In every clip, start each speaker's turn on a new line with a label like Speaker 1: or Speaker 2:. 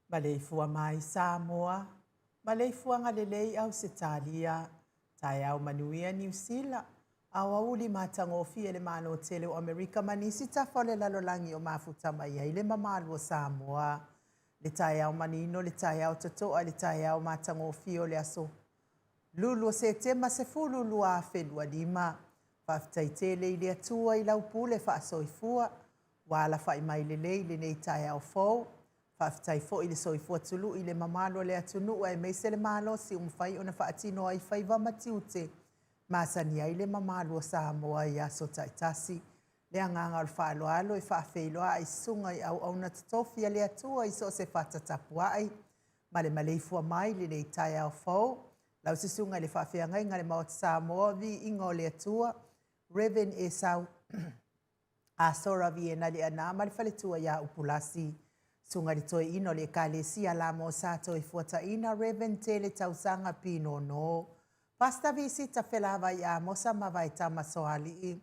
Speaker 1: Maleifua mai Samoa, maleifuaga lelei Ausetalia, taeao manuia Niu Sila, aoauli matagofie le Malo tele o Amerika ma nisi tafa o le lalolagi o mafuta mai ai le mamalu o Samoa. Le taeao manino, le taeao totoa, le taeao matagofie o le aso Lulu o Setema 12 2025. Faafetai tele i le Atua i lau pule faasoifua ua alafai mai lelei i lenei taeao fou. Faafetai foi i le soifua tului i le mamalu o le atunuu aemaise le malosi ua mafai ona faatino ai faiva ma tiute masani ai le mamalu o Samoa i aso taitasi. Le agaga o le faaaloalo e faafeiloai susuga i auauna totofi a le Atua i so o se fata tapuai ma le maleifua mai i lenei taeao fou. Lau susuga i le faafeagaiga le Maota Samoa, viiga o le Atua, Reverend Esau Asora Viena Leana ma le faletua ia Upulasi. Susuga i le Toeaina o le Ekalesia Lamo Sa Toefuataiga, Reverend Tele Tausaga Pinono. Pastor Visita Felavai Amosa ma Vaetama Soalii.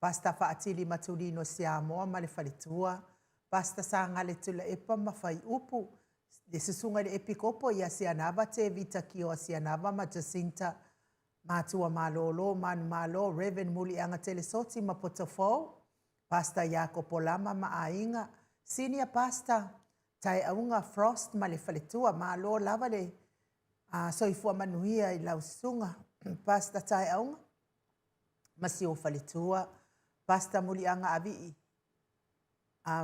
Speaker 1: Pastor Faatili Matulino Siamoa ma le faletua, Pastor Sagale Tuilaepa ma Faiupu, le Susuga i le Epikopo ia Sianava Tevita Kioa Sianava ma Jacinta Matua Malolo Manumalo, Rev. Muliaga Telesoti ma Potofou, Pastor Iakopo Lama ma aiga, Senior Pastor Taeauga Frost ma le faletua. Malo lava le soifua manuia i lau susuga Pastor Taeauga ma si ou faletua, Pastor Muliaga Avii,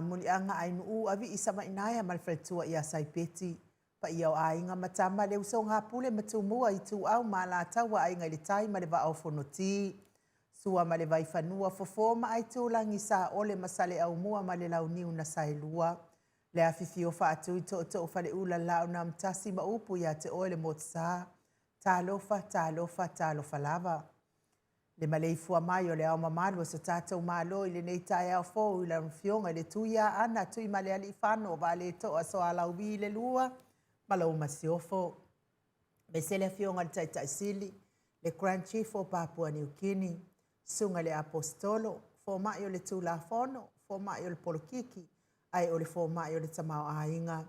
Speaker 1: Muliaga Ainuu Avii Savainaea ma le faletua ia Saipeti, paia o aiga ma tama, le usoga a Pule ma Tumua, Ituau ma Alataua, Aiga i le Tai ma le Vaa o Fonoti, Sua ma le Vaifanua, Fofo ma Aitulagi, Saole ma Saleaaumua ma le Launiu na Saelua, le afifio Faatui, Tootoo Faleula, Laaunaamotasi ma upu ia te oe le Motusa. Talofa, talofa, talofa lava. Le maleifua mai o le Ao Mamalu o so tatou Malo i lenei taeao fou i lau Afioga i le Tuiaana Tuimalealiifano Vaaletoa Sualauvi le Lua ma lau Masiofo. Aemaise le Afioga i le Taitai Sili, le Grand Chief o Papua Niu Kini, Susuga i le Aposetolo, Fomai o le Tulafono, Fomai o le Polokiki, ae o le Fomai o le Tamaoaiga,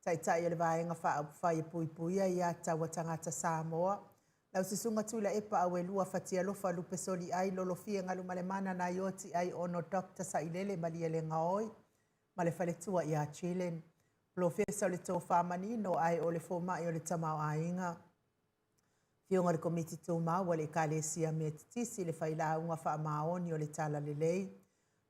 Speaker 1: Taitai o le Vaega Faaupufai e Puipuia Aia Tatau a Tagata Samoa, lau Susuga Tuilaepa Auelua Fatialofa Lupesoliai Lolofia Galumalemana Naioti Aiono Dr. Sailele Malielegaoi ma le faletua ia Chillen, Polofesa o le Tofa Manino ae o le Fomai o le Tamaoaiga, Afioga i le Komiti Tumau a le Ekalesia Metotisi, le Failauga Faamaoni o le Talalelei,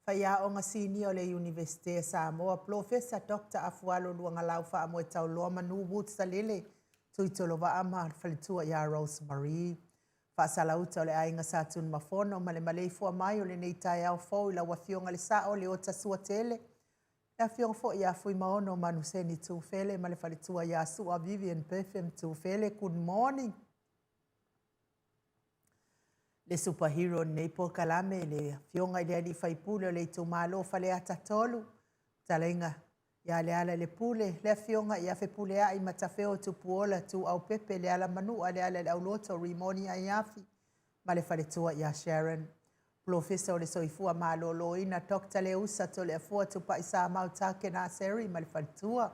Speaker 1: Faiaoga Sinia o le Iunivesite a Samoa, Polofesa Dr. Afualo Luagalau Faamoetauloa Manu Woods Salele Tuitolovaa ma le faletua ia Rose Marie, Faasalauta o le Aiga Sa Tunumafono ma le maleifua mai o lenei taeao fou i lau Afioga i le Sao Leota Suatele, le Afioga foi ia Fuimaono Manuseni Tufele ma le faletua ia Sua Vivian Bertham Tufele. Good morning. Le superhero o lenei polokalame, le Afioga i le Alii Faipule o le itumalo o Faleata 3, fetalaiga ia Lealailepule, le Afioga ia Fepuleai Matafeo Tupuola Tuuaupepe Lealamanua Lealaileauloto Rimoni Aiafi ma le faletua ia Sharon. Polofesa o le Soifua Maloloina Dr. Leusa Toleafoa Tupai Samau Takena Seri ma le faletua.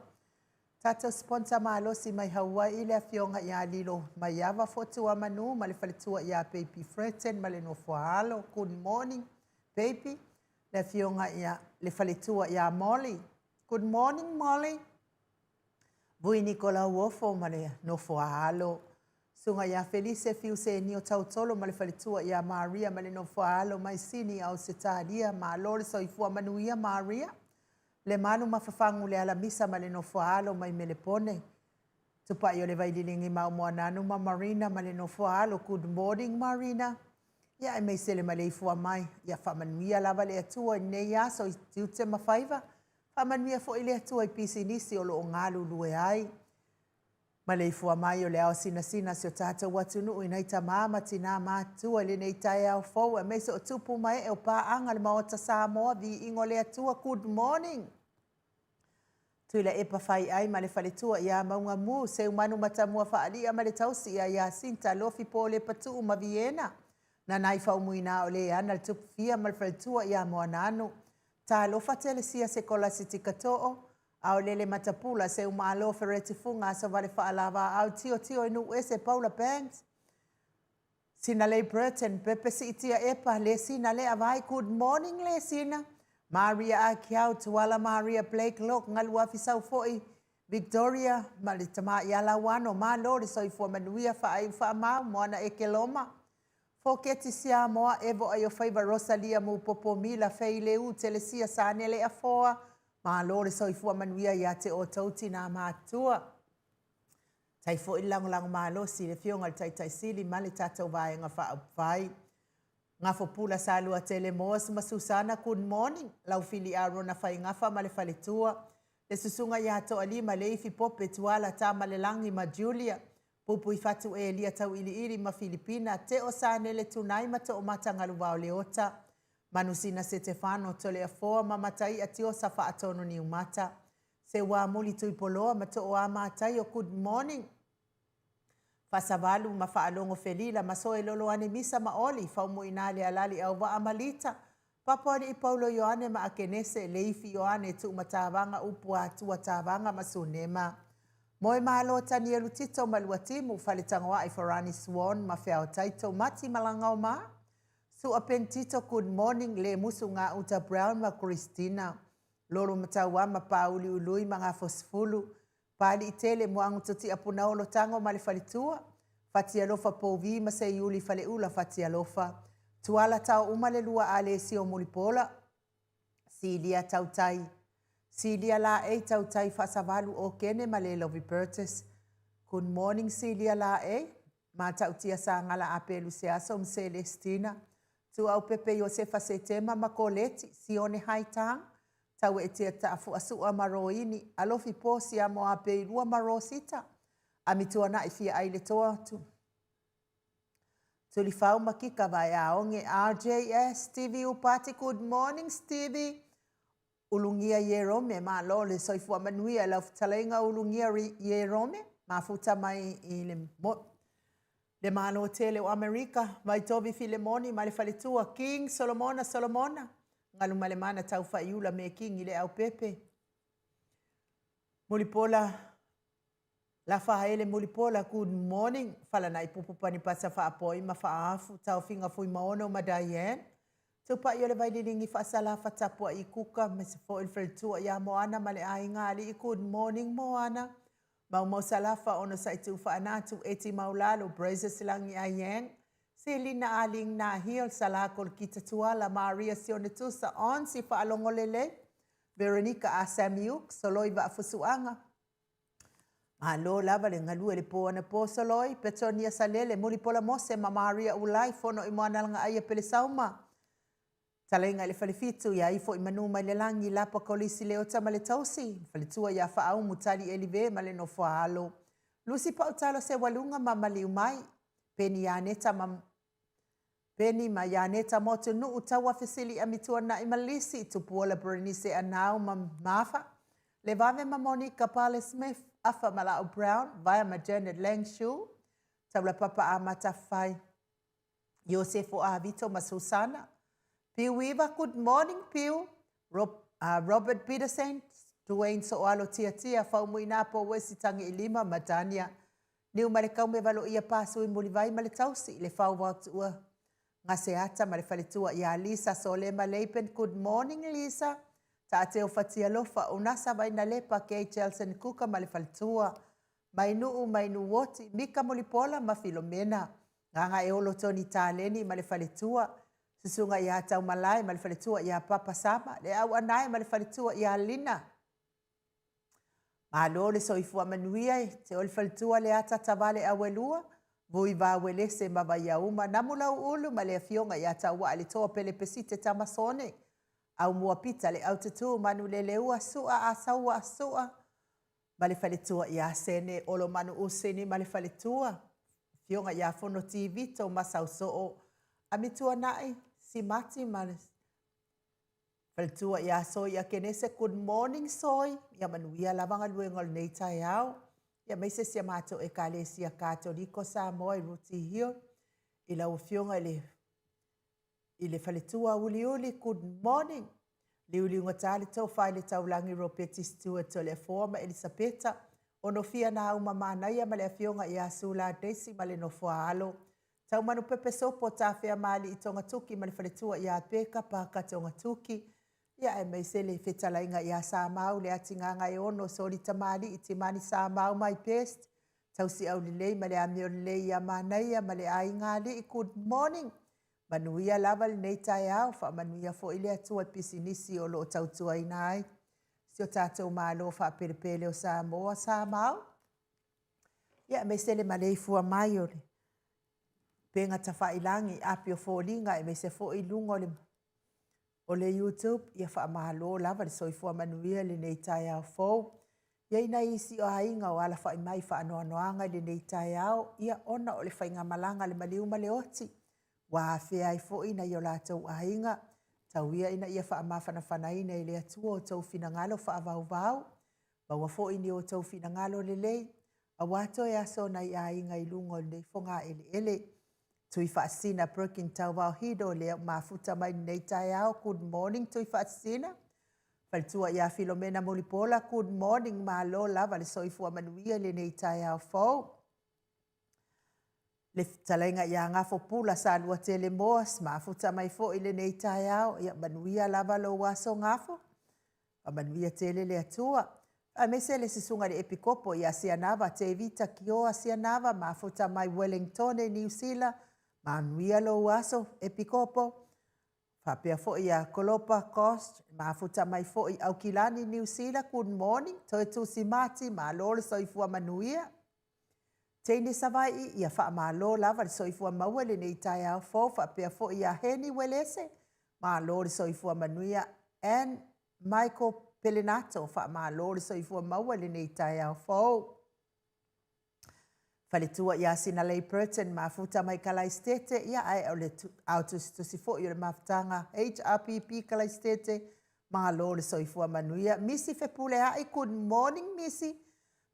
Speaker 1: Tatou sponsor malosi mai Hawaii le afioga ia Lilo Maiava Fotuamanu ma le faletua ia Baby Freton ma le nofo a alo. Good morning, baby. Le afioga ia le faletua ia Molly. Good morning, Molly. Vui Nikolauofo ma le nofo a alo. Susuga ia Felise Fiusenio Tautolo ma le faletua ia Maria ma le nofo a alo mai Sini, Ausetalia. Malo le soifua manuia, Maria. Lemalu Mafafagu le Alamisa ma le nofo a alo mai Melepone. Tupai o le Vaililigi Maumoananu ma Marina ma le nofo a alo. Good morning, Marina. Ia aemaise le maleifua mai. Ia faamanuia lava le Atua i lenei aso i tiute ma faiva. Faamanuia foi le Atua i pisinisi o lo o galulue ai. Maleifua mai o le ao sinasina o si o tatou atunuu i nai tamā ma tinā matutua i lenei taeao fou, aemaise o tupu ma ee o paaga le Maota Samoa, viiga o le Atua. Good morning. Tuilaepa Faiai ma le faletua ia Maugamu, Seumanu Matamua Faalia ma le tausi ia Iasinta Lofi Polepa Tuu ma Viena, Nanai Faumuina o Leana le Tupufia ma le faletua ia Moananu, Talofa Telesia Sekolasitika Too, Aolele Matapula, Seumalo Fereti Fuga, Asovale Faalavaau, Tio Tio i Nuuese, Paula Banks, Sinalei Burton, Pepe Siitia Epa, Lesina Lea Vai, good morning Lesina, Maria Akiau, Tuala Maria Blake Lok, Galuafi Saufoi, Victoria ma le tama ia Lauano, malo le soifua manuia, faaiu faamau, Moana Ekeloma, Foketi Siamoa, Evo Aiofaiva, Rosalia Mupopo Mila, Fei Leu, Telesia Sanele Afoa, malo le soifua manuia ia te outou tinā matutua. Tai foi le lagolago malosi i le Afioga i le Taitai Sili ma le tatou Vaega Faaupufai. Gafopula Saluatele Moas ma Susana, good morning. Laufili Arona Faigafa ma le faletua, le Susuga ia Toalima Leifi Pope Tuala Tamalelagi ma Julia, Pupuifatu Elia Tauiliili ma Filipina, Teo Sanele Tunai ma Toomata Galuvao Leota, Manusina Setefano Toleafoa ma Mataia Tiosa Faatonu Niumata, Seuamuli Tuipoloa ma Tooa Mataio, good morning. Faasavalu ma Faalogo Felila ma Soeloloane Misa ma Oli, Faumuina Lealali Auvaa ma Lita, Papoalii Paulo Ioane ma Akenese, Leifi Ioane, Tuumatavaga, Upu Atua Tavaga ma Sunema. Moemalo Tanielu Tito ma Luatimu, Faletagoai Farani Swan ma Feaotaito Mati Malagaoma. Sua Ben Tito Good morning Lemusu Gauta Brown ma Christina. Lolo Matauama Pauli Ului ma Gafosefulu. Paaliitele Muagututia Punaolo Tago ma le faletua. Fatialofa Pouvi ma Seiuli Faleula Fatialofa. Tuala Taouma le lua Alesio Mulipola. Silia Tautai. Silia Laei Tautai Faasavalu Okene ma Lelovi Burtis. Good morning Silia Laei. Matautia Sagala Apelu Seaso ma Celestina. Tuaupepe Iosefa Setema ma Koleti, Sione Haitang, Taueetia Taafuasua ma Roini, Alofi Po Siamo Apeilua ma Rosita, Amituanai Fiaai le Toa, Tulifau ma Kika Vaeaoge, RJS, Stevie Upati, Good morning Stevie, Ulugia Ierome, Malo le soifua manuia i lau fetalaiga Ulugia Ierome, mafuta mai i le le Malo tele o Amerika, Vaitovi Filemoni ma le faletua, King Solomona Solomona, Galumalemana Taufaiula me Kingi le Aupepe. Mulipola Lafaele Mulipola, good morning. Falanai Pupu Panipasa Faapoi ma Faafu, Taofiga Fuimaono ma Diane. Tupai o le Vaililigi Faasalafa Tapuai Kuka, ma se foi le faletua ia Moana ma le aiga alii, good morning Moana. Maumau Salafa Onosai Tuufaanatu, Eti Maulalo, Brazos Lagi Ayang, Selina Aling Nahil, Sala Kolokita Tuala, Maria Sione Tusa, Onsi Faalogolelei, Veronica A. Samiuk, Soloi Vaafusuaga, Malo lava le galue i le po anapo Soloi, Petonia Salele, Mulipola Mose ma Maria Ulai, Fono i Moanalagaaia Pelesauma, Talaiga i le Falefitu, ia ifo i manu mai le lagi, Lapa Kolisi Leota ma le Tausi, Faletua ia Faaumu Tali Elive ma le Nofoaalo, Lusi Pautalo Sewaluga ma Maliumai, Peni Ianeta ma Peni ma Ianeta Motunuu, Taua Fesili Amituanai ma Lisi, Tupuola Berenice Anau ma Mafa, Levave ma Monica Pale Smith, Afa Malao Brown, Vaea ma Janet Langshu, Taulapapa Amata Fai, Iosefo Avito ma Susana, Piu Iva, good morning Piu, Rob, Robert Peterson, Duane Soalo Tiatia, Faumuina Powesi Tagiilima ma Dania Niumalekaume Valoia Pasui Mulivai ma le Tausi, Le Fau Vaotuua Gaseata ma le Faletua ia Lisa Solema Leipen, good morning Lisa, Taateo Fatialofa, Unasa Vainalepa, Kay Chelson Kuka ma le Faletua, Mainuu Mainuoti, Mika Mulipola ma Filomena, Gagaeolo Tony Taleni ma le Faletua, Susuga ia Taumalae ma le Faletua ia Papa Sama, Le Auanae ma le Faletua ia Lina. Malo le soifua manuia e te o le faletua le ata tavale auelua, Vui Vauelese ma Vaiauma, Namu Lauulu ma le afioga ia Tauaa le Toa Pele Pesite Tamasone, Aumua Pita le Aututu Manuleleua Sua Asaua Sua ma le faletua ia Sene Olomanu Usini ma le faletua, Afioga ia Fonoti Vito ma Sausoo, Amituanai Simati ma le faletua ia Soi Akenese, good morning Soi, ia manuia lava galuega o lenei taeao. Ia aemaise si a matou Ekalesia Katoliko Samoa i Rooty Hill, i lau afioga i le i le faletua uliuli, good morning. Liuliugata le tofa i le taulagi Ropeti Stewart Toleafoa ma Elisapeta, Onofia Nauma Manaia ma le afioga ia Sula Daisy ma le nofoaalo, Taumanupepe Sopo Tafea Maalii Togatuki ma le faletua ia Peka Paka Togatuki, ia aemaise le fetalaiga ia Samau le Atigagaeono Soli Tamalii Timani Samau my best, Tausi aulelei ma le amio lelei ia Manaia ma le aiga alii, good morning. Manuia lava lenei taeao, faamanuia foi le Atua i pisinisi o lo o tautuaina ai si o tatou Malo faapelepele o Samoa. Samau, ia aemaise le maleifua mai o le upega tafailagi, api o foliga, aemaise foi luga o le o le YouTube, ia faamalo lava le soifua manuia i lenei taeao fou. I ai nai isi o aiga o alafai mai faanoanoaga i lenei taeao, ia ona o le faigamalaga a le maliu ma le oti, ua afea ai foi nai o latou aiga, tau ia ina ia faamafanafanaina e le Atua outou finagalo faavauvau, maua foi ni outou finagalo lelei, aua toe aso nai aiga i luga o lenei fogaeleele. Tuifaasisina Perkin Tauvao Hido lea ua mafuta mai lenei taeao, good morning Tuifaasisina. Faletua ia Filomena Mulipola, good morning, malo lava le soifua manuia i lenei taeao fou. Le fetalaiga ia Gafo Pula Saluatele Moas, mafuta mai foi i lenei taeao, ia manuia lava lou aso Gafo, faamanuia tele le Atua. Aemaise le susuga i le Epikopo ia Sianava Tevita Kioa Sianava, mafuta mai Wellingtone, Niu Sila, manuia lou aso Epikopo. Faapea foi ia Kolopa Cost, mafuta mai foi Aukilani, Niu Sila, good morning. Toe Tusi Mati, malo le soifua manuia. Teine Savaii, ia faamalo lava le soifua maua i lenei taeao fou. Faapea foi ia Heni Uelese, malo le soifua manuia. Ann Michael Pelenato, faamalo le soifua maua i lenei taeao fou. Faletua ia Sinalei Burton, mafuta mai Kalaistete, ia ae o le ao tusitusi foi o le mafutaga HRPP Kalaistete, malo le soifua manuia. Misi Fepuleai, good morning Misi,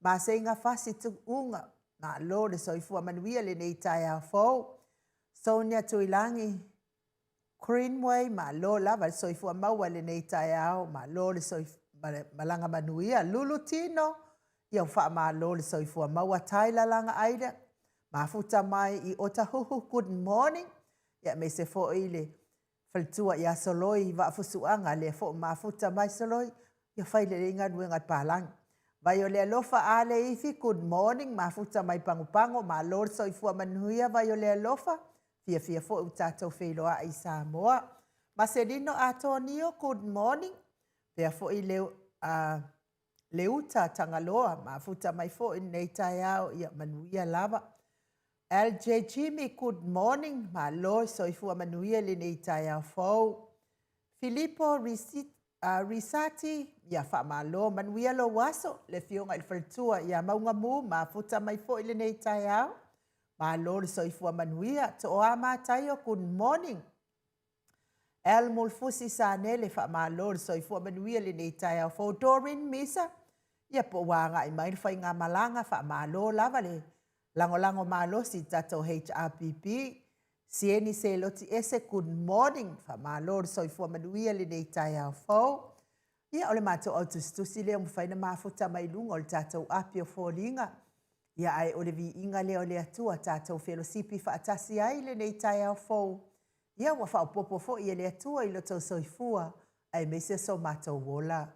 Speaker 1: Maseiga Fasi Tuuga, malo le soifua manuia lenei taeao fou. Sonia Tuilagi Greenway, malo lava le soifua maua i lenei taeao, malo le malaga manuia. Lulu Tino, ia faamalo le soifua maua. Tyler Lagaida, mafuta mai i Otahuhu, good morning. Ia aemaise foi le faletua ia Soloi Vaafusuaga, lea foi ua mafuta mai Soloi, ia fai lelei galuega a le palagi. Vai o le alofa Ale Ifi, good morning, mafuta mai Pagopago, malo le soifua manuia vai o le alofa, fiafia foi ua tatou feiloai i Samoa. Maselino Atonio, good morning, faapea foi Leuta Tagaloa, mafuta mai foi i lenei taeao, ia manuia lava. LJ Jimmy, good morning, malo le soifua manuia i lenei taeao fou. Filipo Risati, ia faamalo, manuia lou aso, le afioga i le faletua ia Maugamu, mafuta mai foi i lenei taeao, malo le soifua manuia. Tooa Mataio, good morning. Al Mulifusi Sanele, faamalo le soifua manuia i lenei taeao fou. Doreen Misa, ia po ua agai mai le faigamalaga, faamalo lava le lagolago malosi i le tatou HRPP. Sieni Seloti Ese, good morning, faamalo le soifua manuia i lenei taeao fou. Ia, o le matou autusitusi lea ua mafai ona mafuta mai luga o le tatou api o foliga. Ia, ae o le viiga lea o le Atua tatou felosipi faatasi ai i lenei taeao fou. Ia, ua faaopoopo foi e le Atua i lo outou soifua aemaise so matou ola.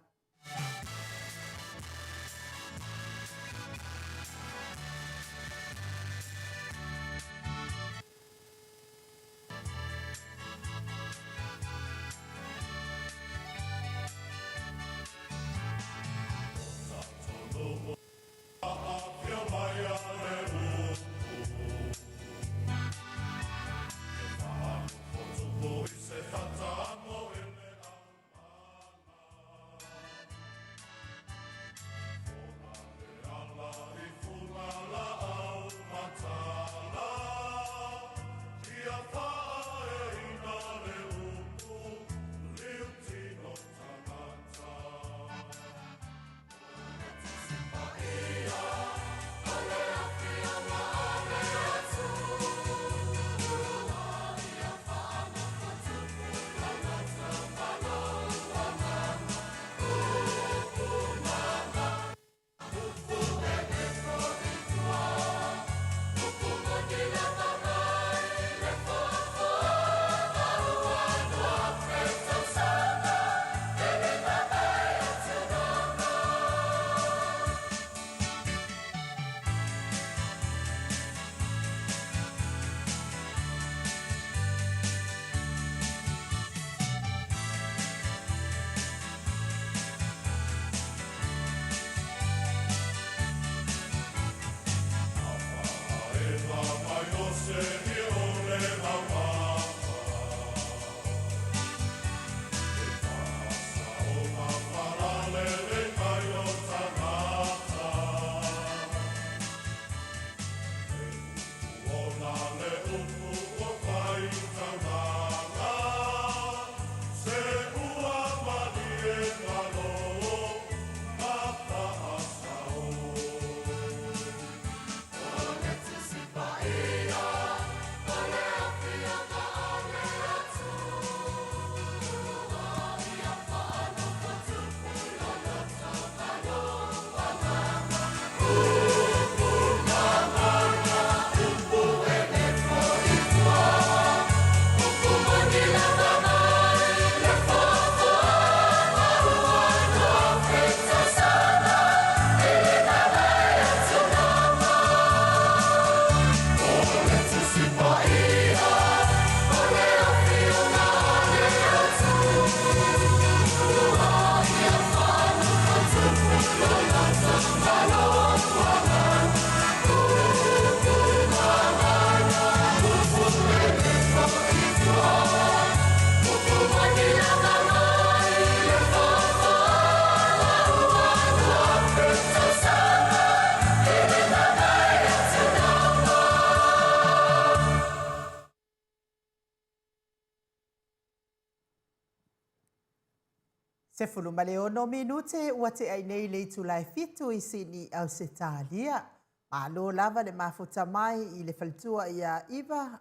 Speaker 1: 16 minute ua te'a nei le itula e 7 i Sydney, Ausetalia. Malo lava le mafuta mai i le faletua ia Iva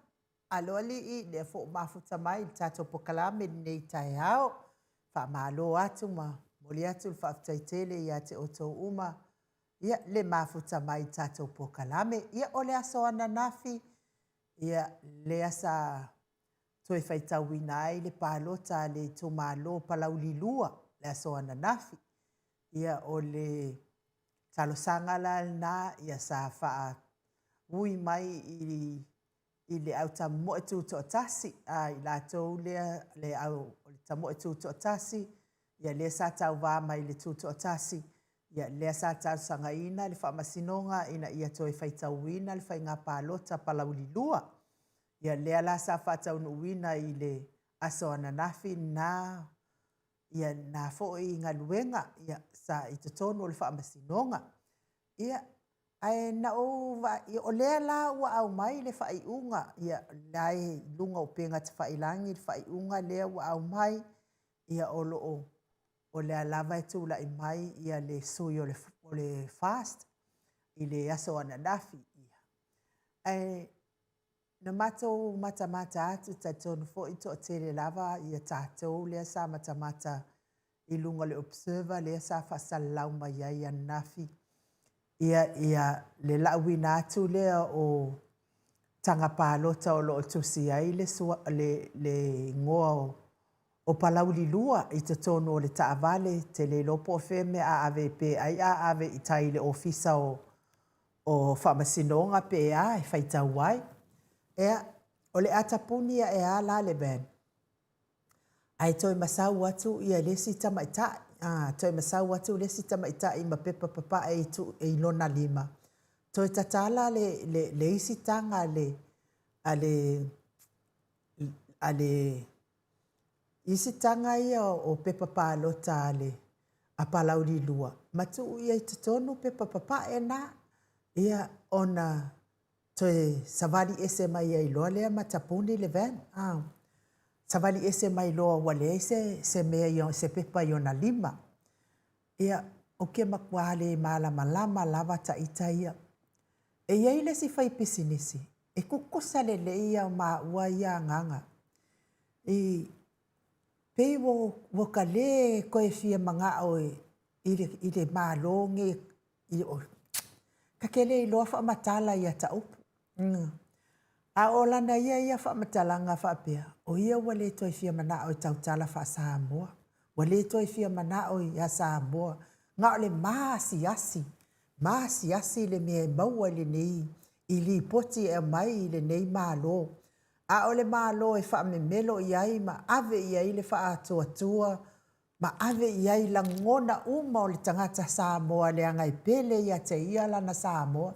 Speaker 1: Aloalii, lea foi ua mafuta mai i le tatou polokalame i lenei taeao. Faamalo atu ma momoli atu le faafetai tele ia te outou uma ia le mafuta mai i le tatou polokalame. Ia o le aso ananafi, ia lea sa toe faitauina ai le palota a le itumalo Palauli 2 le aso ananafi. Ia o le talosaga la lena ia sa faaui mai i le au tamoe tutoatasi a i latou lea le au o le tamoe tutoatasi ia lea sa tauva mai le tutoatasi ia lea sa talosagaina le faamasinoga ina ia toe faitauina le faiga palota Palauli 2. Ia lea la sa faataunuuina i le aso ananafi na ia na foi galuega ia sa i totonu o le faamasinoga. Ia ae na ou vaai, o lea la ua aumai le faaiuga, ia la e i luga o upega tafailagi le faaiuga lea ua aumai, ia o lo o o lea lava e tulai mai ia le sui o le FAST i le aso ananafi. Ae na matou matamata atu, talitonu foi toatele lava ia tatou lea sa matamata i luga o le Observer lea sa faasalalau mai ai ananafi ia ia le lauina atu lea o taga palota o lo o tusi ai le, le, le igoa o Palauli 2 i totonu o le taavale, te le iloa po o fea mea a ave pe ai a ave i tai i le ofisa o faamasinoga pe a e faitau ai. Ea, o le a tapuni ae a la le van, ae toe masau atu ia le isi tamaitai, a, toe masau atu le isi tamaitai ma pepa papae i, tu, i lona lima, toe tatala le, le, le isi taga a le, a le, a le isi taga ia o pepa palota a le a Palauli 2, ma tuu ia i totonu pepa papae na, ia ona toe savali ese mai ai loa lea ma tapuni le van. Ah. Savali ese mai loa ua leai se, se mea i, se pepa i ona lima. Ia, ou te matua le malamalama lava ta ita ia. E i ai le isi fai pisinisi, e tutusa lelei ia maua ia agaga. I, pei ua, ua ta lē toe fia manao i le, i le Malo nei, i, o, ta te le iloa faamatala ia ta upu. Mm. A o lana ia ia faamatalaga faapea, o ia ua le toe fia manao e tautala faa-Samoa. Ua le toe fia manao ia Samoa. Na o le maasiasi, maasiasi le mea e maua i lenei, i lipoti e aumai i lenei Malo. A o le Malo e faamemelo i ai ma ave i ai le faatuatua ma ave i ai lagona uma o le tagata Samoa leaga e pele ia te ia lana Samoa.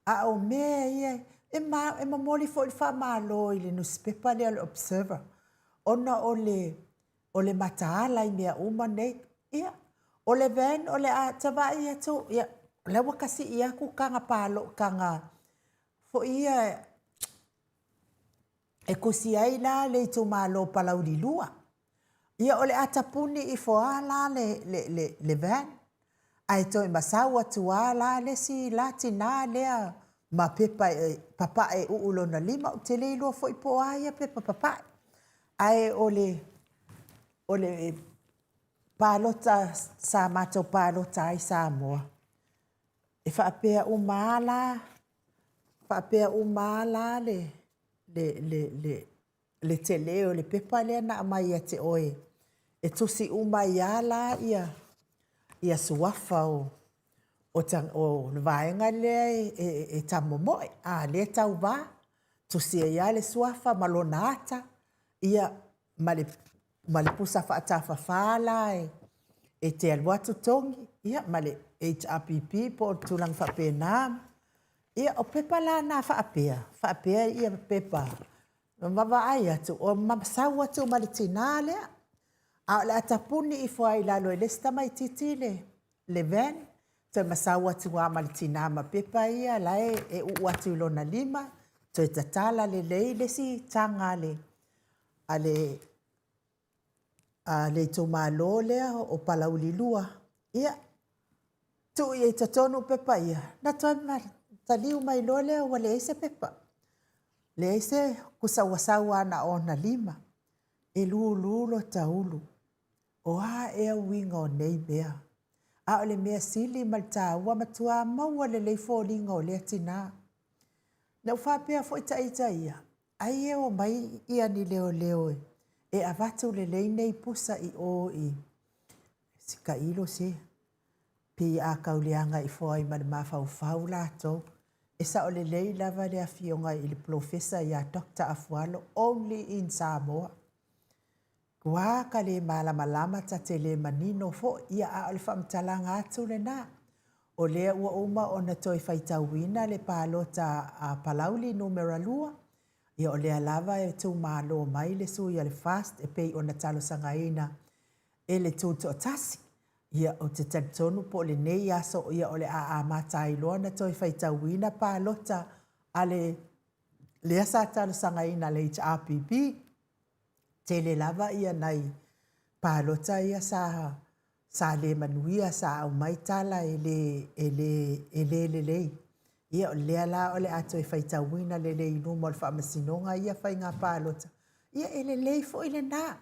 Speaker 1: A o mea ia, e, ma, e momoli foi le faamalo i le nusipepa lea o le Observer, ona o le, o le mataala i mea uma nei. Ia, o le van o le a tavaai atu, ia, o la ua kasii atu taga palo, taga foi ia e tusi ai la le itumalo Palauli 2. Ia o le a tapuni ifo a la le, le, le, le van, ae toe masau atu a la le isi la tinā lea ma pepa e, papae uu lona lima, ou te le iloa foi po o a ia pepa papae. Ae o le, o le palota sa matou palota ai Samoa, e faapea uma a la, faapea uma a la le, le, le, le, le tele o le pepa lea na aumai ia te oe e tusi uma ai lava la ia, ia suafa o, o, ta, o le vaega lea e, e, e tamomoe, a lea e tauva, tusi ai lava le suafa ma lona ata, ia, ma le, ma le pusa faatafafā la e, e te alu atu togi, ia, ma le HRPP po o le tulaga faapena. Ia, o pepa la na faapea, faapea ia pepa, vaavaai atu, o masau atu ma le tinā lea. A o le a tapuni ifo ai i lalo e le isi tamaitiiti le, le van, toe masau atu lava ma le tinā ma pepa ia la e, e uu atu i lona lima, toe tatala lelei le isi taga a le, a le, a le itumalo lea o Palauli 2, ia, tuu i ai i totonu pepa ia, na toe taliu mai loa lea ua leai se pepa, leai se kusa ua sau lava na o ona lima. E lulu lota ulu, o a ea uiga o nei mea? A o le mea sili ma le taua, matua maua lelei foliga o lea tinã. Na ou faapea foi ita ia, ai e omai ia ni leoleo e avatu lelei nei pusa i o i si tailo se, pei a tau leaga ifo ai ma le mafaufau latou. E sao lelei lava le afioga i le Polofesa ia Doctor Afualo, only in Samoa. Ua ka le malamalama ta te le manino foi, ia a o le faamatalaga atu lena. O lea ua uma ona toe faitauina le palota a Palauli numera 2, ia o lea lava e tumalo mai le sui a le FAST e pei ona talosagaina e le Tutoatasi. Ia ou te talitonu po o lenei aso ia o le a amata ai loa ona toe faitauina palota a le lea sa talosagaina a le HRPP. Tele lava ia nai palota ia sa sa le manuia, sa aumai tala e le, e le, e le lelei. Ia o lea la o le a toe faitauina lelei i luma o le Faamasinoga ia faiga palota, ia e lelei foi lena.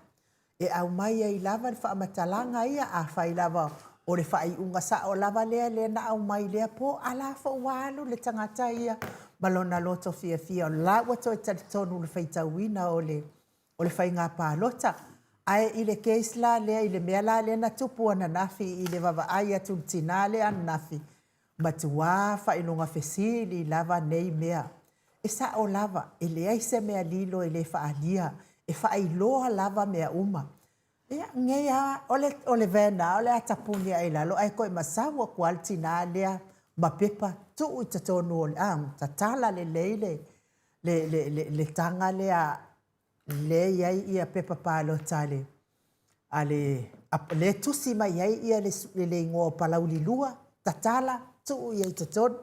Speaker 1: E aumai ai lava le faamatalaga ia, afai lava o le faaiuga sao lava lea lea na aumai i lea po, a la foi ua alu le tagata ia ma lona loto fiafia o la ua toe talitonu i le faitauina o le o le faiga palota. Ae i le case la lea, i le mea la lea na tupu ananafi i le vavaai atu i le tina lea ananafi, matua faailoga fesili lava nei mea. E sao lava, e leai se mea lilo e le faaalia, e faailoa lava mea uma. Ia, nei lava, o le, o le van lava o le a tapuni ae i lalo ae toe masau atu lava le tina lea ma pepa tuu i totonu o le, a, tatala lelei le, le, le, le, le taga lea lea e i ai ia pepa palota a le, a le, lea e tusi mai ai ia le, le igoa o Palauli 2, tatala, tuu i ai i totonu.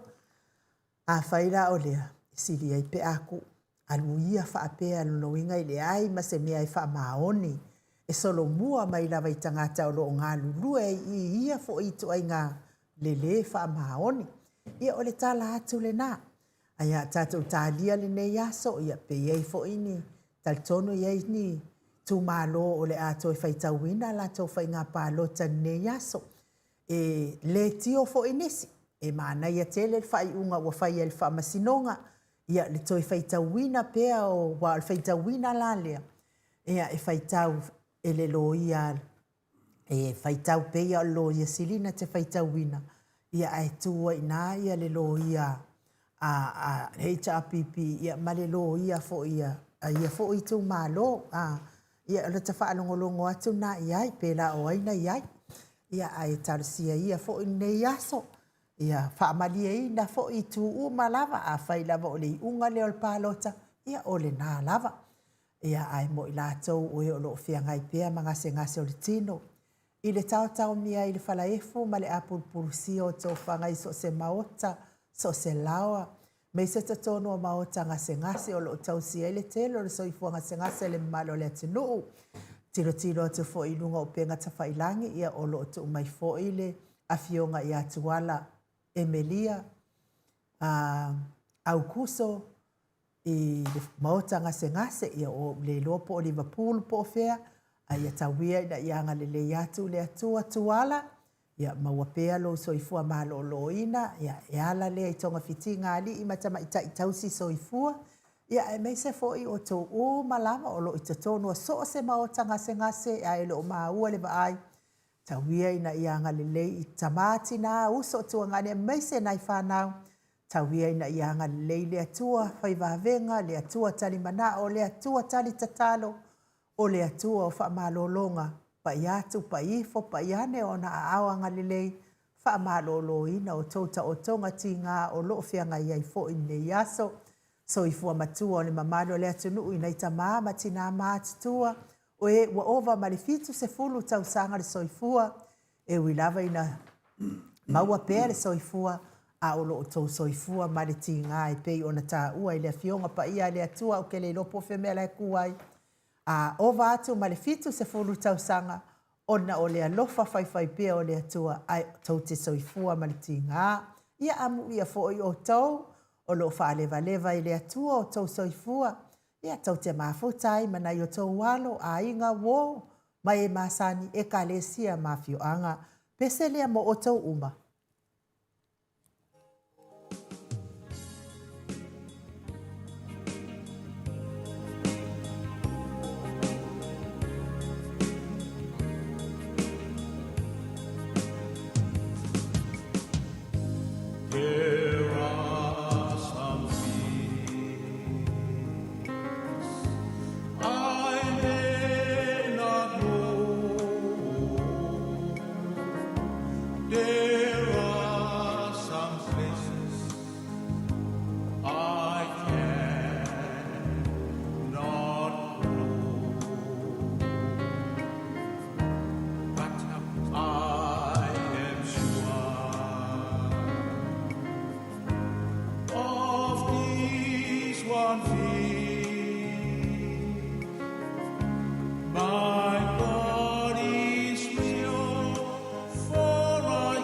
Speaker 1: Afai la o lea, e sili ai pe a tuu, alu ia faapea, lona uiga e leai ma se mea e faamaoni, e solomua mai lava i tagata o lo o galulue ai i ia foi ituaiga le lē faamaoni. Ia o le tala atu lena. Ae a tatou talia lenei aso, ia pe i ai foi ni, talitonu e i ai ni itumalo o le a toe faitauina a latou faiga palota i lenei aso. E leitio foi nisi, e manaia tele le faaiuga ua faia e le Faamasinoga, ia le toe faitauina pea o, aua o le faitauina la lea, ia e faitau e le loia e faitau pei lava o le Loia Sili na te faitauina, ia ae tu ai i ina ia le loia a a HRPP ia ma le loia foi a ia foi itumalo. A, ia o lata faalogologo atu lena i ai, pe la o ai na i ai. Ia ae talosia ia foi lenei aso, ia faamalieina foi itu uma lava, afai lava o le iuga lea o le palota, ia o lena lava. Ia, ae mo i latou o e o lo o feagai pea ma gasegase o le tino, i le taotaomia ai i le falaefu ma le apulupulusia o tofaga i so o se maota, so o se laoa, aemaise totonu o maota gasegase o lo o tausia ai le tele o le soifua gasegase a le mamalu o le atunuu. Tilotilo atu foi i luga o upega tafailangi, ia o lo o tuu mai foi le Afioga ia Tuala Emelia Aukuso, i le maota gasegase, ia ua ou le iloa po o Liverpool po o fea, a ia tau ia ina ia agalelei atu le Atua Tuala, ia maua pea lou soifua maloloina, ia e ala lea i togafitiga a alii ma tamaitai tausi soifua, ia aemaise foi o outou uma lava o lo o i totonu o so o se maota gasegase ae le o maua le vaai, tau ia ina ia agalelei i tama, tina, uso, tuagane aemaise nai fanau, Tau ia ina ia agalelei le Atua fai vavega, le Atua tali manao, le Atua tali tatalo, o le Atua o faamalologa, pai atu, pai ifo, pai ane Ona aao agalelei, faamaloloina outou taotoga tiga o lo o feagai ai foi i lenei aso. Soifua matua o le mamalu o le atunuu i nai tama ma tina matutua, o e ua ova ma le 70 tausaga le soifua, E ui lava ina maua pea le soifua, a o lo outou soifua ma le tiga e pei ona taua i le Afioga Paia a le Atua, ou te le iloa po o fea mea la e tu ai. A ova atu ma le 70 tausaga, ona o le alofa faifaipea o le Atua ae tou te soifua ma le tiga. Ia amuia foi outou o lo o faalevaleva i le Atua o outou soifua, ia tou te mafuta ai ma nai o outou alo, aiga, uo, ma e masani, ekalesia ma afioaga. Pese lea mo outou uma.
Speaker 2: There are some things I may not know. There are some places I cannot go. But I am sure of this one thing. My God is real, for I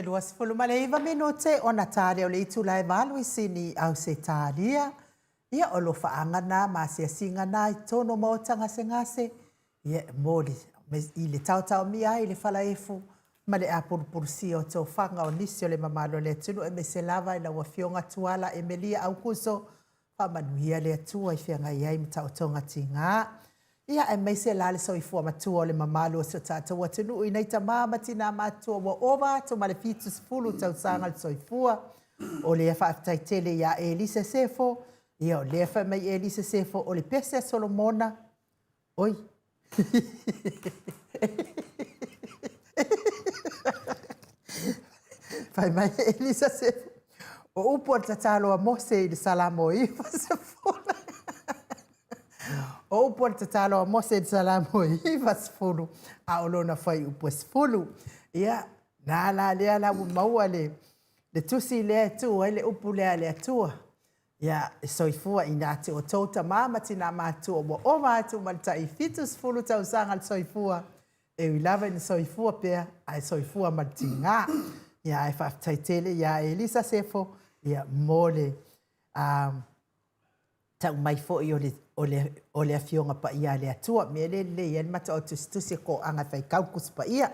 Speaker 1: 29 minute ona ta lea o le itula e 8 i Sini, Ausetalia. Ia, o alofaaga na ma asiasiga na i totonu o maota gasegase, ia, e momoli i le taotaomia ai le falaefu ma le apulupulusia o tofaga o nisi o le mamalu o le atunuu, aemaise lava i lau Afioga Tuala Emelia Aukuso, faamanuia le Atua i feagai ai ma taotoga tiga. Ia, aemaise la le soifua matua o le mamalu o si o tatou atunuu i nai tama ma tina matutua ua ova atu ma le 70 tausaga le soifua. O lea faafetai tele ia Elisa Sefo, ia o lea fai mai Elisa Sefo o le pese a Solomona, oi, Fai mai Elisa Sefo, o upu o le tatalo a Mose i le Salamo 90. O upu o le tatalo a Mose i le Salamo 90, a o lona fuaiupu e 10. Ia, na la lea la ua maua le, le tusi lea e tuu ai le upu lea a le Atua. Ia, e soifua ina te outou tama ma tina matutua ua ova atu ma le tai 70 tausaga le soifua, e ui lava ina soifua pea, ae soifua ma le tiga. Ia, ae faafetai tele ia Elisa Sefo, ia, mo le tau mai foi o le, o le, o le Afioga Paia a le Atua. Mea lea e lelei ai le mata o tusitusi e koaga e faitau Tusi Paia.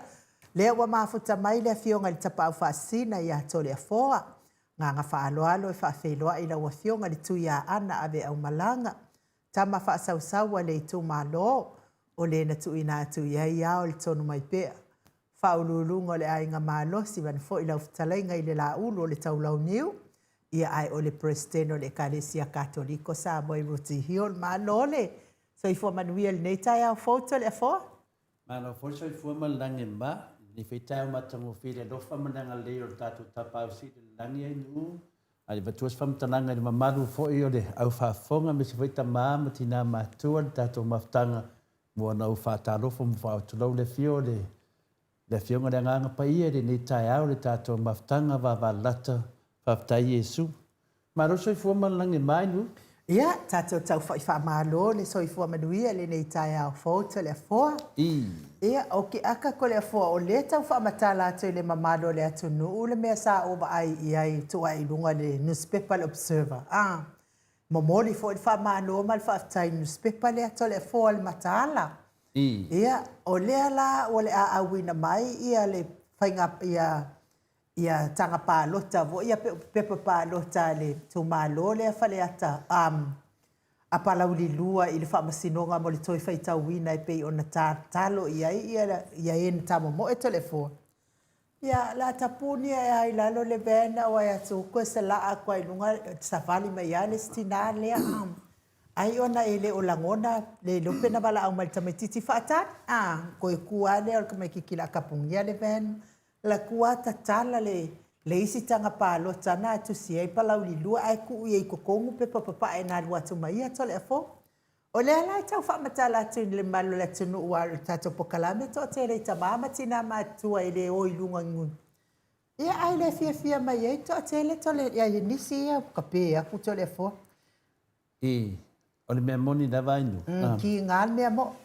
Speaker 1: Lea ua mafuta mai le Afioga i le Tapaau Faasisina ia Toleafoa. Agaga faaaloalo e faafeiloai i lau Afioga i le Tuiaana Aveaumalaga, tama faasausau a le itumalo, o le na tuuina atu i ai ao le tonu mai pea. Faauluuluga o le Aiga Malosi vaeane foi lau fetalaiga i le Laulu o le Taulauniu, ia ae o le Peresetene o le Ekalesia Katoliko Samoa i Rooty Hill. Malo le soifua manuia i lenei taeao fou Toleafoa.
Speaker 3: Malo foi le soifua ma le lagi e mama i lenei foi taeao matagofie i le alofa ma le agalelei o le tatou Tapaau Sili i le Lagi ai Nuu. A i avatua se faamatalaga i le mamalu foi o le au faafofoga aemaise foi tama ma tina matutua le tatou mafutaga mo ana ou faatalofa ma faaotulou le afio o le le Afioga i le Agaga Paia i lenei taeao i le tatou mafutaga vavalalata. Faafetai Iesu. Malo le soifua ma le lagi e mama i
Speaker 1: Ia, tatou taufa'i faamalo le soifua manuia i lenei taeao fou Toleafoa.
Speaker 3: I.
Speaker 1: Ia, o ke aka Toleafoa o lea tau faamatala atu i le mamalu o le atunuu le mea sa ou vaai i ai tuu ae i luga le nusipepa le Observer. A, momoli foi le faamalo ma le faafetai i le nusipepa lea Toleafoa le mataala.
Speaker 3: I.
Speaker 1: Ia, o lea la ua le a auina mai ia le faiga ia ia taga palota foi ia pepa palota a le itumalo lea Faleata um, a Palauli 2 i le Faamasinoga mo le toe faitauina e pei ona tatalo i ai ia ia e na tamomoe Toleafoa. Ia, la tapuni ae a i lalo le van au ai atu koe salaa atu ai luga savali mai a le isi tinā lea ai ona e le o lagona le iloa pe na valaau mai le tamaititi faatali a koe ku a lea o le tamaititi la kapugia le van la ku a tatala le le isi taga palota na tusi ai Palauli 2 ae tuu i ai i totonu pepa papae na alu atu ma ia Toleafoa. O lea la e tau faamatala atu i le mamalu o le atunuu aua o le tatou polokalame e toatele i tama ma tina matutua e le o i luga ia ae le fiafia mai ai toatele tole ia nisi ia kape atu Toleafoa.
Speaker 3: I, o le mea moni lava ai nu.
Speaker 1: Mm, kiga le mea mo'i.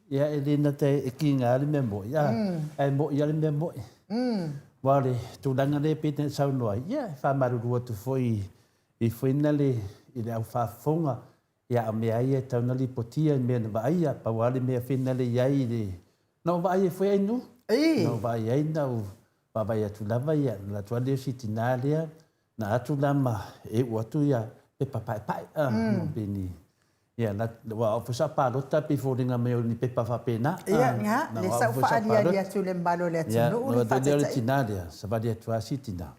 Speaker 3: Ia e le nata e kiga le mea mo'i, a, ae mo'i lava le mea mo'i. Aua o le tulaga lea e pei ona e saunoa ai, ia e faamalulu atu foi i foi na le i le au faafofoga Ia, a o mea ia e tatau ona lipotia i mea na vaaia. Pau lava le mea fina lea i ai i le... Na ou vaai ai foi ai nuu.
Speaker 1: Na
Speaker 3: ou vaai ai, na ou vaavaai atu lava ia, na alu atu lava le isi tinā lea, na atu la ma e uu atu ia pepa paepae, a, pe ni, ia, aua o au foi sa palota pei e foliga mai o ni pepa faapena.
Speaker 1: Ia, na, lea sa ou faaaliali atu i le mamalu o le atunuu
Speaker 3: le faataitaiga. Ia, ona o atu lea o le tinā lea, savali atu lava si tinā.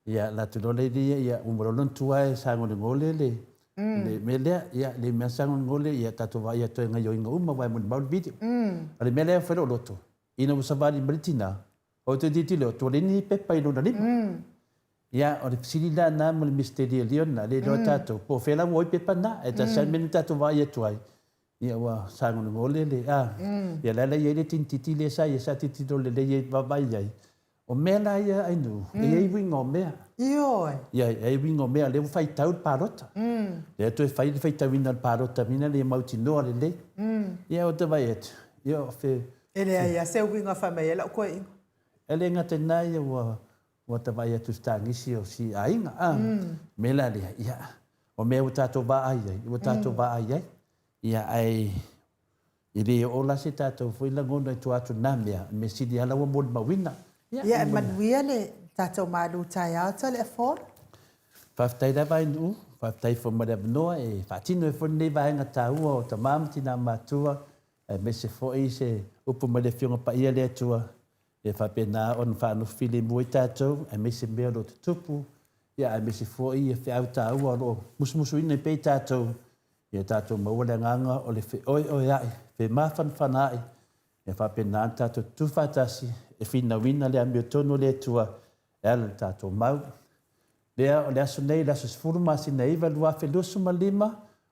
Speaker 3: Ia, la atu loa lea, ia, uma loa lona tua e sagolegole le, le mea lea, ia, le mea sagolegole, ia, tatou vaai atu ai i gaioiga uma, aua e molimau le video. A o le mea lea e fai lou loto, ina ua savali mai le tina, ou te tilotilo atu, ua leai ni pepa i lona lima. Ia, o le fesili la lena ma le misiteria lena, le iloa e tatou, po o fea la ua o ai pepa na. Ae tasi lava le mea na tatou vaai atu ai, Ia ua sagolegole le, a, ia la la i ai le tinititi lea sa ia sa tilotilo lelei ai vaavaai i ai. O mea la ia Ainuu, e i ai uiga o mea.
Speaker 1: Ioe.
Speaker 3: Ia, e i ai uiga o mea, lea ua faitau le palota. Lea toe fai le faitauina o le palota mina ia mautinoa lelei. Ia ou te vaai atu, ia o fe...
Speaker 1: E leai lava se uiga fai mai ai lau toeaina.
Speaker 3: E le gata i lena ia ua ua ta vaai atu i se tagisi o si aiga a. Mea la lea, ia, o mea ua tatou vaai ai, ua tatou vaai ai. Ia ae e le oo la se tatou foi lagona i tua atu i lena mea, o le mea sili lava la ua molimauina.
Speaker 1: Ia, e manuia le tatou malu taeao Toleafoa.
Speaker 3: Faafetai lava Ainuu, faafetai foi mo le avanoa e faatino ai foi lenei vaega taua o tama ma tina matutua, aemaise foi se upu mai le Afioga Paia a le Atua, ia faapena ona faanofo filemu ai tatou, aemaise mea o lo o tutupu, ia aemaise foi feau taua o lo o musumusuina ai pea i tatou, ia tatou maua le agaga o le feoeoea'i, femafanafana'i, ia faapena ona tatou tutu faatasi e finauina le amiotonu a le Atua e ala i le tatou mau. Lea o le aso nei, le aso 10 masina 9 2025,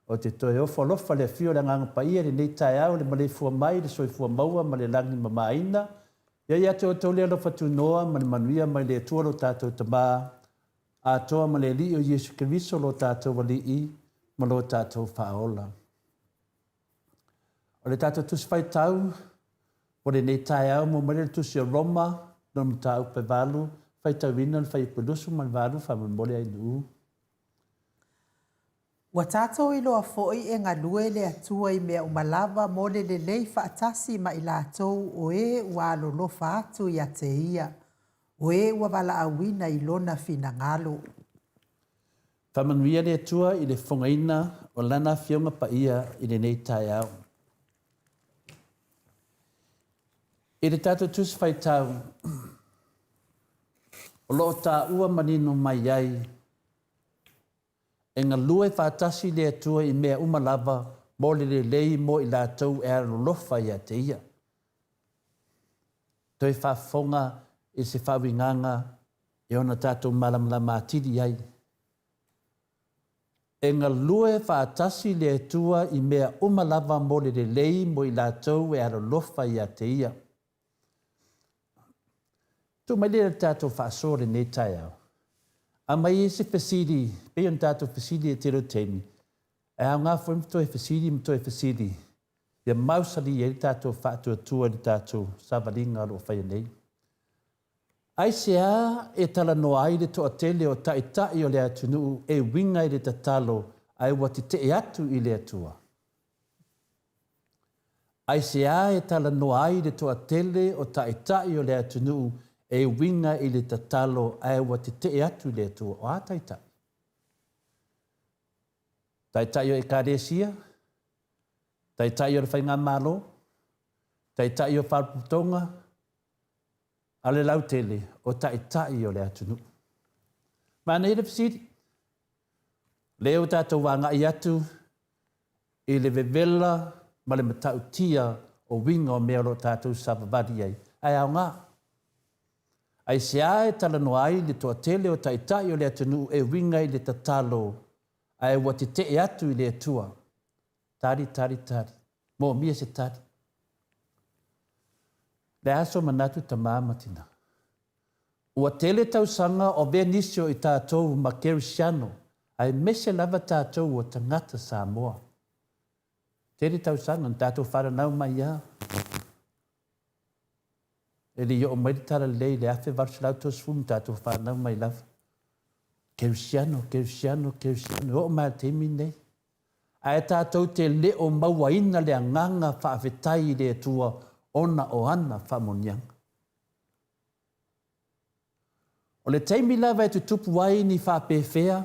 Speaker 3: ou te toe ofo alofa i le afio o le Agaga Paia i lenei taeao i le maleifua mai i le soifua maua ma le lagi mamaina. Ia ia te outou le alofa tunoa ma le manuia mai le Atua lo tatou Tama atoa ma le Alii o Iesu Keriso lo tatou Alii ma lo tatou Faaola. O le tatou Tusi Faitau mo lenei taeao mo mai le Tusi o Roma, lona mataupu e 8, faitauina le fuaiupu 28, faamolemole Ainuu.
Speaker 1: Ua tatou iloa foi e galue le Atua i mea uma lava mo le lelei faatasi ma i latou o e ua alolofa atu ia te Ia, o e ua valaauina i Lona finagalo.
Speaker 3: Faamanuia le Atua i le fofogaina o Lana Afioga Paia i lenei taeao. I le tatou Tusi Faitau, o lo o taua manino mai ai, E galue faatasi le Atua i mea uma lava mo le lelei mo i latou e alolofa ia te Ia. Toe faafofoga i se faauigaga e ona tatou malamalama atili ai. E galue faatasi le Atua i mea uma lava mo le lelei mo i latou e alolofa ia te Ia. Tuu mai lea i le tatou faasoa lenei taeao. Aumai ai se fesili, pei ona tatou fesili i le tele o taimi, e aoga foi ma toe fesili ma toe fesili, ia mausali ai le tatou faatuatua i le tatou savaliga o lo o faia nei. Aisea e talanoa ai le toatele o taitai o le atunuu e uiga i le tatalo ae ua tetee atu i le Atua? Aisea e talanoa ai le toatele o taitai o le atunuu e uiga i le tatalo ae ua tetee atu i le Atua? O a taitai? Taitai o Ekalesia? Taitai o le Faigamalo? Taitai o Faalapotopotoga? A le lautele, o taitai o le atunuu. Manaia le fesili. Lea ua tatou agai atu i le vevela ma le matautia o uiga o mea o lo o tatou savavali ai, ae aoga. Aisea e talanoa ai le toatele o taitai o le atunuu e uiga i le tatalo ae ua tetee atu i le Atua? Tali, tali, tali. Moomia se tali. Le aso manatu tama ma tina. Ua tele tausaga o avea nisi o i tatou ma Kerisiano aemaise lava tatou o tagata Samoa. Tele tausaga na tatou fananau mai a. E le i oo mai le Talalelei i le 1830 na tatou fanau mai lava. Kerisiano, Kerisiano, Kerisiano, e oo mai lava i le taimi lenei. Ae tatou te le o mauaina le agaga faafetai i le Atua ona o ana faamanuiaga. O le taimi lava e tutupu ai ni faapefea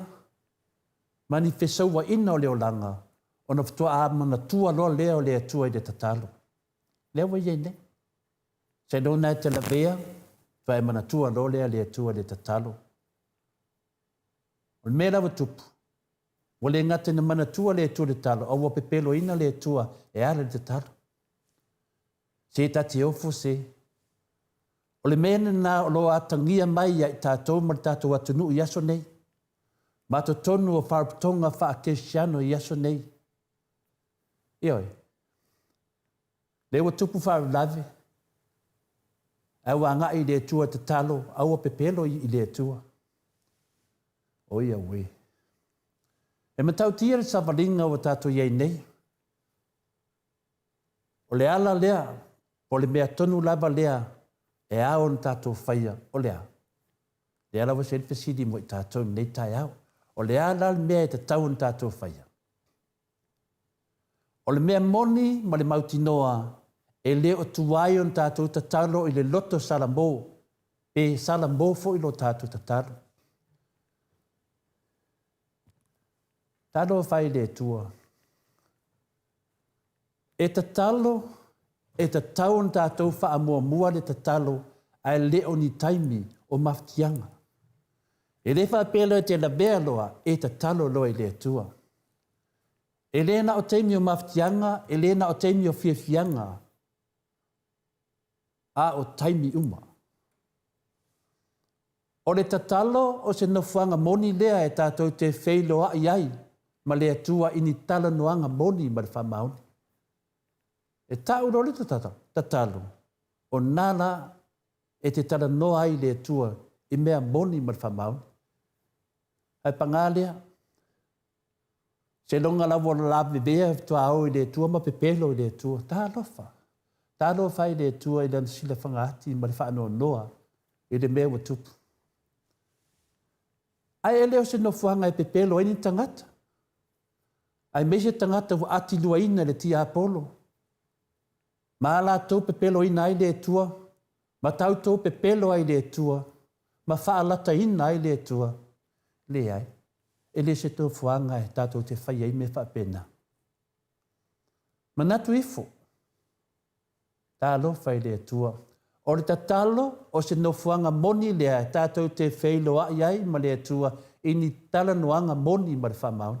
Speaker 3: ma ni fesauaiina o le olaga, ona faatoa manatua loa lea o le Atua i le tatalo. Lea ua i ai nei. Seiloga e te lavea, faatoa e manatua loa lea le Atua i le tatalo. O le mea la ua tupu, ua le gata ina manatua le Atua i le tatalo, a ua pepeloina le Atua e ala i le tatalo. Se ta te ofo se. O le mea lena o lo o atagia mai ia i tatou ma le tatou atunuu i aso nei, ma totonu o faalapotopotoga faa-kerisiano i aso nei. Ioe. Lea ua tupu faalavelave, ae ua agai i le Atua e tatalo, a ua pepelo i le Atua. Oi auē. E matautia le savaliga ua tatou i ai nei. O le ala lea, po o le mea tonu lava lea e ao ona tatou faia, o le a? Lea lava se i fesili mo i tatou i lenei taeao. O le a la le mea e tatau ona tatou faia? O le mea moni ma le mautinoa, e le o tuai ona tatou tatalo i le loto salamo, pe salamo foi lo tatou tatalo. Talofa e i le Atua. E tatalo, e tatau ona tatou faamuamua le tatalo ae le o ni taimi o mafatiaga. E le faapea loa e te lavea loa, e tatalo loa i le Atua. E le na o taimi o mafatiaga, e le na o taimi o fiafiaga, a o taimi uma. O le tatalo o se nofoaga moni lea e tatou te feiloai ai ma le Atua i ni talanoaga moni ma le faamaoni. E ta'u loa le tatalo, o na la e te talanoa ai i le Atua i mea moni ma le faamaoni. Ae pagā lea, Seiloga lava o lavevea faatoa o i le Atua ma pepelo i le Atua. Talofa! Talofa e i le Atua i Lana silafaga ati ma le faanoanoa i le mea ua tupu. Ae e le o se nofoaga e pepelo ai ni tagata, aemaise tagata ua atiluaina e le tiapolo, ma a latou pepeloina ai le Atua, ma tautou pepelo ai i le Atua, ma faalataina ai le Atua. Leai, e le se tofuaga e tatou te fai ai mea faapena. Manatu ifo, Talofa i le Atua. O le tatalo o se nofoaga moni lea e tatou te feiloai ai ma le Atua i ni talanoaga moni ma le faamaoni.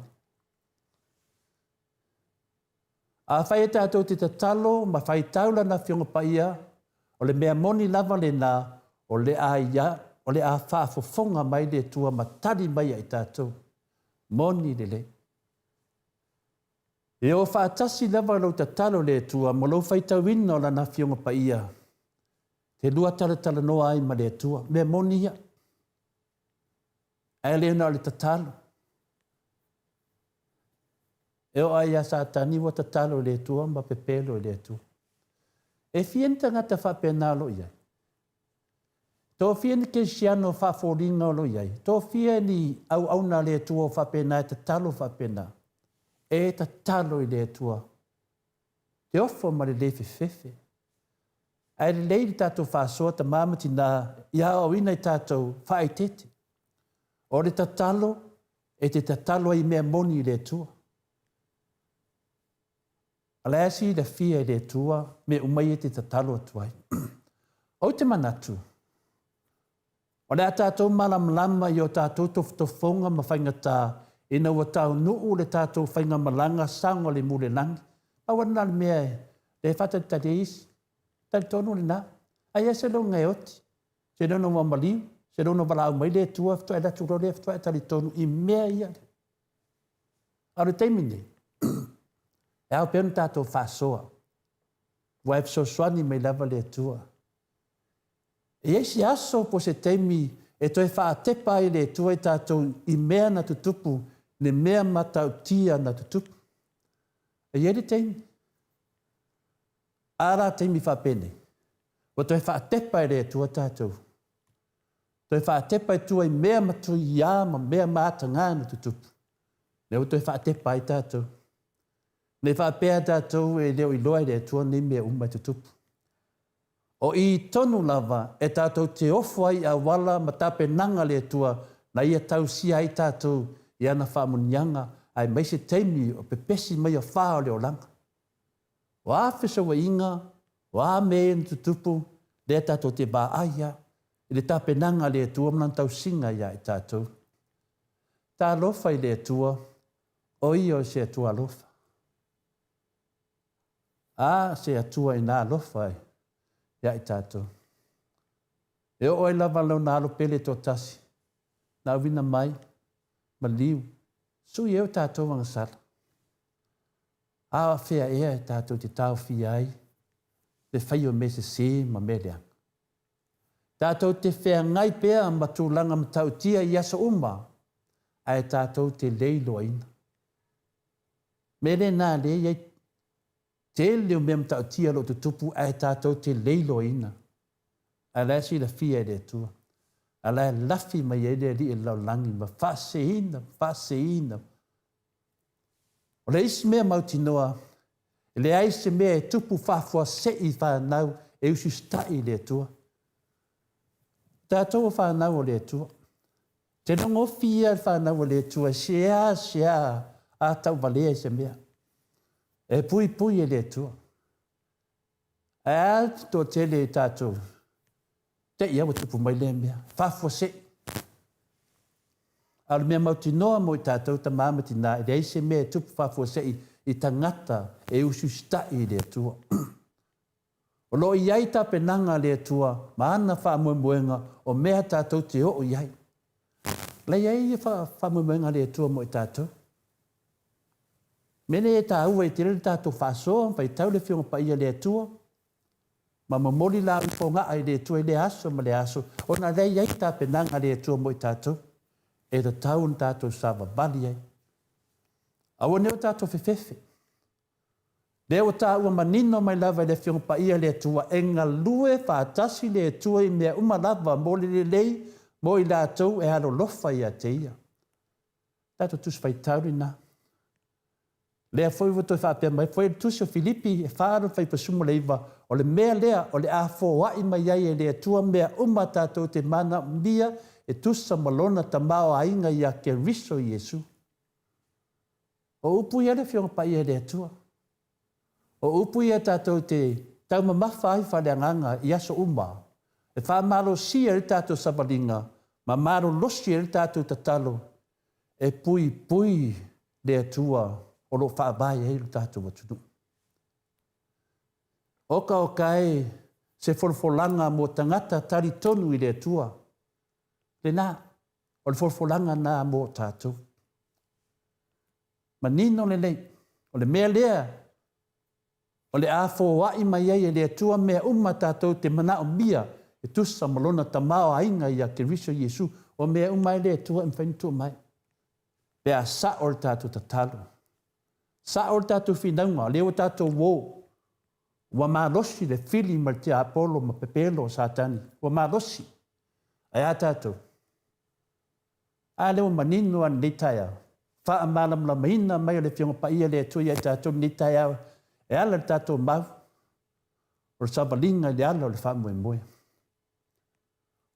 Speaker 3: Afai e tatou te tatalo ma faitau Lana Afioga Paia, o le mea moni lava lena, o le a ia, o le a faafofoga mai le Atua ma tali mai ia i tatou. Moni lelei. E o faatasi lava lou tatalo i le Atua ma lou faitauina o Lana Afioga Paia, te lua talatalanoa ai ma le Atua. Mea moni ia. Ae le na o le tatalo. E oo lava ia Satani ua tatalo i le Atua ma pepelo i le Atua. E fia ni tagata faapena o lo o i ai? Toafia ni kerisiano faafoliga o lo o i ai? Toafia ni auauna a le Atua o faapena e tatalo faapena? E tatalo i le Atua te ofo ma le le fefefe. Ae lelei le tatou faasoa tama ma tina ia aoaoina i tatou faaeteete. O le tatalo e te tatalo ai i mea moni i le Atua. O la e silafia e le Atua mea uma ia e te tatalo atu ai. Ou te manatu, o le a tatou malamalama i o tatou tofotofoga ma faigata ina ua taunuu le tatou faigamalaga saogalemu i le lagi. Pau lava lena o le mea e le faatalitali ai isi. Talitonu lena. Ai lava se loga e oti, seiloga ua maliu, seiloga ua valaau mai le Atua faatoa e alu atu loa lea faatoa e talitonu i mea ia. A o le taimi nei, e ao pea ona tatou faasoa, aua e fesoasoani mai lava le Atua. E i ai se aso po o se taimi e toe faatepa ai le Atua i tatou i mea na tutupu, le mea matautia na tutupu. E i ai le taimi. A la taimi faapenei, ua toe faatepa e le Atua tatou. Toe faatepa i tua i mea matuia ma mea mataga na tutupu. Lea ua toe faatepa ai tatou. Ne i faapea tatou e le o iloa e le Atua nei mea uma e tutupu. O i tonu lava e tatou te ofo ai i auala ma tapenaga a le Atua na Ia tausia ai tatou i ana faamuniaga aemaise taimi o pepesi mai afā o le olaga. O a fesauaiga, o a mea ia na tutupu, lea tatou te vaai a i le tapenaga a le Atua ma Lana tausiga ia i tatou. Talofa i le Atua, o Ia o se Atua alofa. A, se Atua ina alofa ia i tatou. E oo ai lava Lona Alo pele toatasi, na auina mai, maliu, sui ai o tatou agasala. A fea ea e tatou te taofia ai le fai o mea sese ma mea leaga? Tatou te feagai pea ma tulaga matautia i aso uma, ae tatou te le iloaina. Mea lena lea e i ai tele o mea matautia o lo o tutupu ae tatou te le iloaina. Ae la e silafia e le Atua. A la e lafi mai ai le Alii e le lalolagi ma faaseseina, faaseseina. O le isi mea mautinoa, e leai se mea e tupu faafuasei i fanau e usiusitai i le Atua. O tatou o fanau o le Atua. Te nogofie le fanau o le Atua e seasea a tauvalea i se mea. E puipui e le Atua. Ae a le toatele i tatou, te i ua tupu mai lea mea, faafuasei. A o le mea mautinoa mo i tatou tamā ma tinā, e leai se mea e tupu faafuasei i tagata e usiusitai i le Atua. O lo o i ai tapenaga a le Atua ma ana faamoemoega o mea tatou te oo i ai. O la e i ai faamoemoega a le Atua mo i tatou. Mea lea e taua ai tele le tatou faasoa ma faitau le Afioga Paia i le Atua ma momoli laau fogaa i le Atua i lea aso ma lea aso, ona o lea e i ai tapenaga a le Atua mo i tatou e tatau ona tatou savavali ai. Aua ne i o tatou fefefe. Lea ua taua manino mai lava e le Afioga Paia le Atua e galue faatasi le Atua i mea uma lava mo le lelei mo i latou e alolofa ia te Ia. Tatou Tusi Faitau lena. Lea foi ua toe faapea mai foi le Tusi o Filipi e 4 lona fuaiupu 19, o le mea lea o le a foai mai ai e le Atua mea uma tatou te manaomia e tusa ma Lona tamaoaiga ia Keriso Iesu. O upu ia le Afioga Paia e le Atua. O upu ia tatou te taumamafa ai faaleagaga i aso uma, e faamalosia ai le tatou savaliga ma malolosi ai le tatou tatalo e puipui le Atua o lo o faavae ai lo tatou atunuu. Okaoka e se folafolaga mo tagata talitonu i le Atua. Lena, o le folafolaga lena mo tatou. Manino lelei, o le mea lea o le a foai mai ai e le Atua mea uma tatou te manaomia e tusa ma Lona tamaoaiga ia Keriso Iesu, o mea uma e le Atua e mafai ona tuu mai pe a sao le tatou tatalo. Sao le tatou finauga, o lea ua tatou o, ua malosi le fili ma le tiapolo ma pepelo o Satani, ua malosi. Ae a tatou? A lea ua manino lava lenei taeao, faamalamalamaina mai o le Afioga Paia le Atua ia i tatou lenei taeao e ala i le tatou mau, o le savaliga i le ala o le faamoemoe.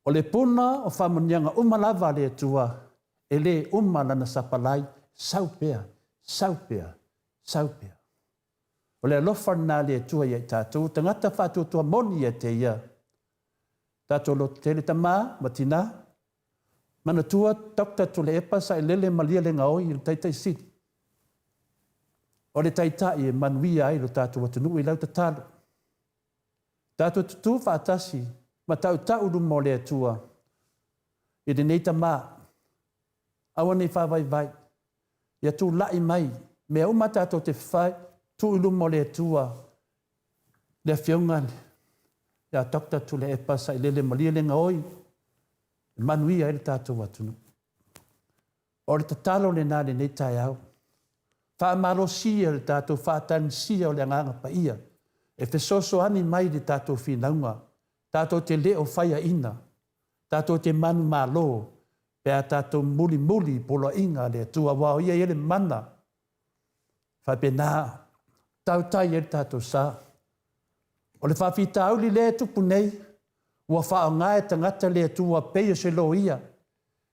Speaker 3: O le puna o faamanuiaga uma lava a le Atua, e le uma lana sapalai, sau pea, sau pea, sau pea. O le alofa lena a le Atua ia i tatou, o tagata faatuatua moni ia te Ia. Tatou lototele tamā ma tinā, manatua Doctor Tuilaepa Sailele Malielegaoi le Taitai Sili. O le Taitai e manuia ai lo tatou atunuu i lau tatalo. Tatou tutū faatasi ma tautau luma o le Atua i lenei tamā. Aua ne i faavaivai. Ia tulai mai mea uma tatou te fai, tuu i luma o le Atua le Afioga ia Doctor Tuilaepa Sailele Malielegaoi e manuia ai le tatou atunuu. O le tatalo lena i lenei taeao. Faamalosia le tatou faatagisia o le Agaga Paia e fesoasoani mai i le tatou finauga, tatou te le o faiaina, tatou te manumalo pe a tatou mulimuli i poloaiga a le Atua, aua o Ia e i ai le mana faapena tautai ai le tatou sa. O le faafitauli lea e tupu nei, ua faaaoga e tagata le Atua pei o se loia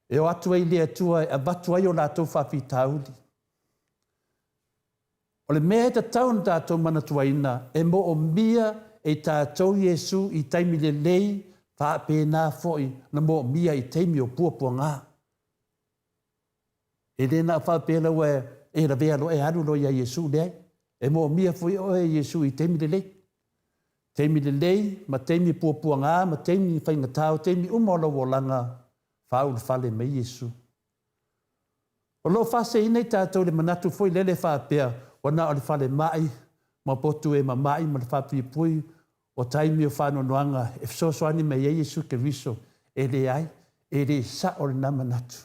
Speaker 3: e o atu ai i le Atua e avatu ai o latou faafitauli. O le mea e tatau ona tatou manatuaina, e moomia e tatou Iesu i taimi lelei faapena foi na moomia i taimi o puapuaga. E le na o faapea la ua e lavea loa e alu loa ia Iesu, leai. E moomia foi oe e Iesu i taimi lelei. Taimi lelei ma taimi puapuaga ma taimi faigata o taimi uma o lou olaga, faaulufale mai Iesu. O lo o faaseseina i tatou i le manatu foi lele faapea ua na o le falemai ma potu e mama'i ma le faapuipui o taimi o faanoanoaga e fesoasoani mai ai Iesu Keriso. E leai, e le sa'o lena manatu.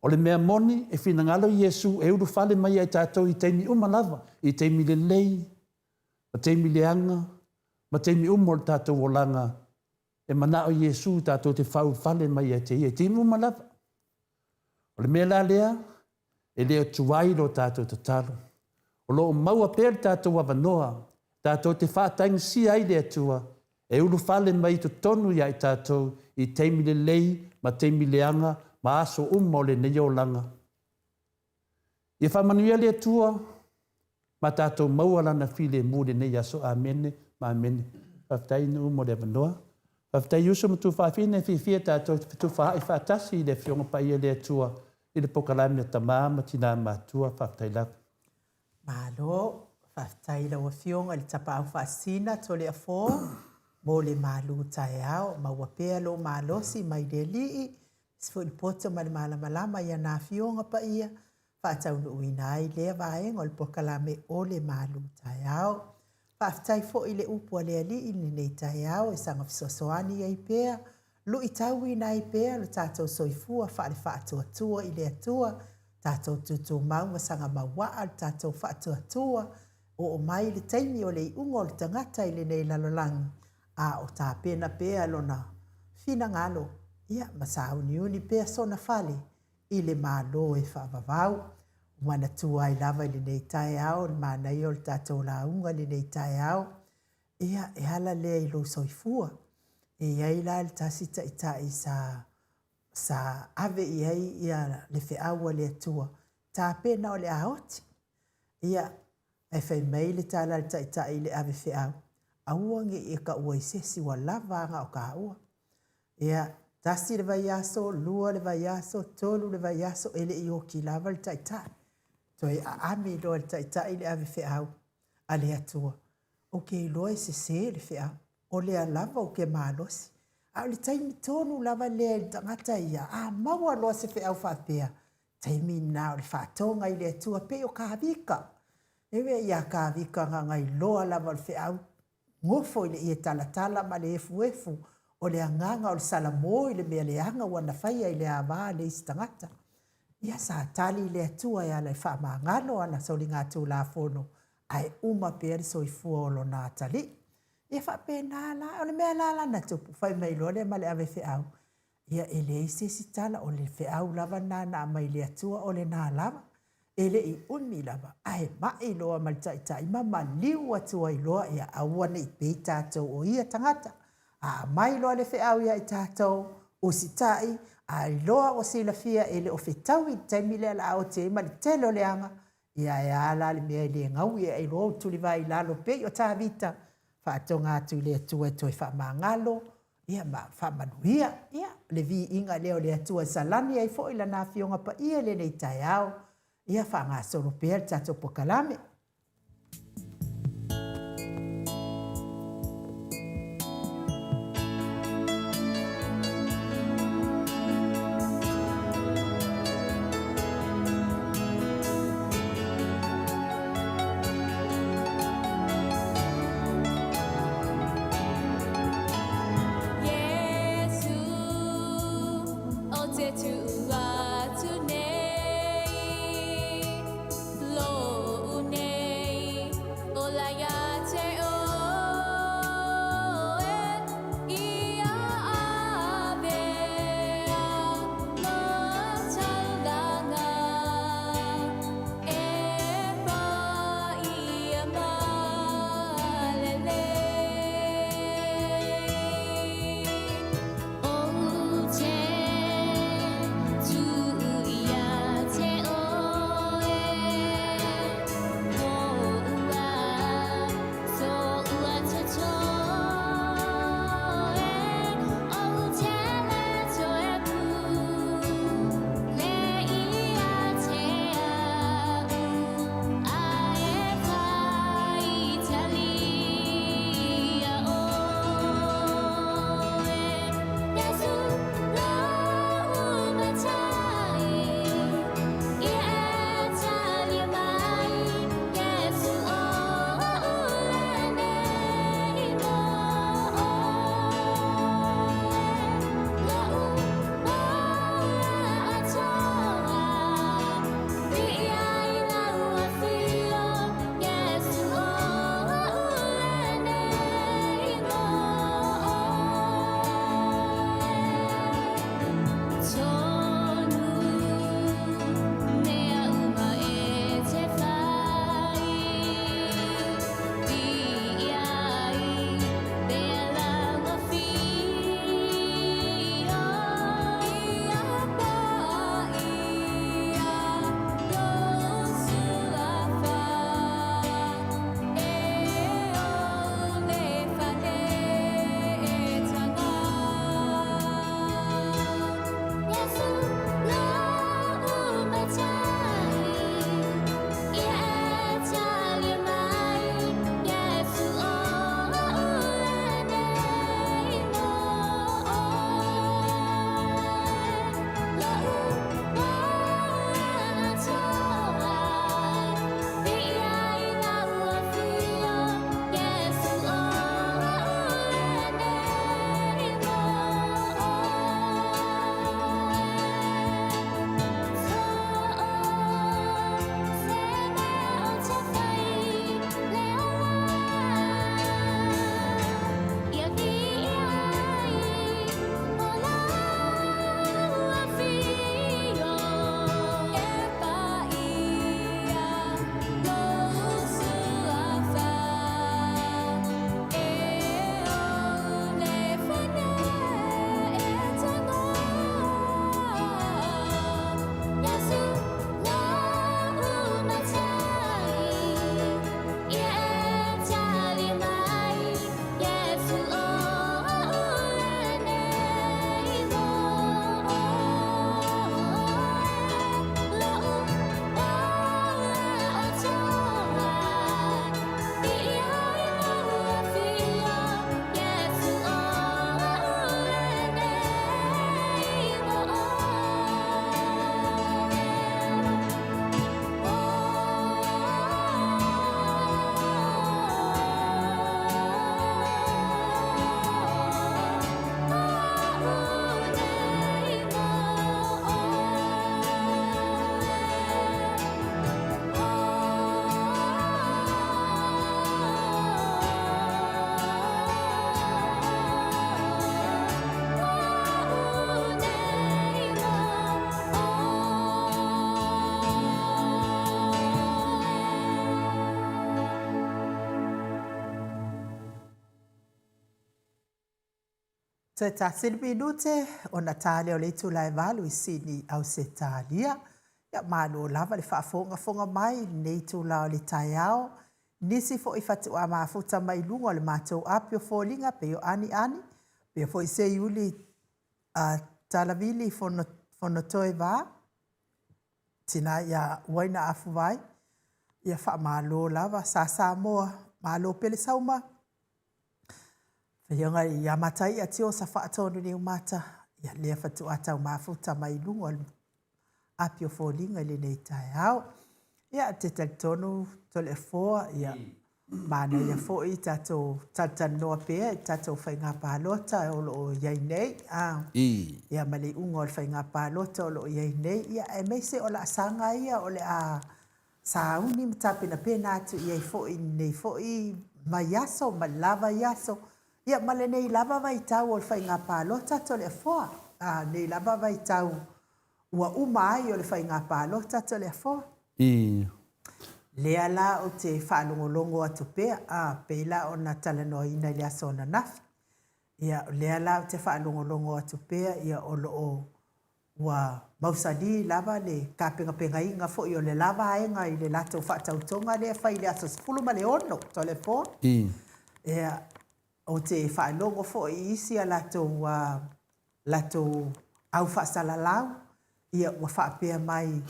Speaker 3: O le mea moni, e finagalo Iesu e ulufale mai ia i tatou i taimi uma lava, i taimi lelei, ma taimi leaga, ma taimi uma o le tatou olaga. E manao Iesu tatou te faufale mai ia te ia i taimi uma lava. O le mea la lea, e le o tuai lo tatou tatalo. O lo o maua pea le tatou avanoa, tatou te faatagisia ai le Atua e ulufale mai i totonu ia i tatou i taimi lelei ma taimi leaga ma aso uma o lenei olaga. Ia faamanuia le Atua ma tatou maua Lana filemu i lenei aso. Amene ma amene. Faafetai Nuu mo le avanoa. Faafetai uso ma tuafafine, e fiafia tatou te fetufaai faatasi i le Afioga Paia le Atua i le pokalame a Tama ma Tina Matua. Faafetai lava.
Speaker 1: Malo, faafetai i lau Afioga i le Tapaau Faasisina Toleafoa mo le malu taeao. Maua pea lou malosi mai le Alii, aemaise foi le poto ma le malamalama i ana Afioga Paia faataunuuina ai lea vaega o le polokalame o le malu taeao. Faafetai foi i le upu a le Alii i lenei taeao e saga fesoasoani ai pea, luitauina ai pea lo tatou soifua faale-faatuatua i le Atua, tatou tutumau ma saga mauaa le tatou faatuatua, oo mai le taimi o le iuga o le tagata i lenei lalolagi, a o tapena pea lona finagalo, ia, ma sauniuni pea sona fale i le Malo e faavavau. Ua manatua ai lava i lenei taeao le manaia o le tatou lauga i lenei taeao. Ia, e ala lea i lou soifua. E i ai la le tasi taitai sa, sa ave i ai ia le feau a le Atua, tapena o le a oti. Ia, ae fai mai le tala a le taitai i le ave feau, aua ne i e taua i se isi ua lava a na o taua. Ia, tasi le vaiaso, lua le vaiaso, tolu le vaiaso, e le i oti lava le taitai. Toe aami loa e le taitai le ave feau a le Atua. Ou te iloa e sese le feau, o lea lava ou te malosi. A o le taimi tonu lava lea i le tagata ia, a maua loa se feau faapea, taimi lena o le faatoga i le Atua, pei o Kavika. E mea ia Kavika na ona iloa lava o le feau, nofo i le ie talatala ma le efuefu o le agaga o le salamo i le mea leaga ua na faia i le ava a le isi tagata. Ia sa tali le Atua e ala i faamagalo ana soligatulafono ae uma pea le soifua o lona atalii. Ia faapena la, o le mea la la na tupu, fai mai loa lea ma le ave feau, ia e leai se isi tala, o le feau lava lena na aumai le Atua o lena lava. E le i umi lava, ae mai loa ma le taitai ma maliu atu ai loa, ia aua ne i pei tatou o ia tagata. A aumai loa le feau ia i tatou, usitai, a iloa ua silafia e le o fetaui i le taimi lea o le a oti ai ma le tele o leaga, ia e a la le mea e le gaui ai loa ou tulivae i lalo pei o Tavita, faatoga atu i le Atua e toe faamagalo, ia ma faamanuia. Ia, le viiga lea o le Atua e salani ai foi Lana Afioga Paia i lenei taeao, ia faagasolo pea le tatou pokalame. Toe tasi le minute ona ta lea o le itula e 8 i Sydney, Ausetalia. Ia, malo lava le faafogafoga mai i lenei itula o le taeao. Nisi foi faatoa mafuta mai luga o le matou api o foliga pei o Ani Ani, pea foi Seiuli Talavili Fonotoe Va, tina ia Uaina Afuvai. Ia faamalo lava. Sa Samoa, malo pele sauma. Afioga ia Mataia Tiosa Faatonu Niumata, ia lea faatoa tau mafuta mai luga o le api o foliga i lenei taeao. Ia, te talitonu Toleafoa, ia, manaia foi tatou talatalanoa pea i tatou faiga palota o lo o i ai nei. Ia, ma le iuga o le faiga palota o lo o i ai nei, ia, aemaise o laasaga ia o le a sauni ma tapenapena atu i ai foi i lenei foi vaiaso ma le la vaiaso, ia ma lenei lava vaitau o le faiga palota Toleafoa. Lenei lava vaitau ua uma ai o le faiga palota Toleafoa. Lea la ou te faalogologo atu pea, pei la ona talanoaina i le aso ananafi. Ia, lea la ou te faalogologo atu pea, ia, o lo o ua mausali lava le tapenapenaina foi o le la vaega i le latou faatautoga lea e fai i le aso 16 Toleafoa. Ia, ou te faalogo foi i isi a latou latou au faasalalau, ia ua faapea mai,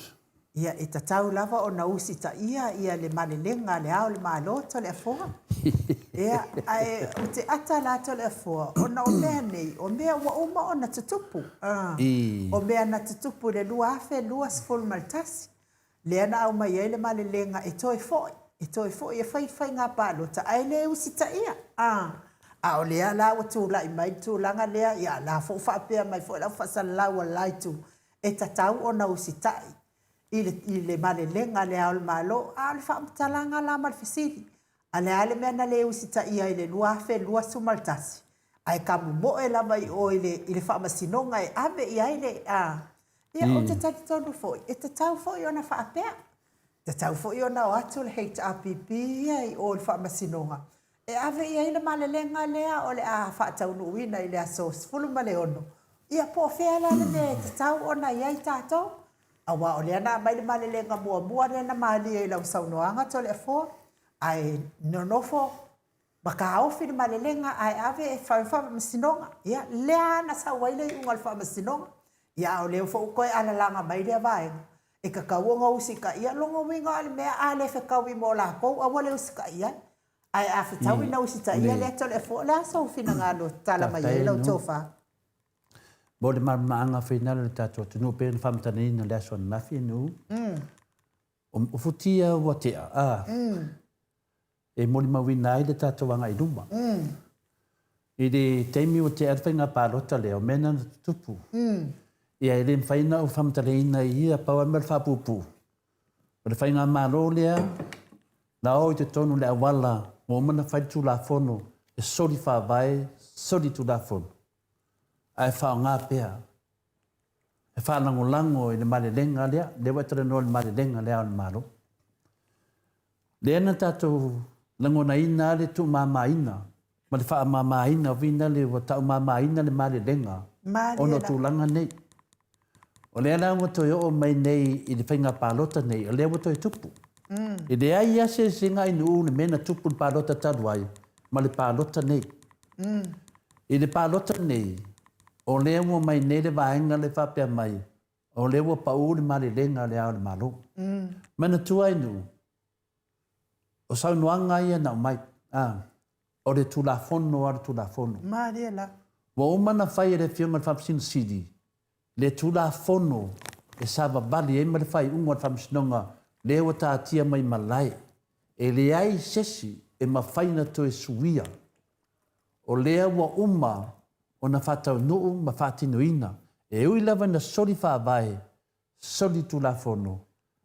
Speaker 1: ia e tatau lava ona usitaia ia le malelega a Le Ao o le Malo Toleafoa. Ia, ae ou te ata la Toleafoa, ona o mea nei, o mea ua uma ona tutupu. O mea na tutupu i le 2021, lea na aumai ai le malelega e toe foi, e toe foi e fai faiga palota, ae le usitaia. A o lea la ua tulai mai le tulaga lea, ia la foi ua faapea mai foi le au faasalalau a le la itu, e tatau ona usitai i le, i le malelega a Le Ao o le Malo. A o le faamatalaga la ma le fesili, a le a le mea na le usitaia ai i le 2021, ae tamomoe lava i o i le, i le faamasinoga e ave i ai le, a, ia, ou te talitonu foi, e tatau foi ona faapea. Tatau foi ona o atu le HRPP ia i o i le faamasinoga e ave i ai le malelega lea o le a faataunuuina i le aso 16, ia po o fea la le mea e tatau ona i ai tatou. Aua o lea na aumai le malelega muamua lea na malie i lau saunoaga Toleafoa, ae nonofo ma taofi le malelega ae ave e fai le faamasinoga. Ia, lea lava na sau ai le iuga o le faamasinoga. Ia, a o lea foi ua toe alalaga mai lea vaega, e tatau ona usitaia. Lona uiga o le mea a le fetaui mo latou, aua le usitai i ai. Ae a fetaui na usitaia lea Toleafoa, o le a sou finagalo e tatala mai ai lau tofa?
Speaker 3: Mo le malamalamaaga finale o le tatou atunuu pei ona faamatalaina i le aso ananafi, Nuu, o futia ua tea, a, e molimauina ai le tatou agai i luma. I le taimi ua tea le faiga palota lea, o mea na na tutupu, ia e le mafai ona ou faamatalaina i ia, pau lava le mea o le faapuupuu, o le faigamalo lea na o i totonu o le auala ua uma ona fai le Tulafono e soli faavae, soli Tulafono, ae faaaoga pea e faalagolago i le malelega lea, lea ua e talanoa i le malelega lea a le Malo. Lea na tatou lagonaina le tuumamaina ma le faamamaina uiga le ua taumamaina le malelega ona o tulaga nei. O lea la ua toe oo mai nei i le faiga palota nei, o lea ua toe tupu. E leai lava se eseesega ainuu i le mea na tupu i le palota talu ai ma le palota nei. I le palota nei, o lea ua omai nei le vaega lea faapea mai, o lea ua pau le malelega a Le Ao o le Malo. Manatua ainuu, o saunoaga ia na aumai, o le Tulafono lava le Tulafono.
Speaker 1: Malie la.
Speaker 3: Ua uma ona fai e le Afioga i le Faamasino Sili le Tulafono e savavali ai ma le faaiuga o le Faamasinoga lea ua taatia mai malae. E leai se isi e mafai ona toe suia. O lea ua uma ona faataunuu ma faatinoina, e ui lava ina soli faavae, soli tulafono,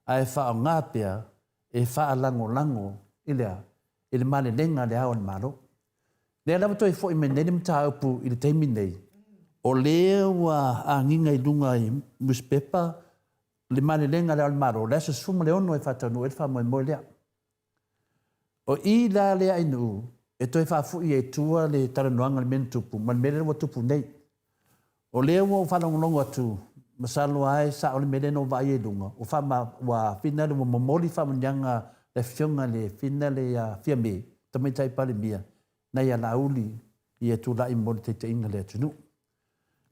Speaker 3: ae faaaoga pea e faalagolago i le a? I le malelega a Le Ao o le Malo. Lea lava toe foi mai nei le mataupu i le taimi nei, o lea ua agiga i luga i nusipepa le malelega a Le Ao o le Malo, le aso 16 e faataunuu ai le faamoemoe lea. O i la lea ainuu. E toe faafoi ai i tua le talanoaga i le mea na tupu ma le mea lea ua tupu nei. O lea ua ou faalogologo atu, masalo lava e sao le mea lea na ou vaai ai i luga, ua faama, ua fina le, ua momoli faamanuiaga a le Afioga i le fina le ia Fiame, Tamaitai Palemia, nai a Laauli ia tulai mo le taitaiga o le atunuu.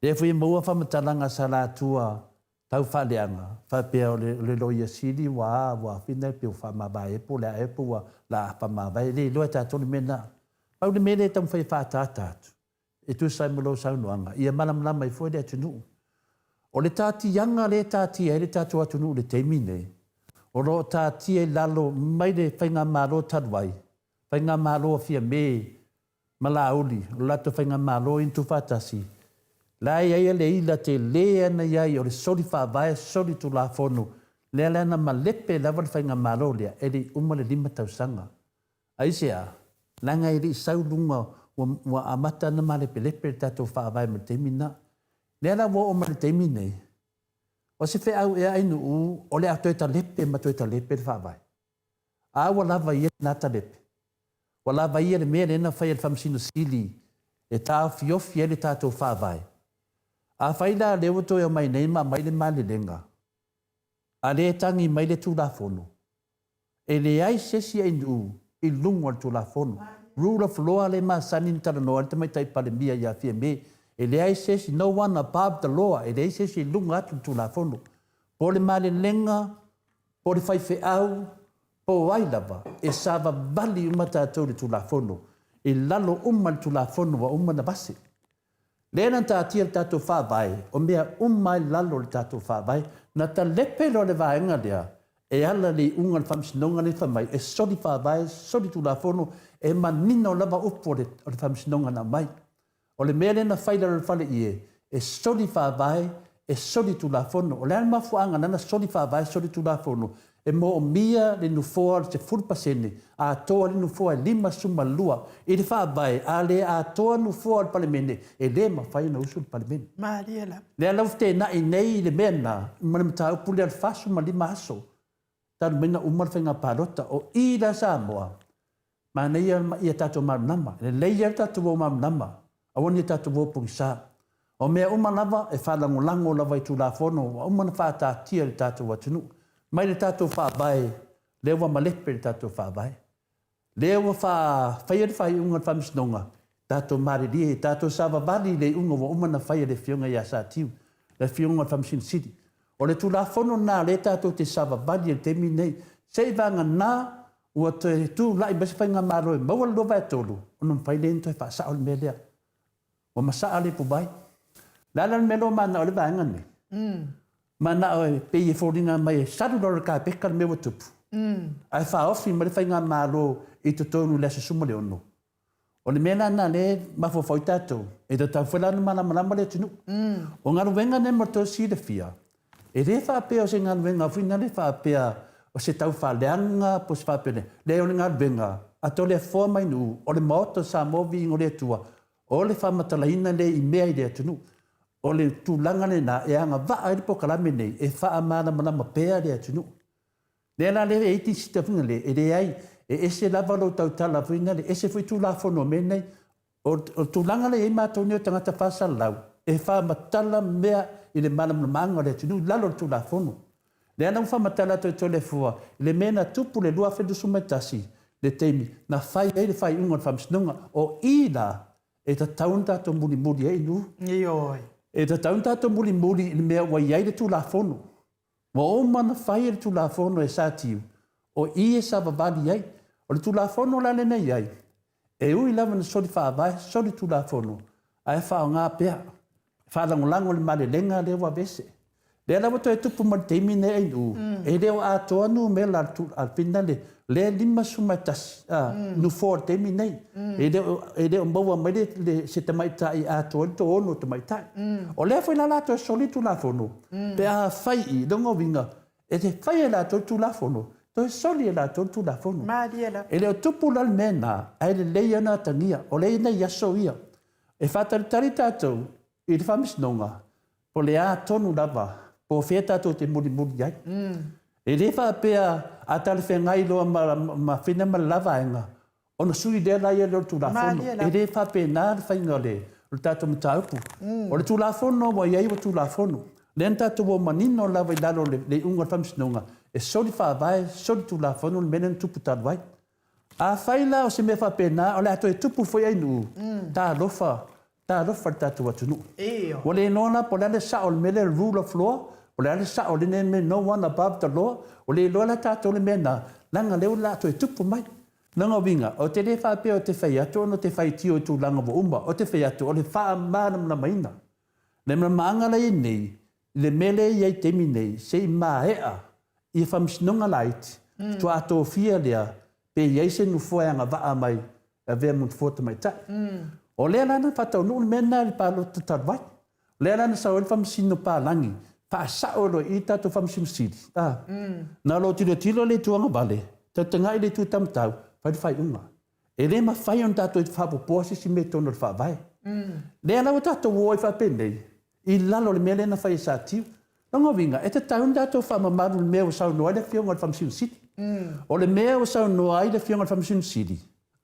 Speaker 3: Lea foi e maua faamatalaga a Salaatua tau faaleaga, faapea o le, o le Loia Sili ua a, ua fina pe ua faamavae po o le a ea po ua la faamavae, e le iloa e tatou le mea lena. Pau le mea lea e taumafai e faaataata atu, e tusa ai ma lou saunoaga, ia malamalama ai foi le atunuu. O le taatiaga lea e taatia ai le tatou atunuu i le taimi nei, o lo o taatia i lalo mai le Faigamalo talu ai, Faigamalo a Fiame ma Laauli, o le latou Faigamalo ia na tuufaatasi, la e i ai le ila tele lava na i ai o le soli faavae, soli tulafono, lea la na malepe lava le Faigamalo lea, e le i uma le 5 tausaga. Aisea? Leaga e le i sau luga, ua, ua amata ona malepelepe le tatou Faavae mai le taimi lena. Lea la ua oo mai le taimi nei, o se feau ea ainuu o le a toe talepe ma toe talepe le Faavae? A ua lava ia lena talepe? Ua lava ia le mea lea na fai e le Faamasino Sili e taofiofi ai le tatou Faavae? Afai la lea ua toe omai nei ma aumai le malelega, a lea e tagi mai le Tulafono, E leai se isi ainuu i luga o le Tulafono. Rule of law lea e masani ona talanoa ai le Tamaitai Palemia ia Fiame. E leai se isi, no one above the law, e leai se isi i luga atu o le Tulafono. Po o le malelega, po o le faifeau, po o ai lava, e savavali uma tatou i le Tulafono. I lalo uma le Tulafono ua uma ona vase. Lea na taatia le tatou Faavae, o mea uma lava i lalo o le tatou Faavae. Na talepe loa le vaega lea e ala i le iuga o le Faamasinoga lea fai mai e soli Faavae, soli Tulafono, e manino lava upu o le Faamasinoga na aumai. O le mea lea na fai i lalo o le faleie, e soli Faavae, e soli Tulafono. O le a le mafuaaga lea na soli Faavae, soli Tulafono? E moomia le nofoa o le 10% atoa le nofoa e 52 i le Faavae, a le atoa nofoa o le Palemene, e le mafai ona usu le Palemene.
Speaker 1: Malie lava.
Speaker 3: Lea la ua feteenai nei i le mea lena ma le mataupu lea o le 45 aso talu mai ona uma le faiga palota. O i la Samoa, Manaia ia tatou malamalama. Lelei lava le tatou o malamalama, aua ne i tatou o pogisa. O mea uma lava e faalagolago lava i Tulafono ua uma ona faataatia e le tatou atunuu. Mai le tatou Faavae, lea ua malepe le tatou Faavae. Lea ua faia le faaiuga a le Faamasinoga, tatou malilie, tatou savavali i le iuga ua uma ona fai e le Afioga ia Satiu, le Afioga i le Faamasino Sili. O le Tulafono lena o lea tatou te savavali ai i le taimi lenei, seiavagana ua toe tulai mai se faigamalo e maua le 2/3 ona mafai lea ona toe faasao le mea lea. Ua masaa le ipuvai. O le a la le mea lea ua mananao ai le vaega lenei? Mananao e pei e foliga mai e salu lalo i le kapeta le mea ua tupu, ae faaofi mai le faigamalo i totonu i le aso 16. O le mea la lena lea e mafaufau ai tatou, e tatau foi la ona malamalama le atunuu. O galuega nei mo le tou silafia, e le faapea o se galuega foi lea faapea o se tau faaleaga po o se faapea. Leai, o le galuega a Toleafoa mai Nuu, o le Maota o Samoa Viiga o le Atua, o le faamatalaina lea i mea i le atunuu. O le tulaga lena e agavaa ai le polokalame nei e faamalamalama pea le atunuu. Lea la lea e i ai nisi faiga le, e leai, e ese lava lou tautala foi lea, ese foi Tulafono o mea nei. O le tulaga lea e i ai matou nei o tagata faasalalau, e faamatala mea i le malamalamaaga o le atunuu i lalo o le Tulafono. Lea la ua faamatala atu e Toleafoa i le mea na tupu i le 2021, le taimi na fai ai le faaiuga o le Faamasinoga. O i la e tatau ona tatou mulimuli ai i Nuu.
Speaker 1: Ioe.
Speaker 3: E tatau ona tatou mulimuli i le mea ua i ai le Tulafono. Ua uma ona fai le Tulafono e Satiu, o i e savavali ai. O le Tulafono la lea e i ai, e ui lava ina soli faavae, soli Tulafono, ae faaaoga pea, faalagolago i le malelega lea ua aveese. Lea la ua toe tupu mai le taimi lenei Ainuu, e le o atoa numera a le finale, lea e 51 nofoa o le taimi lenei. E le o maua mai se tamaitai e atoa ai le toaono o tamaitai. O lea foi la o le a toe soli le Tulafono, pe afai i lona uiga, e te fai e latou le Tulafono, toe soli e latou le Tulafono.
Speaker 1: Malie lava.
Speaker 3: E le o tupu la le mea lena, ae lelei ona atagia, o lea e i nai aso ia. E faatalitali tatou i le Faamasinoga, po o le a tonu lava, po o fea tatou te mulimuli ai. E le faapea a talafeagai loa ma Fina ma le la vaega, Ona sui lea la ia lea o le Tulafono. E le faapena le faiga o le tatou mataupu. O le Tulafono ua i ai ua Tulafono. Lea na tatou o manino lava i lalo o le iuga o le Faamasinoga, e soli faavae, soli Tulafono le mea lea na tupu talu ai. Afai la o se mea faapena o le a toe tupu foi Ainuu, talofa, talofa i le tatou atunuu. Ua le iloa la po o le a le sao o le mea lea o le rule of law, po o le a le sao o lenei mea no one above the law, ua le iloa la tatou le mea lena, leaga o lea o le a toe tupu mai. Lona uiga, ou te le faapea ou te fai atu ona ou te faitio i tulaga ua uma, ou te fai atu o le faamalamalamaina. Le malamalamaaga la e i ai nei, i le mea lea e i ai i le taimi nei, se i maea ia faamasinoga laiti, faatoa tofia lea pe i ai se nofoa e agavaa mai e avea ma nofoa tamaitai. O lea la na faataunuu le mea lena i le palota talu ai. O lea la na sau ai le Faamasino Palagi, faasao loa i i le tatou Faamasino Sili. A. Na lou tilotilo le itu agavale, tautagai i le itu taumatau, fai le faaiuga. E le mafai ona tatou faapopoa se isi mea i totonu o le Faavae. Lea la ua tatou o ai faapenei, i lalo o le mea lea na fai e Satiu. Lona uiga, e tatau ona tatou faamamalu i le mea ua saunoa ai le Afioga i le Faamasino Sili. O le mea ua saunoa ai le Afioga i le Faamasino Sili,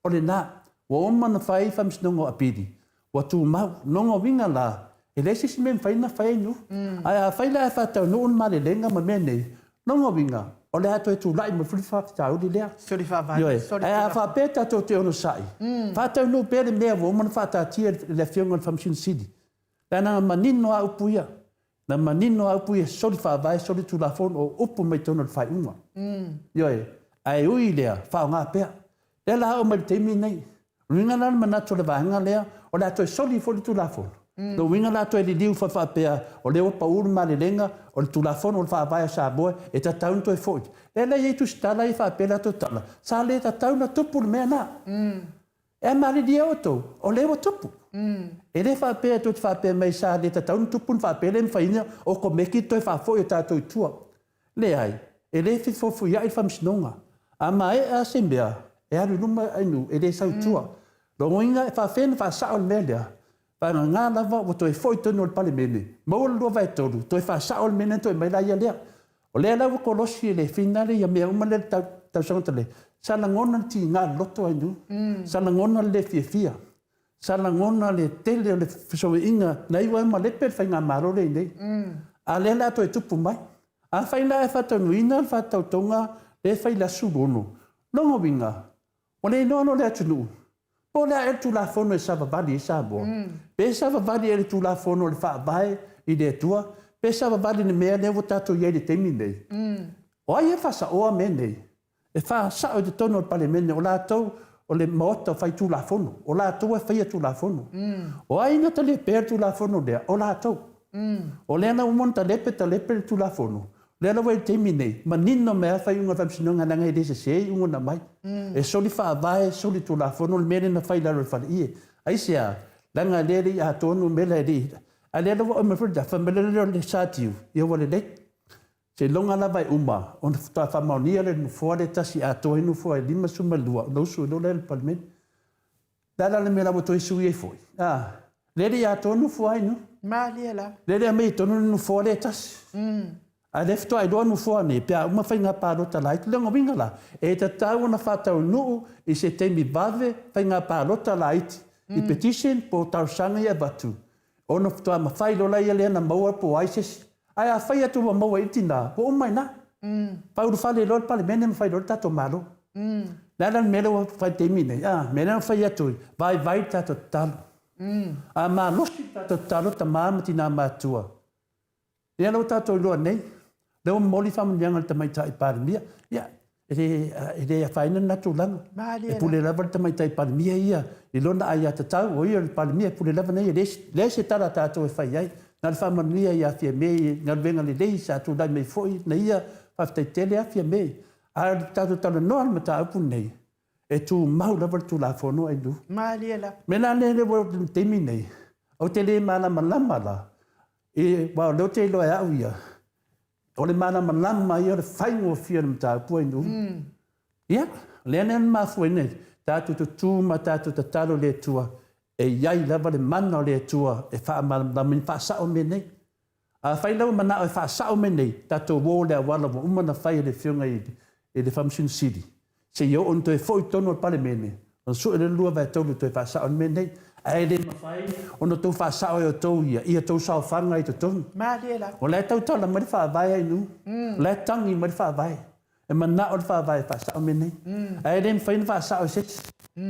Speaker 3: O lena, ua uma ona fai faamasinoga o apili, ua tumau. Lona uiga la, e leai se isi mea e mafai ona fai ai nuu. Ae afai la e faataunuu le malelega ma mea nei, lona uiga, o le a toe tulai mai foi le faafitauli lea. Ioe. Ae a faapea tatou te onosai, faataunuu pea le mea ua uma ona faataatia e le Afioga i le Faamasino Sili. Leaga na manino lava upu ia. Na manino lava upu ia, soli faavae, soli tulafono, o upu mai totonu o le faaiuga. Ioe. Ae ui i lea, faaaoga pea. Lea la oo mai i le taimi lenei. O le uiga la o le manatu o le vaega lea, o le a toe soli foi le tulafono. O le uiga la toe liliu faapea, o lea ua pau le malelega, o le tulafono o le faavae o Samoa, e tatau ona toe foi. Lea la e i ai tusitala ia faapea latou tala, sa le tatau ona tupu le mea lena. E malilie outou, o lea ua tupu. E le faapea tou te faapea mai sa le tatau ona tupu ona faapea lea e mafai ona okomeki le toe faafoi o tatou i tua. Leai, e le fefoifoiai le faamasinoga. A maea se mea, e alu i luma ainu, e le sau i tua. Lona uiga e faapefea ona faasao le mea lea? Vagana lava ua toe foi i totonu o le Palemene, maua le 2/3, toe faasao le mea lea ona toe aumai laia lea. O lea la ua kolosi e le finale ia mea uma lea i le tausaga talu ai, sa lagona le tiga loloto ai sa lagona le le fiafia, sa lagona le tele o le fesouaiga, na iu ai malepe le faigamalo lea i inei. A o lea o le a toe tupu mai. Afai la e faataunuuina le faatautoga lea e fai i le aso 16, lona uiga, Ua le iloa loa le atunuu po o le a ea le Tulafono e savavali ai Samoa, pe savavali ea i le Tulafono o le Faavae i le Atua, pe savavali i le mea lea ua tatou i ai i le taimi lenei. O ai e faasaoa mea nei? E faasao i totonu o le Palemene, o latou o le Maota Faitulafono, o latou e faia Tulafono. O ai na talepea le Tulafono lea? O latou. O lea la ua uma ona talepe, talepe le Tulafono, lea la ua i le taimi nei, manino mai lava faaiuga o le Faamasinoga leaga e le sese iuga na aumai. E soli faavae, soli tulafono le mea lea na fai i lalo o le faleie. Aisea? Leaga lea e le i atoa numera e le i... A lea la ua aumai foi le fai mai lea o le satiu, ia ua lelei. Seiloga lava e uma ona faatoa faamaonia lea e le Nofoa lea e tasi e atoa ai Nofoa e 52 ona usu ai loa lea i le Palemene. O le a la le mea la ua toe sui ai foi? A, lea e le i atoa nofoa ai no.
Speaker 1: Malie la.
Speaker 3: Lea e le aumai i totonu le nofoa lea e tasi. A lea faatoa iloa nofoa nei pe a uma faiga palota laiti. Lona uiga la, e tatau ona faataunuu i se taimi vave faiga palota laiti i petition po o talosaga ia e avatu ona faatoa mafai loa laia lea ona maua po o ai se isi. Ae a fai atu ua maua i le tina, ua uma i ina. Faaulufale loa le Palemene ma fai loa le tatou Malo. O le a la le mea lea ua fai i le taimi lenei? A, mea lea na fai atu, vaivai le tatou tatalo. A malosi le tatou tatalo tama ma tina matutua, lea la ua tatou iloa nei, lea ua momoli faamanuiaga i le Tamaitai Palemia. Ia, e le afaina lena tulaga. E pule lava le Tamaitai Palemia ia i lona aiatatau, o ia o le Palemia, e pule lava na ia, e leai se tala a tatou e fai ai. Na o le faamanuia ia Fiame i galuega lelei sa tulai mai foi na ia, faafetai tele lava Fiame. A o le tatou talanoa i le mataupu lenei, e tumau lava le Tulafono Ailu.
Speaker 1: Malie lava.
Speaker 3: O le mea la lea ua oo i le taimi lenei, ou te le malamalama la, aua o lea ou te iloa e au ia, O le malamalama ia o le faigofie o le mataupu Ainuu. Ia, o lea na mafua ai nei, tatou tutu ma tatou tatalo i le Atua, e i ai lava le mana o le Atua e faamalamalama ma faasao mea nei. Afai la ua manao e faasao mea nei, tatou o i le auala ua uma ona fai e le Afioga i le Faamasino Sili, seia oo ina toe foi i totonu o le Palemene. Ona sue lea le 2/3 e toe faasao ai le mea lenei. Ae le mafai ona outou faasao e outou ia i a outou saofaga i totonu.
Speaker 1: Malie lava.
Speaker 3: O la e tautala mai le Faavae Ainuu. O la e tagi mai le Faavae. E manao le Faavae e faasao mea nei. Ae le mafai ona faasao e se isi.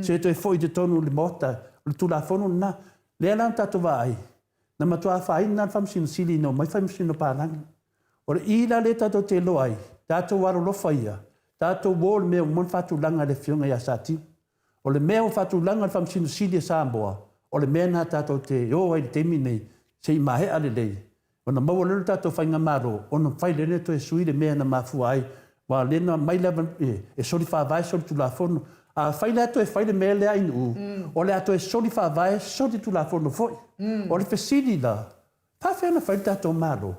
Speaker 3: Se toe foi i totonu o le Maota, o le Tulafono lena. Lea la na tatou vaai, na matua afaina lava le Faamasino Sili ina omai Faamasino Palagi. O le i la lea tatou te iloa ai, tatou alolofa ia, tatou o i le mea ua uma ona faatulaga e le Afioga ia Satiu. O le mea ua faatulaga e le Faamasino Sili a Samoa, o le mea lena tatou te o ai i le taimi lenei, se i maea lelei, ona maua lea o le tatou faigamalo, ona mafai lea ona toe sui le mea na mafua ai, aua o lea na aumai lava e soli faavae, soli tulafono. Afai la e toe fai le mea lea Ainuu, o le a toe soli faavae, soli tulafono foi. O le fesili la, faapefea ona fai le tatou Malo?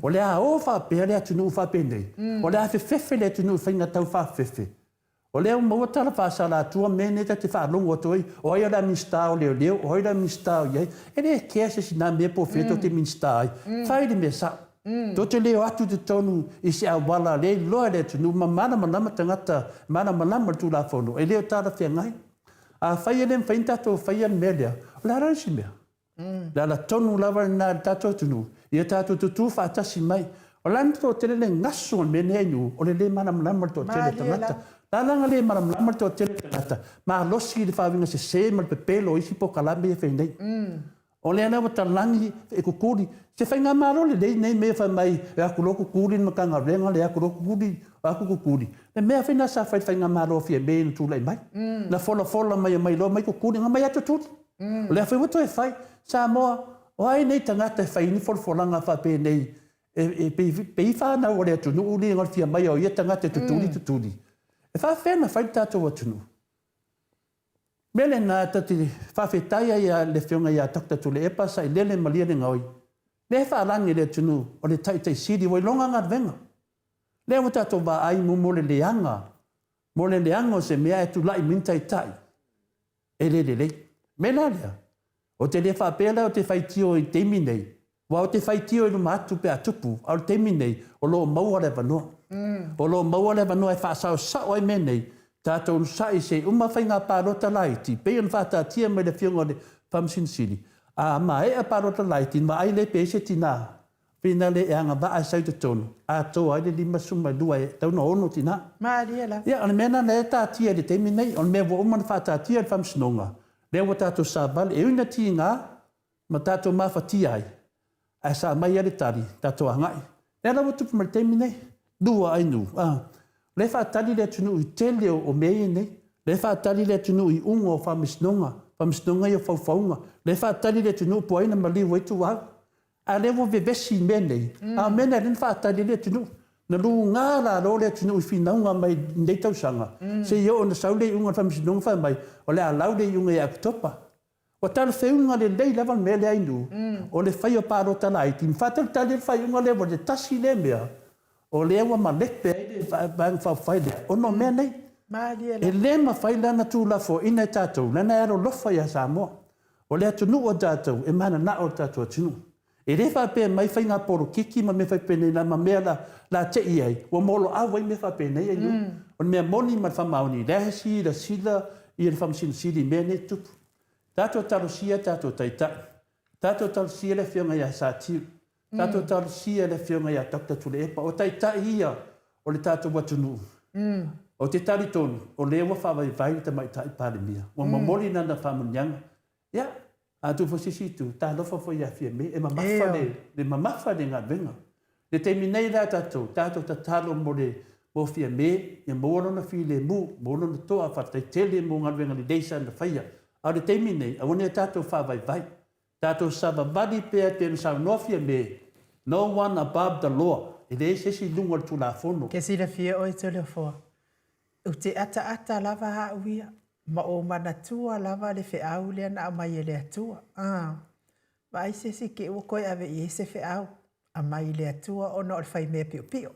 Speaker 3: O le a o faapea le atunuu faapenei? O le a fefefe le atunuu i faiga tau faafefefe? O lea ua maua tala faasalatua mea nei ta te faalogo atu ai, o ai o le a Minisita o Leoleo, o ai o le a Minisita o i ai. E le kea se isi na mea po o fea tou te Minisita ai. Fai le mea sao. Tou te le o atu i totonu i se auala le iloa e le atunuu ma malamalama tagata, malamalama le Tulafono, e le o talafeagai. Afai e le mafai ona tatou faia le mea lea, o le a la le isi mea? O le ala tonu lava lena i le tatou atunuu, ia tatou tutū faatasi mai. O le a le toatele le gasu o le mea lenei nuu, o le le malamalama o le toatele o tagata. O le a la na le malamalama le toatele o tagata, malosi i le faauiga sese ma le pepelo o isi polokalame ia e fai nei. O lea la ua talagi e kukuli. Se faigamalo lelei nei mea fai mai e o atu loa kukuli le Matagaluega lea, o atu loa kukuli, o atu kukuli. Le mea foi lena sa fai i le faigamalo a Fiame ina tulai mai. Na folafola mai omai loa omai kukuli, na omai lava tutuli. O lea foi ua toe fai. Samoa, o ai nei tagata e fai ni folafolaga faapenei e pei fanau a le atunuu le igoa fia mai o ia tagata e tutuli tutuli. E faafefea ona fai le tatou atunuu? Mea lena ta te faafetai ai i le Afioga ia Doctor Tuilaepa Sailele Malielegaoi, lea e faalagi e le atunuu o le Taitai Sili ua iloga galuega. Lea ua tatou vaai mo le leaga, mo le leaga o se mea ae tulai mai ni taitai. E le lelei. Mea la lea, ou te le faapea la ou te faitio i le taimi nei, aua ou te faitio i luma atu pe a tupu, a o le taimi nei, o lo o maua le avanoa. O lo o maua le avanoa e faasaosao ai mea nei, tatou onosai se i uma faiga palota laiti, pei ona faataatia mai e le Afioga i le Faamasino Sili, a maea palota laiti, ona vaai lea pe i ai se tina Finale e agavaa e sau i totonu, atoa ai le 52 e tatau ona ono tina.
Speaker 1: Malie lava.
Speaker 3: Ia, o le mea lena lea e taatia i le taimi lenei, o le mea ua uma ona faataatia e le Faamasinoga, lea ua tatou savali, e ui ina tiga ma tatou mafatia ai, ae sa aumai lava le tali, tatou agai. Lea la ua tupu mai i le taimi lenei, lua ai nuu, a. O lea e faatali le atunuu i tele o mea ia nei. Lea e faatali le atunuu i iuga o Faamasinoga, Faamasinoga ia o faufauga. Lea e faatali le atunuu po o ai na maliu ai Tuuau. A o lea ua vevesi i mea nei, a o mea nei lea na faatali ai le atunuu. Na luga lalo le atunuu i finauga mai lenei tausaga, seia oo ina sau le iuga a le Faamasinoga fai mai, o le a lau le iuga ia Oketopa. Ua talafeuga lelei lava le mea lea Ainuu, o le fai o palota laiti ma faatalitali ai le faaiuga lea ua le tasi lea mea, o lea ua malepe ai le Vaega Faaupufai lea ona o mea nei. E le mafai la ona tuulafoaiina e tatou, leaga e alolofa ia Samoa. O le atunuu o tatou, e mananao le tatou atunuu. E le faapea mai faiga polokiki ma mea faipenei la ma mea la la te i ai, ua moloau ai mea faapenei ai. O le mea moni ma le faamaoni, lea e silasila ia le Faamasino Sili i mea nei e tutupu. Tatou talosia tatou taitai. Tatou talosia le Afioga ia Satiu. Tatou talosia le Afioga ia Doctor Tuilaepa. O taitai ia o le tatou atunuu. Ou te talitonu, o lea ua faavaivai le Tamaitai Palemia. Ua momoli lana faamanuiaga. Ia, a tuu foi se isi itu, talofa foi ia Fiame, e mamafa le, le mamafa le galuega. Le taimi nei la tatou, tatou tatalo mo le, mo Fiame, ia maua lona filemu, maua lona toa, faafetai tele mo galuega lelei sa na faia. A o le taimi nei, aua ne i tatou faavaivai. Tatou savavali pea pei ona saunoa Fiame, no one above the law, e leai se isi i luga o le Tulafono.
Speaker 1: Ke silafia oe Toleafoa, ou te ataata lava au ia, ma ou manatua lava le feau lea na aumai e le Atua. A, vaai se isi ke ua toe ave i ai se feau, aumai i le Atua ona o le fai mea piopio.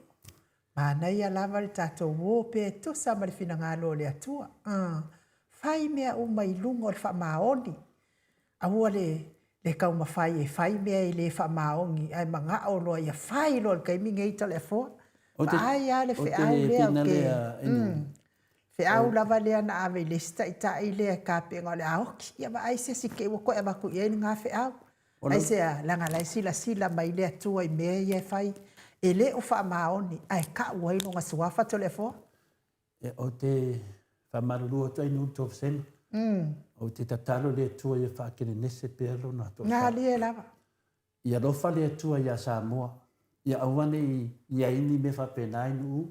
Speaker 1: Manaia lava le tatou o pea e tusa ma le finagalo o le Atua. A, fai mea uma i luga o le faamaoni. Aua le le taumafai e fai mea e le faamaoni ae manao loa ia fai loa i le taimi nei Toleafoa. Vaai lava le feau lea ou te... Feau lava lea na ave i le isi taitai lea e kapega o le a oki. Ia vaai se isi kei ua toe avatu i ai lena feau. Aisea? Leaga la e silasila mai le Atua i mea ia e fai. E le o faamaoni, ae tau ai lona suafa Toleafoa.
Speaker 3: Ia, ou te faamalulu atu ai i nuu Tovesega. Ou te tatalo i le Atua ia faakelenese pea lona toafa.
Speaker 1: Galie lava.
Speaker 3: Ia alofa le Atua iā Samoa, ia aua ne i i ai ni mea faapena i nuu.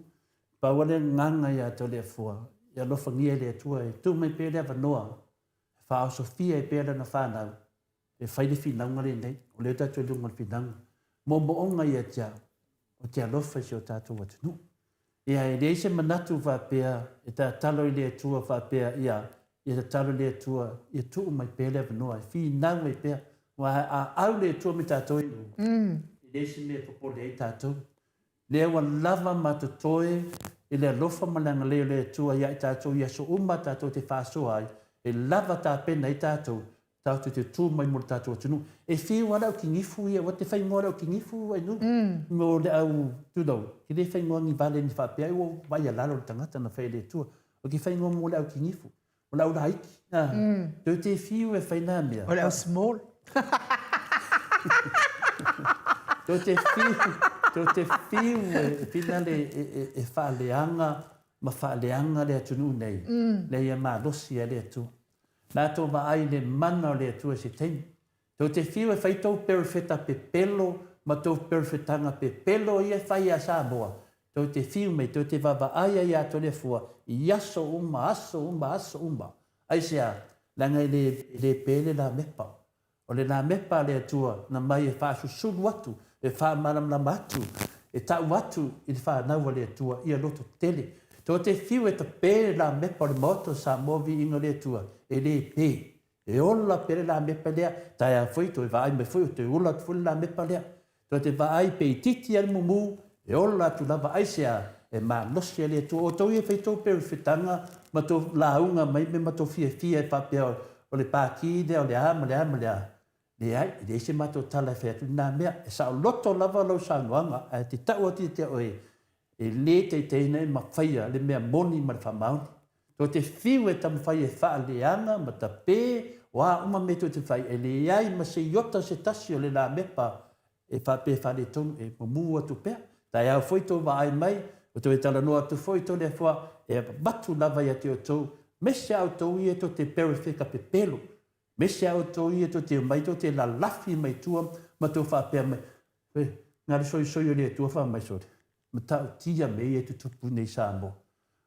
Speaker 3: Pau lava le agaga iā Toleafoa, ia alofagia e le Atua e tuu mai pea le avanoa e faaosofia ai pea lana fanau e fai le finauga lenei, o lea tatou i luga o le finauga. Moomooga ia te au, ou te alofa i si o tatou atunuu. Ia, e leai se manatu faapea e tatalo i le Atua faapea, ia, ia tatalo i le Atua ia tuu mai pea le avanoa e finau ai pea, aua a au le Atua me tatou i nuu, e leai se mea e popole ai tatou. Lea ua lava ma totoe i le alofa ma le agalelei o le Atua ia i tatou i aso uma tatou te faasoa ai, e lava tapena ai tatou, tatou te tu mai mo le tatou atunuu. E fiu lava le au kinifu ia, ua te faingoa le au kinifu Ainuu, mo le au, tulou, ke le faingoa ni vale ni faapea ai ua ou vaai alalo le tagata na fai e le Atua. O ke faingoa mo le au kinifu, o le au laiti. Tou te fiu e fai na mea.
Speaker 1: O le au small.
Speaker 3: Tou te fiu, tou te fiu e finale e faaleaga ma faaleaga le atunuu nei, lea ia malosi ai le Atua. Latou vaai i le mana o le Atua i se taimi. Tou te fiu e fai tou perofeta pepelo ma tou perofetaga pepelo ia e fai ia Samoa, tou te fiu mai, tou te vaavaai ai ia Toleafoa i aso uma, aso uma, aso uma. Aisea? Leaga e le, e le pe le lamepa. O le lamepa a le Atua na mai e faasusulu atu, e faamalamalama atu, e tau atu i le fanau a le Atua ia loto tele. Tou te fiu e tape le lamepa o le Maota o Samoa Viiga o le Atua, e le pe. E ola pea le lamepa lea, taeao foi toe vaai mai foi o toe ola atu foi le lamepa lea. Tou te vaai pe itiiti a le mumu, e ola atu lava aisea? E malosi a le Atua. O outou ia e fai tou perofetaga ma tou lauga mai me ma tou fiafia e faapea o le pati lea o le a ma le a ma le a. Leai, e leai se matou tala e fai atu i lena mea. E saoloto lava lau saunoaga ae te tau atu ia te oe, e le taitaiina e mafaia le mea moni ma le faamaoni. Tou te fiu e taumafai e faaleaga ma tape, o a uma mea tou te fai, e leai ma se iota se tasi o le lamepa e faapea e faaletonu, e mumu atu pea. Taeao foi tou vaai mai, o toe talanoa atu foi tou le Atua, e avatu lava ia te outou, mese a outou ia tou te perefeka pepelo, mese a outou ia tou te omai tou te lalafi mai tua ma tou faapea mai, E, na le soisoi o le Atua fa mai sole, matautia mea ia e tutupu nei i Samoa.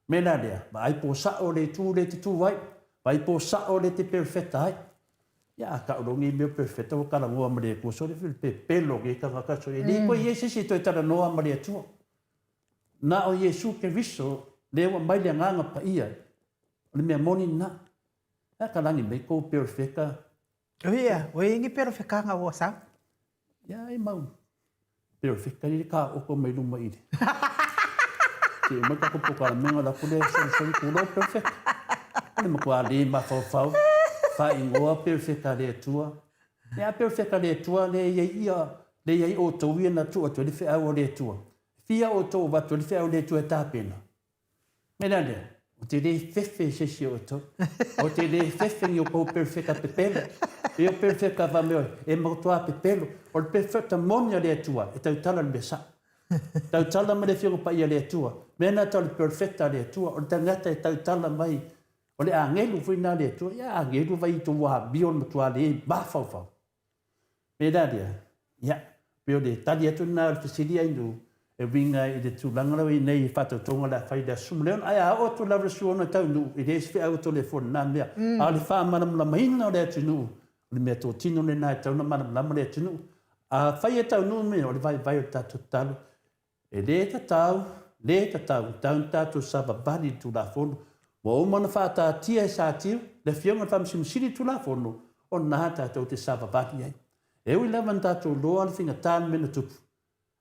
Speaker 3: Mea la lea, vaai po sao le itu lea e te tu ai, vaai po sao lea e te perofeta ai. Ia a tau loa nei mea o perofeta ua talanoa ma le Atua sole, pepelo nei tagata sole, e le toe i ai se isi e toe talanoa ma le Atua. Na o Iesu Keriso lea ua aumai le Agaga Paia, o le mea moni lena. Ae ka lagi mai kou perofeta.
Speaker 1: Ia, ua i ai ni perofetaga ua sau?
Speaker 3: Ia, e mau perofeta ia ka oko mai luma i le. Te mai ka kopo ka menga la kule solisoli kulo perofeta. O le matua le mafaufau, faaigoa perofeta le Atua. Ia perofeta le Atua le ia ia, le ia i outou ia na tuu atu ai le feau o le Atua. Fia outou avatu ai le feau o le Atua e tapena. Mea la lea, ou te le fefe i se isi o outou. Ou te le fefe ni o kou perofeta pepelo. E o perofeta fa mea e matua pepelo. O le perofeta moni a le Atua e tautala le mea sao. Tautala mai le Afioga Paia a le Atua. Mea na tau le perofeta a le Atua. O le tagata e tautala mai o le agelu foi na le Atua. Ia agelu vai i tou amio le matua le mafaufau. Pēlā lea, ia, pei o le tali atu lena o le fesili Ainuu e uiga i le tulaga lea ua i ai nei i faatautoga o le a fai i le Aso Faraile. Ae a oo atu lava i le Aso 6 e taunuu, e leai se feau o Toleafoa i lena mea. A o le faamalamalamaina o le atunuu, o le mea totino lena e tatau ona malamalama le atunuu. Afai e taunuu mea, o le vaivai o le tatou tatalo, E le tatau, le tatau, tau ni tatou savavali i le Tulafono. Ua uma ona faataatia e Satiu, le Afioga i le Faamasino Sili le Tulafono, o lena tatou te savavali ai. E ui lava ina tatou iloa le faigata le mea na tupu,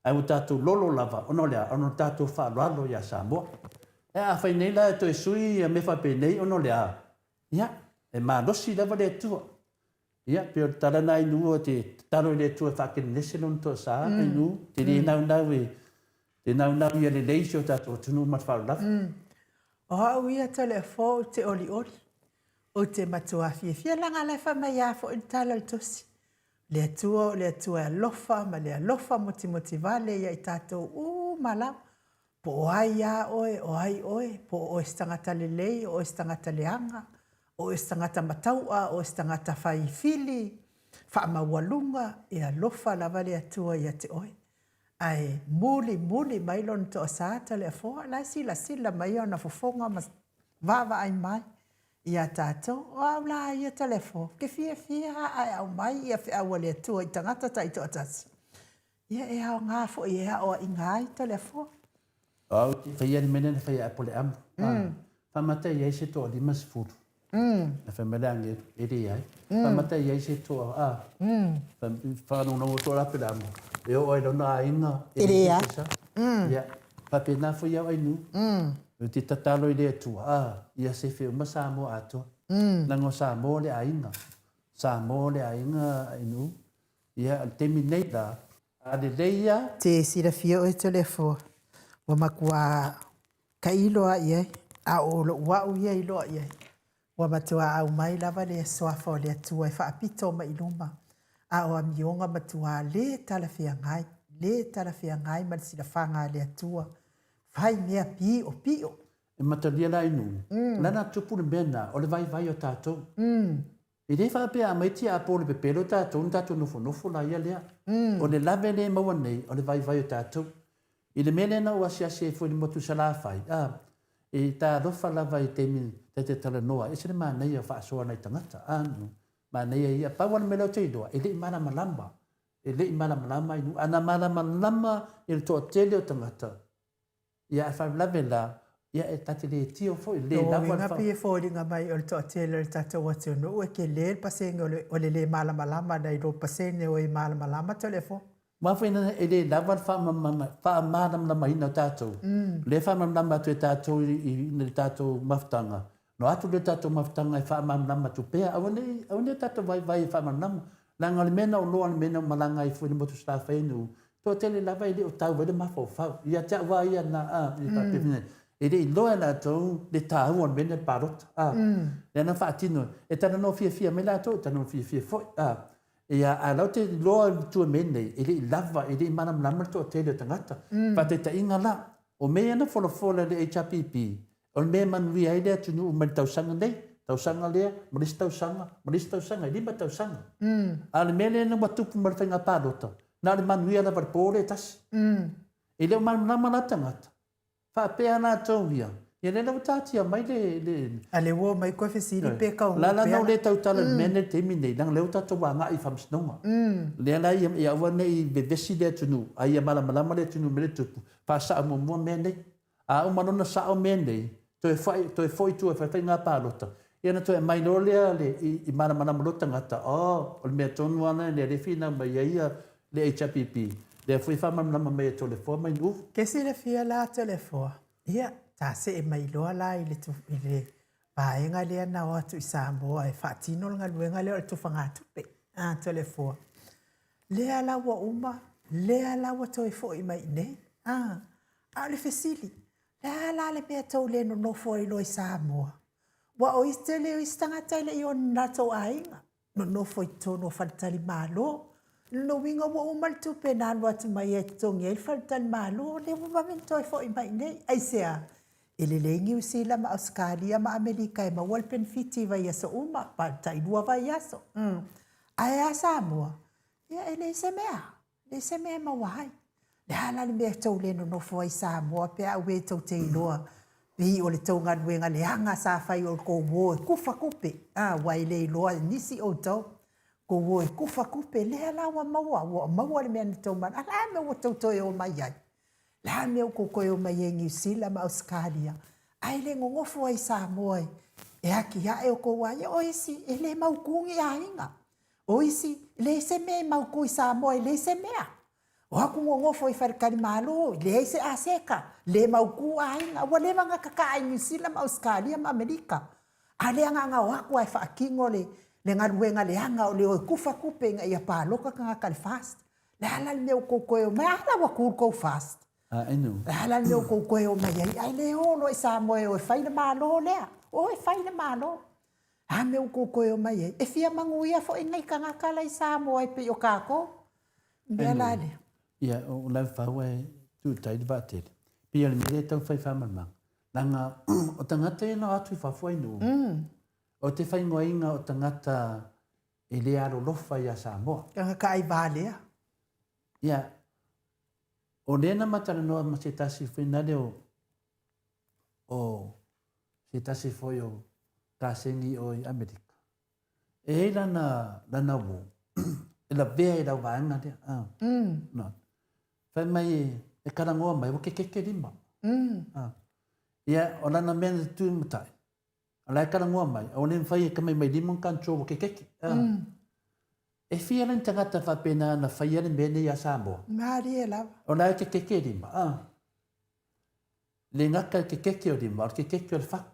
Speaker 3: ae ua tatou lolo lava ona o le a? Ona o le tatou faaaloalo ia Samoa. Ae afai nei la e toe sui ia mea faapenei ona o le a? Ia, e malosi lava le Atua. Ia, pei o le tala lena Ainuu o te tatalo i le Atua e faakelelese lona toasa, Ainuu, te le naunau e, te naunau ia lelei si o tatou atunuu ma le faaaloalo lava.
Speaker 1: O au ia Toleafoa ou te olioli, ou te matuā fiafia leaga la e fai mai lava foi le tala o le Tusi, Le Atua o le Atua e alofa ma le alofa motimoti vale ia i tatou uma lava, po o ai a oe, o ai oe, po o oe se tagata lelei, o oe se tagata leaga, o oe se tagata matau'a, o oe se tagata fai fili, faamaualuga, e alofa lava le Atua ia te oe. Ae mulimuli mai lona toasa Toleafoa, la e silasila mai ona fofoga ma vaavaai mai ia tatou. O au la ia Toleafoa, ou te fiafia lava a e aumai ia feau a le Atua i tagata taitoatasi. Ia e aoga foi e aoaiga ai Toleafoa.
Speaker 3: O au te faia le mea lea na fai e Apoleamu. Faamata i ai se toa 50. Na fai mai le agelu, e leai. Faamata i ai se toa, a. Faalogologo atu la Apoleamu, e oo ai lona aiga, e leai se sa. Ia, faapena foi au Ainuu. Ou te tatalo i le Atua, a, ia sefe uma Samoa atoa. Leaga o Samoa le aiga. Samoa le aiga Ainuu. Ia, o le taimi nei la, a lelei lava.
Speaker 1: Te silafia oe Toleafoa, ua matua tailo lava i ai, a o lou au ia iloa i ai, ua matua aumai lava le Suafa o le Atua e faapito mai i luma, a o amioga matua le talafeagai, le talafeagai ma le silafaga a le Atua, fai mea piopio.
Speaker 3: E matalia la i nuu, o le a na tupu le mea lena, o le vaivai o tatou. E le faapea a aumai tiapo o le pepelo tatou ona tatou nofonofo laia lea. O le lave lea e maua nei, o le vaivai o tatou. I le mea lea na ou asiasi ai foi i le motu i Salafai, a, e talofa lava i taimi ta te talanoa ai, e ese le manaia o faasoa nai tagata, a, manaia ia. Pau lava le mea lea ou te iloa, e le i malamalama, e le i malamalama i nuu. A na malamalama i le toatele o tagata, Ia, a faalavelave la, ia e ta te le tio foi, le lava le
Speaker 1: fa... Pei e foliga mai o le toatele o le tatou atunuu e tele le pasene o le le malamalama nai lo pasene o e malamalama Toleafoa.
Speaker 3: Aua foi e le lava le faamalamalamaina o tatou, lea e faamalamalama atu e tatou i le tatou mafutaga, Ona atu lea o le tatou mafutaga e faamalamalama atu pea, aua ne i, aua ne i o tatou vaivai e faamalamalama. Leaga o le mea na ou iloa, o le mea na ou malaga ai foi i le motu Salafai nuu, toatele lava e le o tau ai le mafaufau. Ia te au lava ia na, a, e faapea foi nei, e le i iloa e latou le taua o le mea lea o le palota, a. Lea na faatino, e talanoa fiafia mai latou, e talanoa fiafia foi, a. Ia, a o la ou te iloa i tua i mea nei, e le i lava, e le i malamalama le toatele o tagata. Faataitaiga la, o mea ia na folafola e le HRPP, O le mea e manuia ai le atunuu mai le tausaga nei, tausaga lea, ma le isi tausaga, ma le isi tausaga, e 5 tausaga. A o le mea lea ua tupu ma le faiga palota, na o le manuia lava i le po lea e tasi. E le o malamalama la tagata, faapea latou ia, ia lea la ua taatia mai le, le.
Speaker 1: A lea ua omai koe fesili pe taunuu
Speaker 3: pea. La la na ou le tautala i le mea lenei i le taimi lenei, leaga o lea ua tatou agai i faamasinoga. Lea la ia aua ne i vevesi le atunuu, a ia malamalama le atunuu i le mea lea e tupu, faasao muamua mea nei. A uma loa ona sao mea nei, toe whai, toe foi i tua e fai faiga palota, ia ona toe aumai loa lea le, i, i malamalama loa tagata, oh, o le mea tonu lava lea lea e finau mai ai ia le HRPP, lea foi e faamalamalama mai e Toleafoa ma Inuufu.
Speaker 1: Ke silafia la Toleafoa, ia, ta see mai loa la i le, i le vaega lea na o atu i Samoa e faatino le galuega lea o le tufagatupe, a Toleafoa. Lea la ua uma, lea la ua toe foi mai i inei, a. A o le fesili, le a la le mea tou le nonofo ai loa i Samoa? Ua o isi, tele o isi tagata e le i o ni latou aiga, nonofo i totonu o faletalimalo. O lona uiga ua uma le tupe na alu atu mai ai e totogi ai le faletalimalo, lea ua vave ona toe foi mai i inei. Aisea? E lelei Niu Sila ma Ausetalia ma Amelika e maua le penefiti i vaiaso uma, tailua vaiaso. Ae a Samoa? Ia e leai se mea. Leai se mea e maua ai. Le a la le mea e tou le nonofo ai i Samoa pe a ue tou te iloa pei o le tou galuega leaga sa fai o le tou uo e kufa kupe, a, ua e le iloa e nisi outou, tou uo e kufa kupe, lea la ua maua, ua maua le mea na tou mana, a le a le mea ua tou toe omai ai? Le a le mea ua tou toe omai ai i Niu Sila ma Ausetalia, ae le nonofo ai i Samoa e atiae o tou aiga? O isi, e le mautu ni aiga. O isi, e leai se mea e mautu i Samoa, e leai se mea. O atu nonofo i faletalimalo, leai se aseta, le mautu aiga. Ua leva ona tataa i Niu Sila ma Ausetalia ma Amerika. A o le agaga o atu lava e faatino le galuega leaga o le o e kufa tupe ina ia palota tagata i le FAST. Le a la le mea ua tou toe omai? A la ua tu le tou FAST.
Speaker 3: Aenu.
Speaker 1: O le a la le mea ua tou toe omai ai, ae le o loa i Samoa e o e fai le Malo lea. O e fai le Malo. A mea ua tou toe omai ai? E fia manuia foi nai tagata la i Samoa e pei o tatou. Mea la lea.
Speaker 3: Ia, o lau fau e tuutai le vaatele. Pei o le mea lea e tau fai faamalamalamaga. Leaga o tagata ia na o atu i fafo ai nuu. O te faingoaina o tagata e le alolofa ia Samoa.
Speaker 1: Tagata aivalea.
Speaker 3: Ia, o lea na matalanoa ma se tasi foi nale o o se tasi foi o kaseni o i Amerika. E i ai lana, lana uō, e lavea i lau vaega lea. Ah. No. Fai mai e, e kalangoa mai, ua kekeke lima. Ah. Ia, o lana mea na tū matai. O la e kalangoa mai, aua ne mawhai e kamai mai lima control ua kekeke. Ah. E fia la ni tagata faapena na faia le mea nei a Samoa.
Speaker 1: Malie lava.
Speaker 3: O la e kekeke lima. Ah. Le gata i ke keke o lima, o le kekeke o le fatu.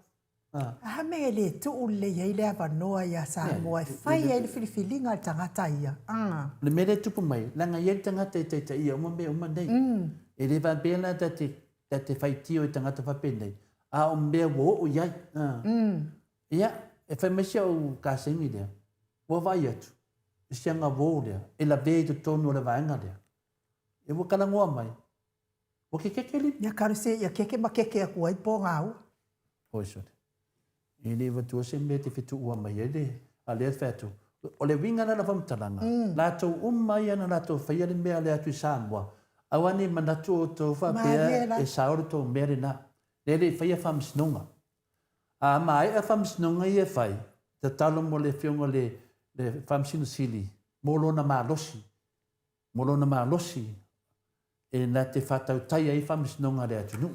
Speaker 1: A. Aha mea e le tuu lelei ai le avanoa iā Samoa e fai ai le filifiliga a le tagata ia. A.
Speaker 3: O le mea lea e tupu mai, leaga e i ai le tagata e taitaia uma mea uma nei. E le faapea la ta te, ta te faitio i tagata faapenei, a o mea ua oo i ai. A. Ia, e fai mai si au kasegi lea, ua vaai atu, i si agavō lea, e lavea i totonu o le vaega lea. Ia ua kalagoa mai, Ua kekeke lima.
Speaker 1: Ia kalosia ia keke ma keke aku ai po gau.
Speaker 3: Oi sole. E le vatua se mea te fetuua mai ai le, a lea fai atu. O le uiga la la faamatalaga, latou uma ia na latou faia le mea lea atu i Samoa, aua ne i manatu outou faapea e sao le tou mea lena. Lea e le i faia faamasinoga. A maea faamasinoga ia e fai, tatalo mo le afioga i le Faamasino Sili mo lona malosi mo lona malosi e na te faatautai ai faamasinoga a le atunuu.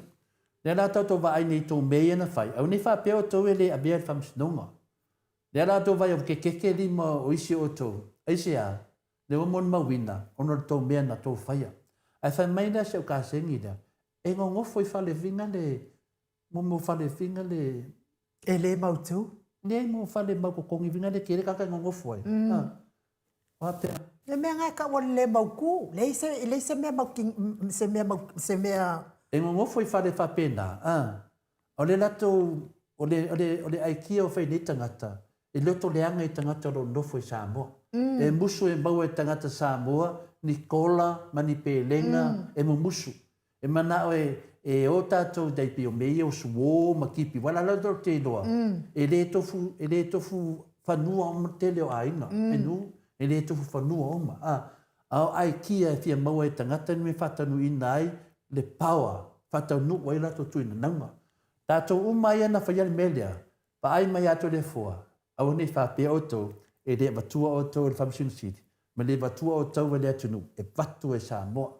Speaker 3: Lea la tatou vaai nei i tou mea ia na fai, aua ne i faapea outou e le avea i le faamasinoga. Lea la outou vaai ua kekeke lima o isi o outou, aisea? Lea ua molimauina ona o le tou mea na tou faia. Ae fai mai lea si au kasegi lea, e gogofo i falefiga le, mo falefiga le,
Speaker 1: E le mautu.
Speaker 3: Leai mo fale mau totogi uiga le tele tagata e nonofo ai. Faapea.
Speaker 1: Le mea na e tau o le le mautu. Leai se, leai se mea mauti, se mea mau, se mea.
Speaker 3: E nonofo i fale faapena, a. O le latou, o le, o le, o le aikia o fai nei tagata, e loto leaga i tagata o lo o nofo i Samoa. E musu e maua e tagata Samoa ni kola ma ni pelega e mumusu. E manao e, e o tatou tai pei o mea ia o suo ma kipi, wala la tou te iloa, e le tofu, e le tofu fanua uma le tele o aiga, e nu, e le tofu fanua uma. A, a o aikia e fia maua e tagata ni mea faataunuuina ai le power, faataunuu ai latou tuinanauga. Tatou uma ia na faia le mea lea, vaai mai ia te le Afoa, aua nei faapea outou, e le avatua outou e le Faamasino Sili, ma le avatua outou e le atunuu, e avatu e Samoa.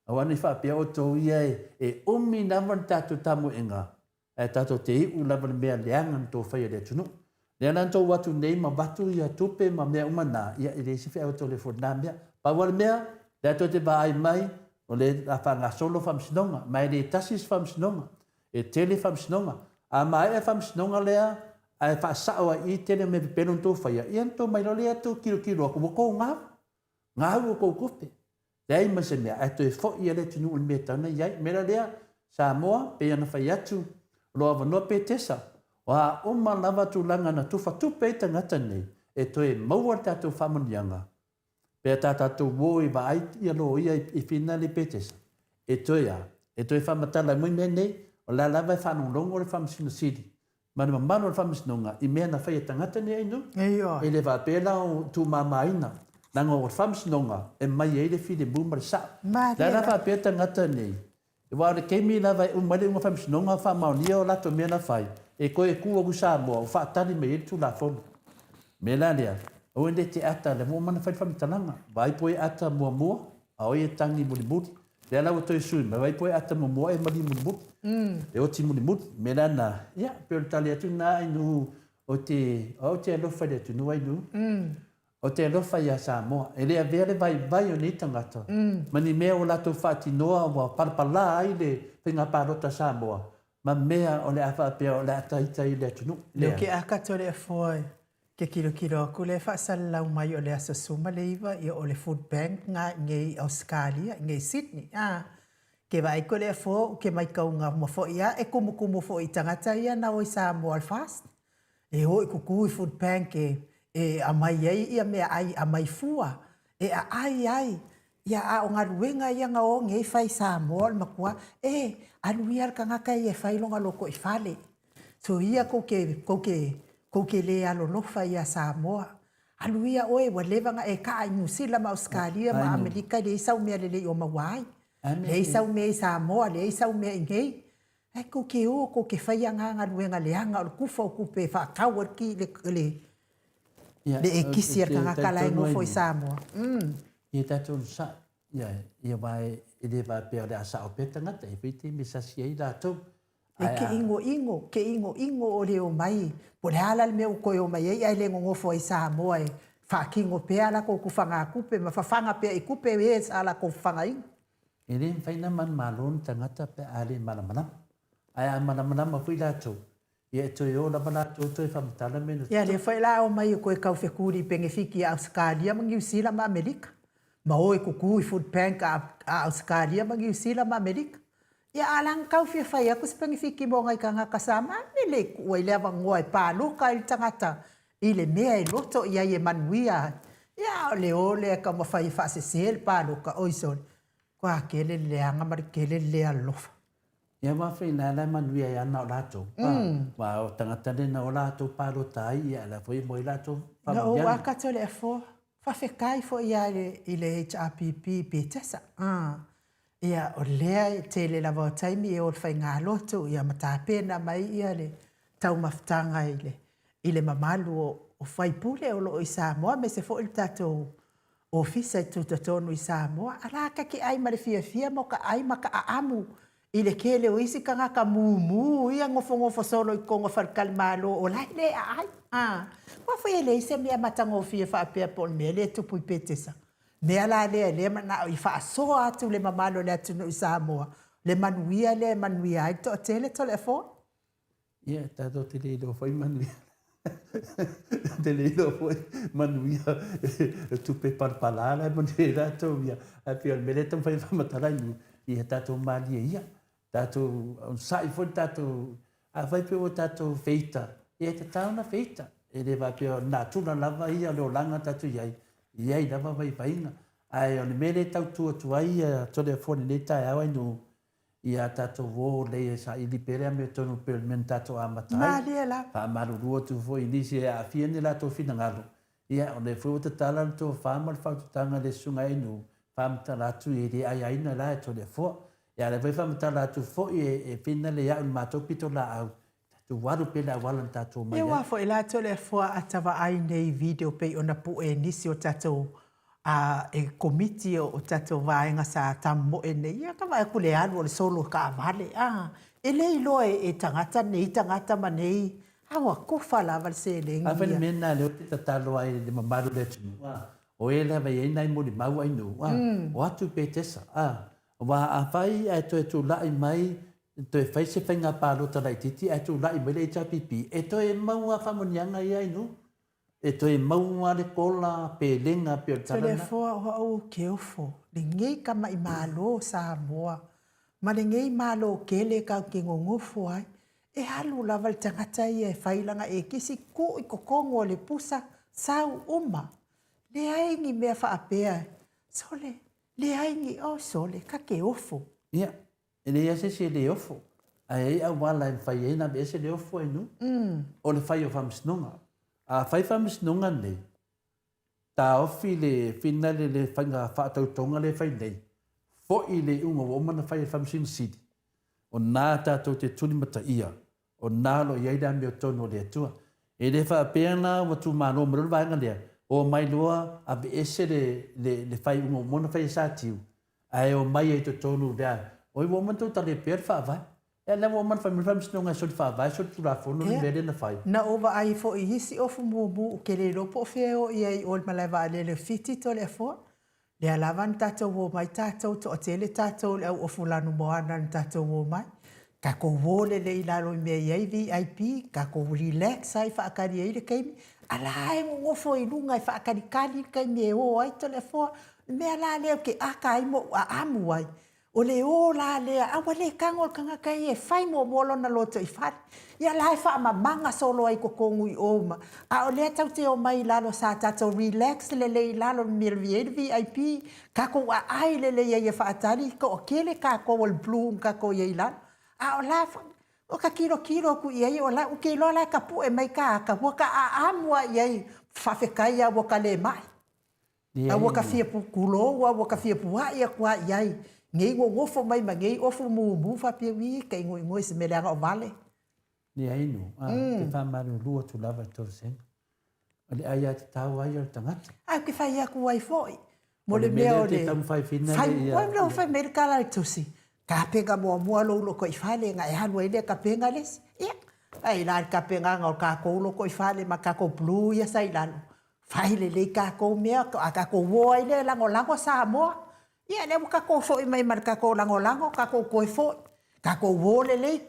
Speaker 3: Aua ne i faapea outou ia e umi lava le tatou tamoega, ae tatou te iu lava le mea leaga na tou faia i le atunuu. Lea la na tou atu nei ma avatu ia tupe ma mea uma na, ia e leai se feau tou le fua i lena mea. Pau lava le mea, lea tou te vaai mai, o le a faagasolo faamasinoga, ma e le tasi se faamasinoga, e tele faamasinoga. A maea faamasinoga lea, ae faasao ai i i tele o mea pepelo na tou faia, ia na tou mai loa lea tou tilotilo atu, ua tou gau, gau outou tupe. Leai ma se mea, ae toe foi le atunuu i le mea e tatau ona i ai. O le mea la lea, Samoa, pei ona fai atu, o lou avanoa Petesa, o a uma lava tulaga na tufatupe ai tagata nei, e toe maua le tatou faamanuiaga, pe a ta tatou o e vaai ia loia i finale Petesa, e toe a? E toe faamatala mai mea nei, o la lava e faalogologo le Faamasino Sili ma le mamalu o le Faamasinoga i mea na fai e tagata nei ainu, e le faapea la o tuumamaina, leaga o le Faamasinoga e mai ai le filemu ma le sao. Le a la faapea tagata nei, aua o le taimi lava e uma ai le iuga Faamasinoga faamaonia o latou mea na fai, e toe tu atu i Samoa ua faatali mai ai le Tulafono. O le mea la lea, aua ne i te ata, lea ua uma ona fai le faamatalaga, vaai po e ata muamua, a o ai e tagi mulimuli. Lea la ua toe sui mai, vai po e ata muamua e maliu mulimuli. E oti mulimuli. Me la na, ia, pe o le tali atu na ai nu, o te, o te alofa i le atunuu ai nu. O te alofa iā Samoa. E le avea le vaivai o nei tagata, ma ni mea ua latou faatinoa ua palapala ai le faiga palota a Samoa, ma mea o le a faapea o le a taita i le atunuu.
Speaker 1: Lea ke aka tole afoa Ke kilokilo aku lea e faasalalau mai o le aso 19 ia o le food bank nga i nei Ausekalia i nei Sydney a. Ke vaai ko le afoa ou ke maikauga uma foʻi a e kumukumu foʻi i tagata ia na o i Samoa o le FAST. E o i kuku i food bank e e aumai ai ia meaai aumai fua e aai ai ia a o galuega ia na o nei fai i Samoa o le matua e alu ia le tagata ia e fai lona lotoifale. So ia kou ke kou ke kou ke le alolofa ia Samoa. Alu ia oe ua leva na e kaa i Niu Sila ma Ausekalia ma Amelika e leai sau mea lelei o maua ai. Leai sau mea i Samoa, leai sau mea i nei. Ae kou ke o, kou ke faia nga galuega leaga o le kufa o kupe e faatau ai le ki le le le ekisi a le tagata la e nofo i Samoa.
Speaker 3: Ia tatou onosai, ia, ia aua e le faapea o le a sao pea tagata, e fai taimi e sasi ai latou.
Speaker 1: E ke ʻigoʻigo, ke ʻigoʻigo o le omai, po o le a la le mea ua toe omai ai ae le nonofo ai i Samoa e faatino pea a latou tufagatupe ma fafaga pea i tupe e sa latou fafagaina.
Speaker 3: E le mafai ona manumalo ni tagata pe a le malamalama. Ae a malamalama foi latou, ia e toe o lava latou toe faamatala mea na
Speaker 1: Ia, lea foi la omai e toe tau fekuli i penefiti a Ausetalia ma Niu Sila ma Amerika, ma o e tutu i food bank a Ausetalia ma Niu Sila ma Amerika. Ia, a la na tau fia fai atu se penefiti mo nai tagata Samoa, a mele i tuu ai le avanoa e paloka ai le tagata i le mea e loto i ai e manuia ai. Ia, a o le o lea e taumafai e faasese le paloka, oi sole, matua tele le leaga ma le tele le le alolofa.
Speaker 3: Ia aua foi na ala e manuia ai ana o latou, aua o tagata lena na o latou palota ai, ia la foi e maua ai latou
Speaker 1: faamanuiaga. Na ou aka tole afoa, faafetai foi lava i le HRPP i Petesa. Ia, o lea e tele lava o taimi e o i le faigalotu ia ma tapena mai ia le taumafataga i le i le mamalu o faipule o lo o i Samoa aemaise foi le tatou ofisa i tutotonu i Samoa. A la ka te ai ma le fiafia ma ka ai ma ka aamu i le tele o isi tagata mumu ia nofonofo solo i totonu o faletalimalo o la e le aai. Aua foi e leai se mea matagofie faapea po o le mea lea e tupu i Petesa. Mea la lea lea manao i faasoa atu le mamalu o le atunuu i Samoa, le manuia lea e manuia ai le toatele Toleafoa.
Speaker 3: Ia, tatou te le iloa foi manuia. te le iloa foi manuia e tupe palapala la e manuia ai latou ia. Ae pei o le mea lea e taumafai e faamatala i ia tatou malie ia. Tatou onosai foi le tatou, afai pe ua tatou feita, ia e tatau ona feita. E le faapea o le natura lava ia o le olaga tatou i ai, e i ai lava vaivaiga. Ae o le mea lea e tau tu atu ai ia Toleafoa i lenei taeao Ainuu, Ia tatou o lelei e saili pea le amiotonu pei o le mea na tatou amata ai.
Speaker 1: Malie lava.
Speaker 3: Faamalulu atu foi i nisi e aafia ni latou finagalo. Ia, o lea foi ua tatala le tofa ma le faaututaga i le Susuga ia Inu, faamatala atu e le aiaina la e Toleafoa. Ia, a o lea foi e faamatala atu foi e finagalo ia au i le matou pitolaau, tatou alu pea i le auala na tatou omai ai.
Speaker 1: Ia aua foi la Toleafoa a ta vaai nei i video pei ona pue e nisi o tatou a e Komiti o tatou vaega sa tamomoe nei, ia ka vaai atu le alu o le solo taavale, a, e le iloa e tagata nei tagata ma nei, a ua tofa lava le seleni
Speaker 3: ia. Afai le mea lena lea ou te tatalo ai i le mamalu o le atunuu, a, o e lava e i ai nai molimau ainuu, a, o atu Petesa, a, aua afai ae toe tulai mai toe fai se faiga palota laitiiti ae tulai mai le HRPP, e toe maua faamanuiaga ia ainuu. E toe maua le kola pelega pei o le tala lena.
Speaker 1: Toleafoa o au ou te ofo, lenei tamaʻi Malo o Samoa, ma lenei Malo tele tatou te nonofo ai, e alu lava le tagata ia e fai lana ekisi, tuu i totonu o le pusa, sau uma. Leai ni mea faapea, sole, leai ni, oh sole, ta te ofo.
Speaker 3: Ia, E leai lava se isi e le ofo, ae i ai auala e mafai ai ona aveese le ofo e nuu. O le fai o faamasinoga. A fai faamasinoga nei, taofi le finale le faiga faatautoga lea e fai nei, foi le iuga ua uma ona fai e le Faamasino Sili, o na tatou te tulimataia, o na o lo o i ai le amiotonu o le Atua. E le faapea la ua tumalo mai loa le vaega lea, omai loa aveese le, le, le faaiuga ua uma ona fai e Satiu, Ae omai ai i totonu lea, oi ua uma ona tou talepea le Faavae. Ea lea ua uma ona fai mai le Faamasinoga e soli Faavae, soli Tulafono le mea lea na fai.
Speaker 1: Na ou vaai foi i isi ofu mumu ou te le iloa po o fea e o i ai i o i le malae vaalele o Fiti Toleafoa. Lea lava na tatou omai tatou, toatele tatou i le au ofu lanumoana na tatou omai. Tatou o lelei i lalo i mea e i ai VIP, tatou relax ai faatali ai le taimi, a la e nonofo i luga e faatalitali le taimi e o ai Toleafoa. O le mea la lea ou te ata ai ma ou aamu ai, O le ō la lea, a ua le tago le tagata ia e fai muamua lona lotoifale. Ia la e faamamaga solo ai i totonu i o ma, a o lea tatou te omai i lalo sa tatou relax lelei i lalo i le mea e i ai le VIP, tatou aai lelei ai e faatali, toatele tatou o le blue na tatou i ai i lalo. A o la o ta tilotilo atu i ai, o la, ou te iloa la e tapue mai ta ata, ua ta aamu lava i ai, faafetai lava ua ta le mai. A ua ta fia tulou a ua ta fia pua'i atu lava i ai, nei nonofo mai ma nei ofu mumu faapea, ui, ta igoigo i se mea leaga o vale.
Speaker 3: Leai nō, a, ou te faamalulu atu lava i le toesega. O le aiatatau lava ia o le tagata.
Speaker 1: Ae ou te fai atu ai foi, mo le mea o le fai, ua fai mai le tala a le tusi, tapena muamua lou lotoifale ona e alu ai lea e tapena le isi. Ia, ae la le tapenaga o le tatou lotoifale ma tatou blue ia sa i lalo, fai lelei tatou mea, a tatou o ai lea e lagolago Samoa. Ia, lea ua tatou foi mai ma le tatou lagolago, tatou toe foi, tatou o lelei,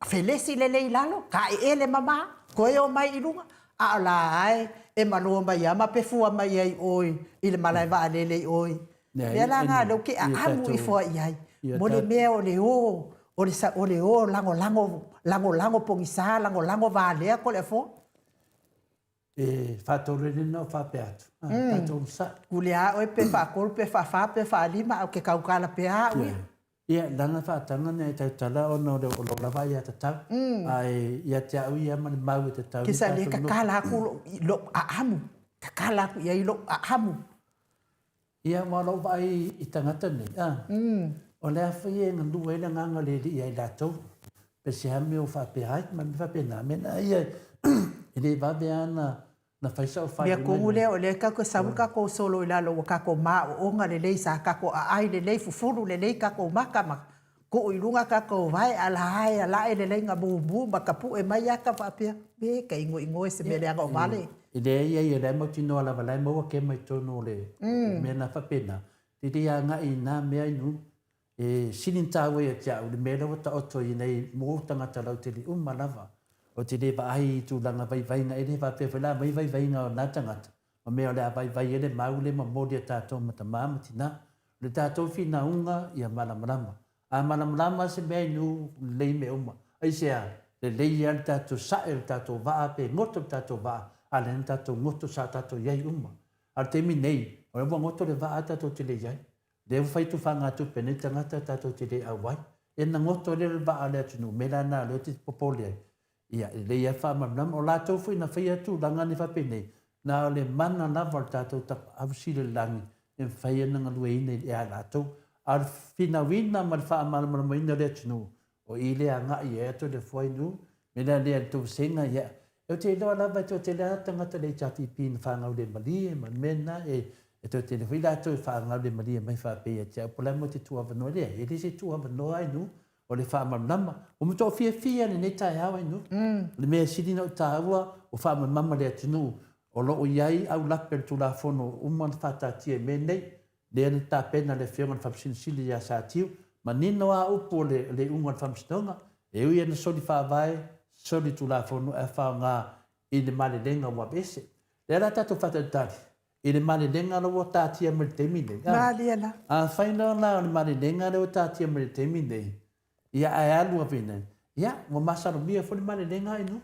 Speaker 1: felesi lelei i lalo, taeele mama, toe omai i luga, a o la e e maloa mai lava ma pefua mai ai i o i le malae vaalele i o i mea la na lea ou te aamu ifo ai i ai, mo le mea o le o, o le, o le o lagolago, lagolago pogisa, lagolago valea Toleafoa.
Speaker 3: E faatoluina o faapea atu, a, tatou onosai.
Speaker 1: Pule a oe pe faatolu pe faafa pe faalima ae ou te tautala pea au ia.
Speaker 3: Ia, leaga faataga na e tautala ona o lou lava aiatatau. Ae ia te au ia ma le mau e tatau
Speaker 1: ona tatou nofo. Kesa tatala atu lou aamu, tatala atu i ai lou aamu.
Speaker 3: Ia, aua o lou vaai i tagata nei, a, o le a foi e galue ai le agaga o le Alii ia i latou, pe se a mea ua faapea ai, ma mea faapena, mea na ia e le vave lava ona fai sau faaiuga.
Speaker 1: Mea tonu lea, o lea tatou te sau le tatou solo i lalo ua tatou maooga lelei, sa tatou aai lelei, fufulu lelei tatou maka ma tuu i luga tatou vae, a la e alae lelei na mumu ma tapue mai ata faapea, me ta igoigo e se mea leaga o vale.
Speaker 3: E leai ai, o la e mautinoa lava, o la e maua kema i totonu o le mea na faapena, e le agai i na mea inu, e sili ona taua ia te au le mea lea ua taoto i nei mo tagata lautele uma lava. Ou te le vaai i tulaga vaivaiga, e le faapea foi la aumai vaivaiga o na tagata, ma mea o le a vaivai ai le mau lea e momoli e tatou ma tama ma tina. O le tatou finauga ia malamalama. A malamalama se mea inu, lelei mea uma. Aisea? Lelei lava le tatou sae o le tatou vaa pe goto le tatou vaa, a o lea na tatou goto sa tatou i ai uma. A o le taimi nei, o lea ua goto le vaa tatou te le i ai. Lea ua fai tufagatupe a nei tagata tatou te le auai. Ia na goto lea le vaa o le atunuu, mea la na lea ou te popole ai. Ia, e lelei lava faamalamalama. O latou foi na faia tulaga nei faapenei, na o le mana lava o le tatou Tapaau Sili o le Lagi e mafai ona galueina ia latou. A o le finauina ma le faamalamalamaina o le atunuu, o i lea agai ai atu le Fuainuu, me la lea le tou vasega, ia, ou te iloa lava e toatele lava tagata le HRPP na faagaulemalie ma le mea lena, e toatele foi latou e faagaulemalie mai faapea ia te au, po o le a le mea ou te tuuavanoa ai? Leai, e le se tuuavanoa ai nuu, o le faamalamalama. Ua matuai fiafia lenei taeao ai nuu. O le mea e sili ona ou taua, ua faamalamalama le atunuu o lo o i ai aulape o le Tulafono ua uma ona faataatia i mea nei, lea na tapena e le Afioga i le Faamasino Sili ia Satiu, manino lava upu o le iuga o le Faamasinoga, e ui lava ina soli faavae, soli Tulafono ae faaaoga i le malelega ua aveese. Lea la tatou faatalitali i le malelega la ua taatia mai i le taimi nei.
Speaker 1: Malie la.
Speaker 3: Afai loa la o le malelega lea ua taatia mai i le taimi nei, ia ae alu avena, ia ua masalomia foi le malelega ai nuu.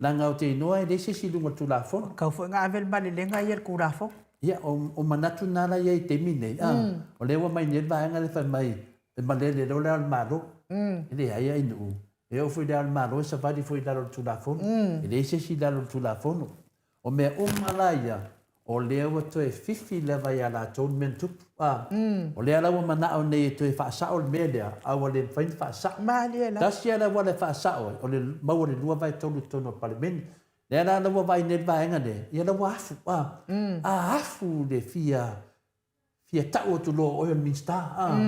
Speaker 3: Leaga ou te iloa e leai se isi i luga o le Tulafono.
Speaker 1: Ua tatau foi ona ave le malelega ia i le Tulafono.
Speaker 3: Ia, o manatu na la e i ai i le taimi nei, a, o lea ua aumai nei le vaega lea fai mai e malele loa le Ao o le Malo. E leai ai nuu. E oo foi i le Ao o le Malo e savali foi i lalo o le Tulafono. E leai se isi i lalo o le Tulafono. O mea uma la ia, o lea ua toe fifi lava ia latou le mea na tupu. A, o lea la ua manao nei e toe faasao le mea lea, a ua le mafai ona faasao.
Speaker 1: Malie la.
Speaker 3: Tasi lava le auala e faasao ai, o le maua le 2/3 i totonu o le Palemene. Lea la ua vaai nei le vaega lea, ia la ua afu, a, a afu le fia fia tau atu loa o oe o le Minisita, a.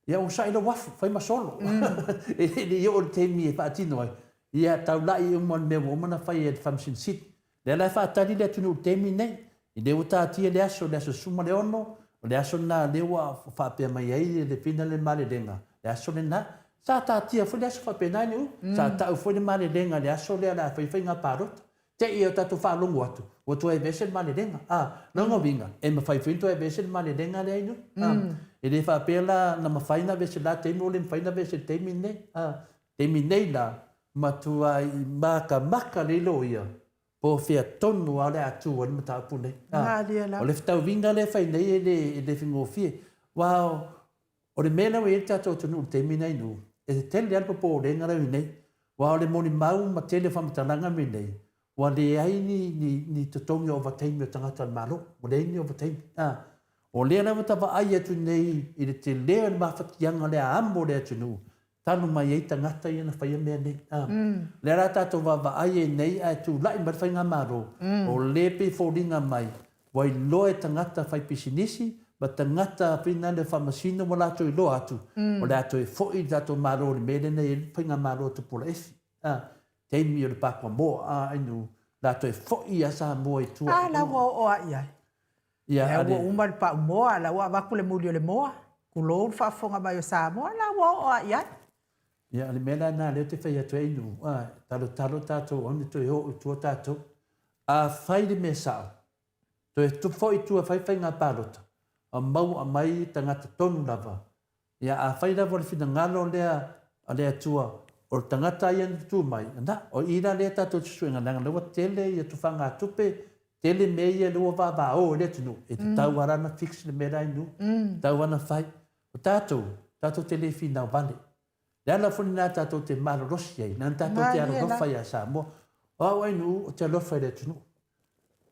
Speaker 3: Ia onosai lou afu, fai ma solo. E le i oo i le taimi e faatino ai, ia taulai uma le mea ua uma ona fai e le Faamasino Sili. Lea la e faatali le atunuu i le taimi lenei, i lea ua taatia le aso, le aso 16, o le aso lena lea ua faapea mai ai le fina le malelega, le aso lena. Sa taatia foi le aso faapena i Niu, sa tau foi le malelega i le aso lea o le a fai faiga palota. Te i o tatou faalogo atu, ua toe aveese le malelega. A, lona uiga, e mafai foi ona toe aveese le malelega lea inu. A, e le faapea la na mafai ona aveese i le la taimi ua le mafai ona aveese i le taimi lenei. A, taimi nei la, matuai makamaka lelei loia po o fea tonu lava o le a tu ai le mataupu lenei. A, o le fetauiga lea e fai nei e le, e le faigofie. Aua O le mea lea ua i ai le tatou atunuu i le taimi lenei nu, e tele lava le popolega la e i ai nei, aua o le molimau ma tele o faamatalaga mea nei, ua leai ni, ni, ni totogi o ovataimi o tagata o le Malo, ua leai ni ovataimi. A, o lea la ua ta vaai atu nei i le tele o le mafatiaga o le amo o le atunuu, talu mai ai tagata ia na faia mea nei. A, lea la tatou vaavaai ai nei ae tulai mai le faigamalo, o lea e pei e foliga mai Ua iloa e tagata faipisinisi ma tagata finale faamasino ua latou iloa atu, o le a toe foi le tatou Malo i le mea lea na i ai le Faigamalo a Tupuola Efi, a, taimi o le Pakuamoa, a, inu, le a toe foi ia Samoa i tua.
Speaker 1: A, la ua oo lava i ai.
Speaker 3: Ia,
Speaker 1: Lea ua uma le pau moa, la ua avatu le muli o le moa, tulou le faafofoga mai o Samoa, la ua oo lava i ai.
Speaker 3: Ia, o le mea la lena lea ou te fai atu ai, inu, a, talotalo tatou aua ne i toe oo i tua tatou. A fai le mea sao, toe foi i tua fai faiga palota, a maua mai tagata tonu lava. Ia a fai lava o le finagalo lea a le Atua, o le tagata ia na tu mai, na, o i la lea tatou te suesuega leaga lea ua tele ia tufagatupe, tele mea ia lea ua vavao ai le atunuu, e tatau lava la ona fix le mea la i nuu, tatau lava ona fai. O tatou, tatou te le finau vale. Le ala foi lena tatou te malolosi ai, leaga tatou te alolofa ia Samoa. O au ainuu, ou te alofa i le atunuu.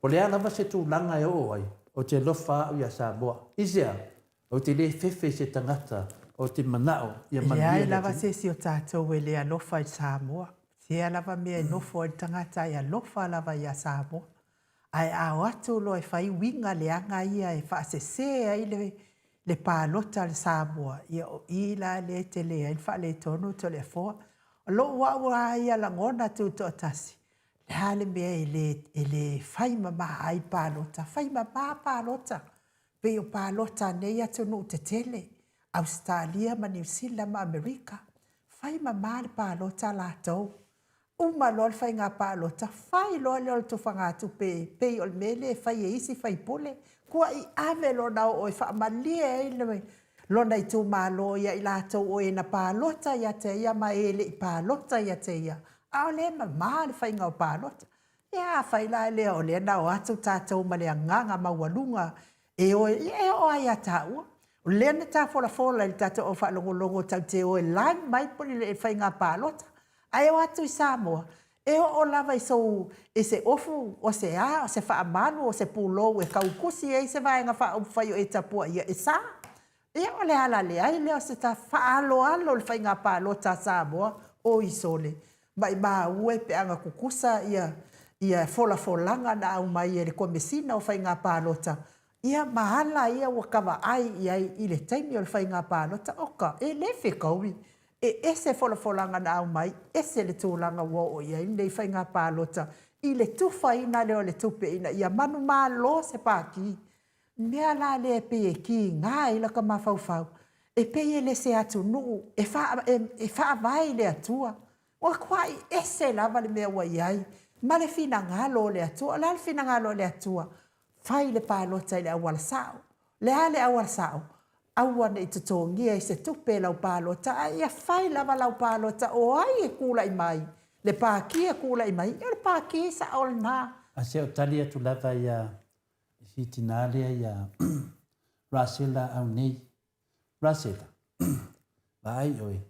Speaker 3: O le a lava se tulaga e oo ai, ou te alofa au ia Samoa. I se a? Ou te le fefe i se tagata, ou te manao ia manuia le atunuu.
Speaker 1: E leai lava se isi o tatou e le alofa i Samoa. Sea lava mea e nofo ai le tagata e alofa lava ia Samoa. Ae a o atu loa e fai uiga leaga ia e faasese ai le le palota a le Samoa, ia o i la lea e tele ai le faaletonu o Toleafoa. O lou au lava ia lagona tutoatasi, le a le mea e le, e le fai mama ai palota? Fai mama palota, pei o palota a nei atunuu tetele, Ausetalia ma Niu Sila ma Amerika. Fai mama le palota a latou. Uma loa le faiga palota, fai loa lea o le tufagatupe e pei o le mea lea e fai e isi faipule, tuai ave lona oo e faamalie ai le lona itumalo ia i latou o e na palota ia te ia ma e le i palota ia te ia. A o lea e mama le faiga o palota. Ia afai la lea o lea na o atu tatou ma le agaga maualuga e o e, ia e oo lava ia taua. O lea na ta folafola i le tatou au faalogologo tatou te o e live mai le faiga palota. Ae o atu i Samoa, e oo lava i sou, i se ofu, o se a, o se faamalu, o se pulou e tautusi ai se Vaega Faaupufai o e tapuaia, e sa. Ia, o le ala leai lea o se ta faaaloalo i le faiga palota a Samoa, oi sole, maimau e pe ana tutusa ia, ia folafolaga na aumai e le Komesina o Faiga Palota, ia ma ala ia ua ta vaai i ai i le taimi o le faiga palota, oka, e le fetaui. E ese folafolaga na aumai, ese le tulaga ua oo i ai lenei faiga palota i le tufaina lea o le tupe ina ia manumalo se pati. Mea la lea e pei e kiga ai laka mafaufau, e pei e le se atunuu e e faavae i le Atua. Ua matuai ese lava le mea ua i ai ma le finagalo o le Atua. O le a le finagalo o le Atua? Fai le palota i le auala sao. O le a le auala sao? Aua ne i totogia i se tupe lau palota, a ia fai lava lau palota o ai e tulai mai, le pāki e tulai mai, ia o le pāki sao lena.
Speaker 3: A se o tali atu lava ia i si tinā lea ia Rasela au nei. Rasela, vaai oe,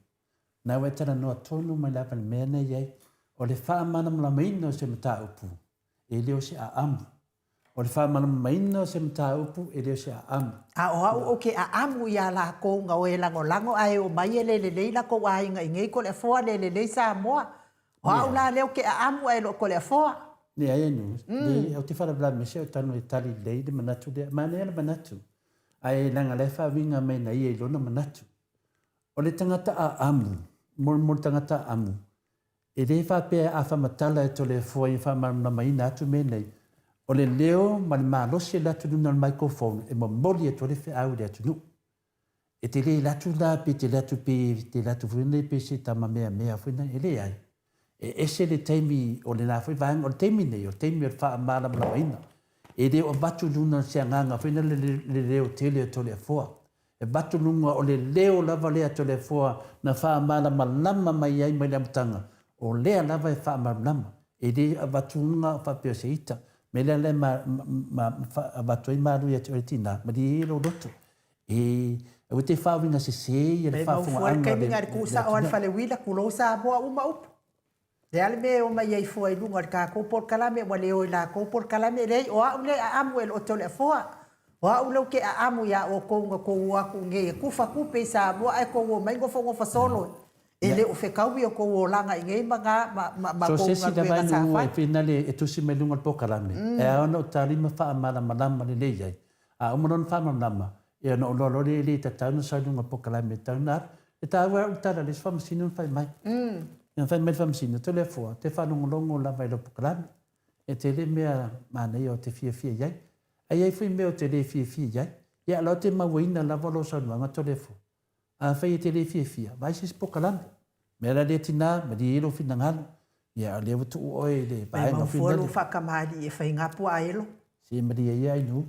Speaker 3: na ua e talanoa tonu mai lava i le mea na i ai, o le faamalamalamaina o se mataupu, e le o se aamu. O le faamalamalamaina o se mataupu e le o se aamu.
Speaker 1: A o au ou te aamu iā lakou na o e lagolago ae omai e le lelei lakou aiga i nei Toleafoa le lelei Samoa. O au la lea ou te aamu ae le o Toleafoa.
Speaker 3: Leai e nu, leai, ou te faalavelave se o tanu e tali lelei le manatu lea. Manaia le manatu, ae leaga la e faauiga mai na ia i lona manatu. O le tagata aamu, mo, mo le tagata aamu, E le faapea a faamatala e Toleafoa ia faamalamalamaina atu mea nei, o le leo ma le malosi o le atu luna o le microphone e momoli atu ai le feau i le atunuu. E te le atu la pe te atu pe te atu foi nei pe se tama meamea foi nei, e leai. E ese le taimi o lena foi vaega. O le taimi nei, o le taimi o le faamalamalamaina. E le o avatu i luga o se agaga foi lea le leo tele o Toleafoa. E avatu i luga o le leo lava lea a Toleafoa na faamalamalama mai ai mai le amataga, o lea lava e faamalamalama. E le avatu i luga faapea o se ita. O le mea lea la e avatu ai malu ia te oe le tina, malie ia lou loto. E aua te faauiga sese ia le
Speaker 1: Mea mau fua le
Speaker 3: faafofogaaga a
Speaker 1: taimi
Speaker 3: le
Speaker 1: na le tuu sao a le
Speaker 3: atunuu.
Speaker 1: fale uila, tulou Samoa uma upu. Le a le mea e omai ai fua i luga o le tatou polokalame ua le o i latou polokalame, leai o au lea e aamu e le o Toleafoa. O au lea ou te aamu ia outou na tou o atu i inei e tufa tupe i Samoa ae tou omai nofonofo solo e le o fetaui o tou olaga i inei ma na ma ma ma
Speaker 3: So
Speaker 1: tou
Speaker 3: se isi lava
Speaker 1: galuega sa
Speaker 3: nuu
Speaker 1: fai.
Speaker 3: e finale e tusi mai luga o le polokalame, e ao ona ou tali ma faamalamalama lelei ai. A uma loa ona faamalamalama, ia ona ou iloa loa lea e le tatau ona sau i luga o le polokalame e tatau ona alu. E taua ai au tala a le isi faamasino na fai mai. Na fai mai le faamasino, Toleafoa, ou te faalogologo lava i lau polokalame. E tele mea manaia ou te fiafia i ai. Ae i ai foi mea ou te le fiafia i ai. Ia, o la ou te mauaina lava lou saunoaga Toleafoa. Afai e te le fiafia, vaai se isi polokalame. Mea la lea tina, malie ia lou finagalo. Ia, o lea ua tuu oe i le
Speaker 1: Mai
Speaker 3: vaega
Speaker 1: mau
Speaker 3: foi
Speaker 1: fua lou
Speaker 3: lele.
Speaker 1: faatamalii e fai nga puaa elo.
Speaker 3: Se malie ia Ainuu.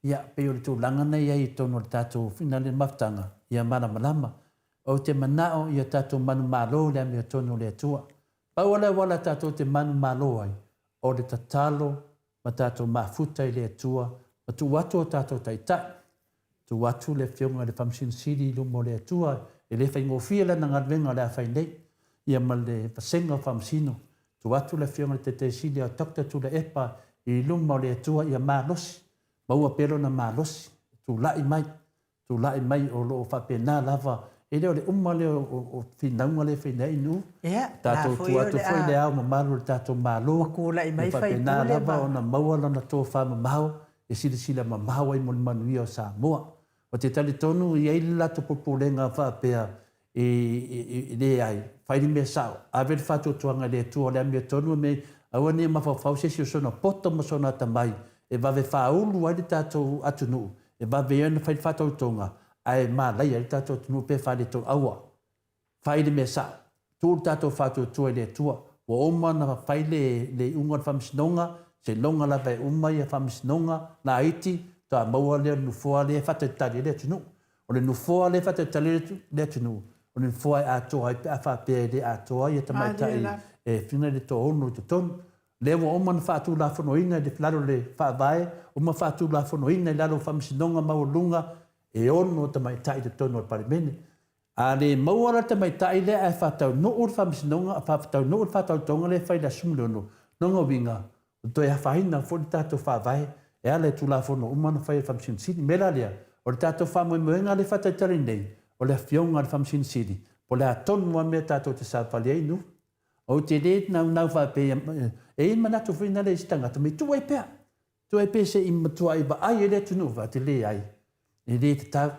Speaker 3: Ia, pei o le tulaga na i ai i totonu o le tatou finale mafutaga, ia malamalama. Ou te manao ia tatou manumalo i le amiotonu o le Atua. Pau o le auala tatou te manumalo ai, o le tatalo ma tatou mafuta i le Atua ma tuu atu o tatou taitai, tuu atu le Afioga i le Faamasino Sili i luma o le Atua, e le faigofie lana galuega o le a fai nei, ia ma le Vasega o Faamasino, tuu atu le Afioga i le Taitai Sili a Doctor Tuilaepa i luma o le Atua ia malosi, maua pea lona malosi, tulai mai tulai mai o lo o faapena lava, e le o le uma lea o finauga lea e fai nei nuu.
Speaker 1: Ia, la
Speaker 3: Tatou
Speaker 1: foi
Speaker 3: tua
Speaker 1: o
Speaker 3: atu
Speaker 1: le
Speaker 3: foi
Speaker 1: a
Speaker 3: le ao mamalu o le tatou
Speaker 1: ua
Speaker 3: Malo,
Speaker 1: tulai
Speaker 3: ia
Speaker 1: mai
Speaker 3: faapena
Speaker 1: faipule
Speaker 3: lava
Speaker 1: ma.
Speaker 3: ona maua lana tofa mamao e silasila mamao ai mo le manuia o Samoa. Ou te talitonu e i ai le latou popolega faapea, E leai, fai le mea sao, ave le faatuatuaga i le Atua o le amiotonu e mea, aua ne i mafaufau se isi o sona poto ma sona atamai e vave faaulu ai le tatou atunuu, e vave ai ona fai le faatautoga, ae malaia ai le tatou atunuu pe faaletonu. Aua, fai le mea sao, tuu le tatou faatuatua i le Atua. Ua uma ona fai le le iuga o le faamasinoga, seiloga lava e uma ia faamasinoga laiti, faatoa maua lea o le nofoa lea e faatalitali ai le atunuu. O le nofoa lea e faatalitali ai le atunuu, o le nofoa e atoa ai pe a faapea e le atoa ia tamaitai e fina le toaono i totonu. O lea ua uma ona faatulafonoina i lalo o le Faavae, uma faatulafonoina i lalo o Faamasinoga Maualuga e ono tamaitai i totonu o le Palemene. A le maua la le tamaitai lea ae faataunuu le Faamasinoga, faataunuu le faatautoga lea e fai i le aso 16, lona uiga, ua toe afaina foi le tatou Faavae e ala i Tulafono uma na fai e le Faamasino Sili. O le mea la lea, o le tatou faamoemoega lea e faatalitali nei, o le Afioga i le Faamasino Sili, po o le a tonu lava mea tatou te savavali ai, nu. Ou te le naunau faapea, e i ai le manatu foi lea i isi tagata, me i tuu ai pea, tuu ai pea se i matuai vaai ai le atunuu, vaai atu, leai, e le tatau,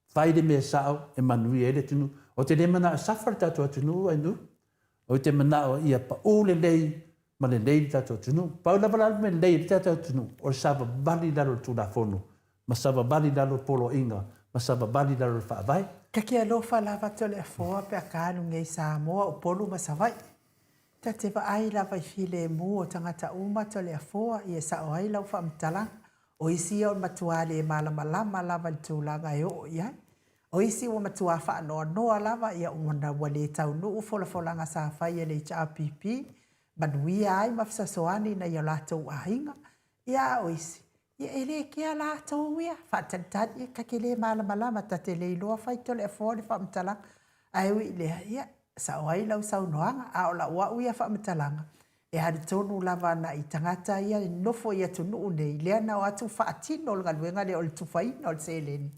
Speaker 3: fai le mea sao e manuia ai le atunuu. Ou te le manao e suffer le tatou atunuu ai nu. Ou te manao ia pau lelei ma lelei le tatou atunuu. Pau lava la le mea lelei i le tatou atunuu, o le savavali i lalo o le Tulafono, ma savavali i lalo o poloaiga, ma savavali i lalo o le Faavae.
Speaker 1: Ta te alofa lava Toleafoa pe a ka alu nei Samoa, Upolu ma Savaii. Ta te vaai lava i filemu o tagata uma Toleafoa i e sao ai lau faamatalaga. O isi ia o le matua le malamalama lava i le tulaga e oo i ai. O isi ua matua faanoanoa lava ia ona ua le taunuu folafolaga sa fai e le HRPP, manuia ai ma fesoasoani i nai o latou aiga. Ia a o isi, ia e le kea latou ia, faatalitali, ia ta te le malamalama, ta te le iloa fai Toleafoa le faamatalaga. Ae ui i lea, ia, sao ai lau saunoaga, a o lau au ia faamatalaga, e alu tonu lava agai i tagata ia e nofo i atunuu nei, lea na o atu faatino le galuega lea o le tufaina o le seleni,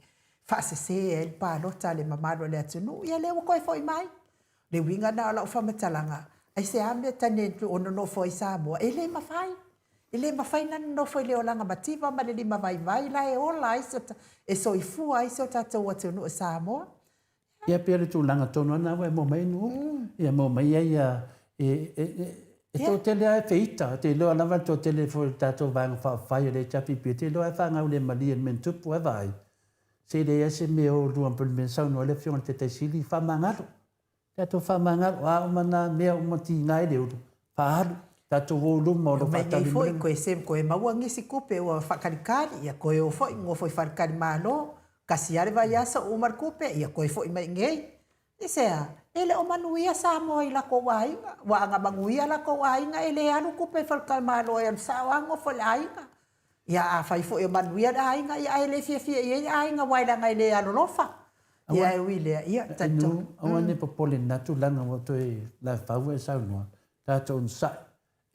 Speaker 1: faasese ai le palota a le mamalu o le atunuu, ia lea ua toe foi mai. O le uiga lena o lau faamatalaga, aisea mea ta ne o nonofo ai Samoa? E le mafai. E le mafai ona nonofo i le olaga mativa ma le limavaivai la e ola ai si o, e soifua ai si o tatou atunuu o Samoa.
Speaker 3: Ia pei o le tulaga tonu lava lena ua e maua mai ai Nu'u. Ia maua mai ai ia e e e toatele lava e feita, ou te iloa lava le toatele foi o le tatou Vaega Faaupufai o le HRPP, ou te iloa lava e faagaulemalie i le mea na tupu, ae vaai, se i leai lava se mea o lua pei o le mea na saunoa ai le Afioga i le Taitaisili, faamagalo. Tatou faamagalo, o a uma nā mea uma tiga ai le ulu, faaalu, tatou o i luma o lo
Speaker 1: Mai nei
Speaker 3: faatali
Speaker 1: foi,
Speaker 3: mai.
Speaker 1: koe se koe maua nisi kupe ua faakalikali, ia koe o foi, gofo i faletalimalo, kasi lava le vaiaso uma le kupe, ia koe foi mai iinei. Aisea? E le o manuia Samoa i lakou aiga. Ua ana manuia lakou aiga e le alu kupe i faletalimalo e alu sao lava gofo i le aiga. Ia afai foi o manuia le aiga, ia ae le fiafia i ai le aiga aua leaga e le alolofa. Ia e ui i lea, ia talitonu.
Speaker 3: Inu, aua ne i popole i lena tulaga ua toe lavevau e saunoa, tatou onosai,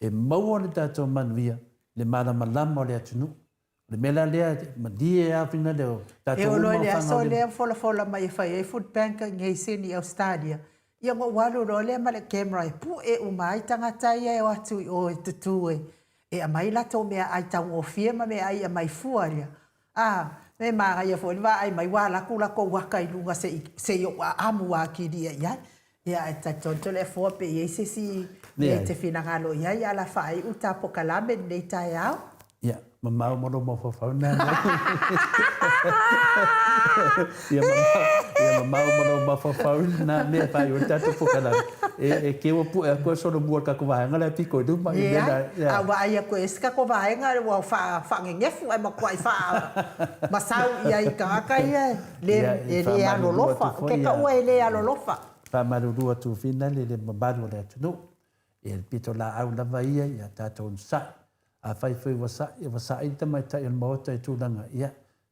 Speaker 3: e maua le tatou manuia, le malamalama o le atunuu. O le mea la lea, malie lava fina lea o
Speaker 1: E
Speaker 3: tatou
Speaker 1: oo loa
Speaker 3: uma
Speaker 1: i
Speaker 3: o
Speaker 1: le aso
Speaker 3: Fagao
Speaker 1: lea ua folafola mai e fai ai food bank i inei i Sydney, Australia, ia ona ou alu loa lea ma le camera e pue uma ai tagata ia e o atu i o e tutū e e aumai latou meaai taugofie ma meaai e aumai fua ia. A, me manaia foi le vaai mai ua alu atu latou ata i luga se i se i ou aamu atili i ai. Ia ae talitonu Toleafoa pe i ai se isi mea e te finagalo i ai a o le a faaiu ta pokalame i lenei taeao.
Speaker 3: Ia, mamao ma lou mafaufau lena mea. Ia mamao, ia mamao ma lou mafaufau lena mea e faaiu ai le tatou pokalame. E, e keu a pue atu e solomua i le tatou vaega lea pito i luma. I mea
Speaker 1: Leai, a ua vaai atu e isi tatou vaega ua faanenefu ae matuai faamasau i ai i tagata ia e le,
Speaker 3: Ia, e
Speaker 1: e le
Speaker 3: faamalulu
Speaker 1: alolofa.
Speaker 3: atu
Speaker 1: Ou te
Speaker 3: foi
Speaker 1: taua e le alolofa.
Speaker 3: Faamalulu atu fina le le mamalu o le atunuu. Ia, le pitolaau lava ia, ia tatou onosai. Afai foi ua sa'i, ua sa'i le tamaitai o le Maota i tulaga, ia,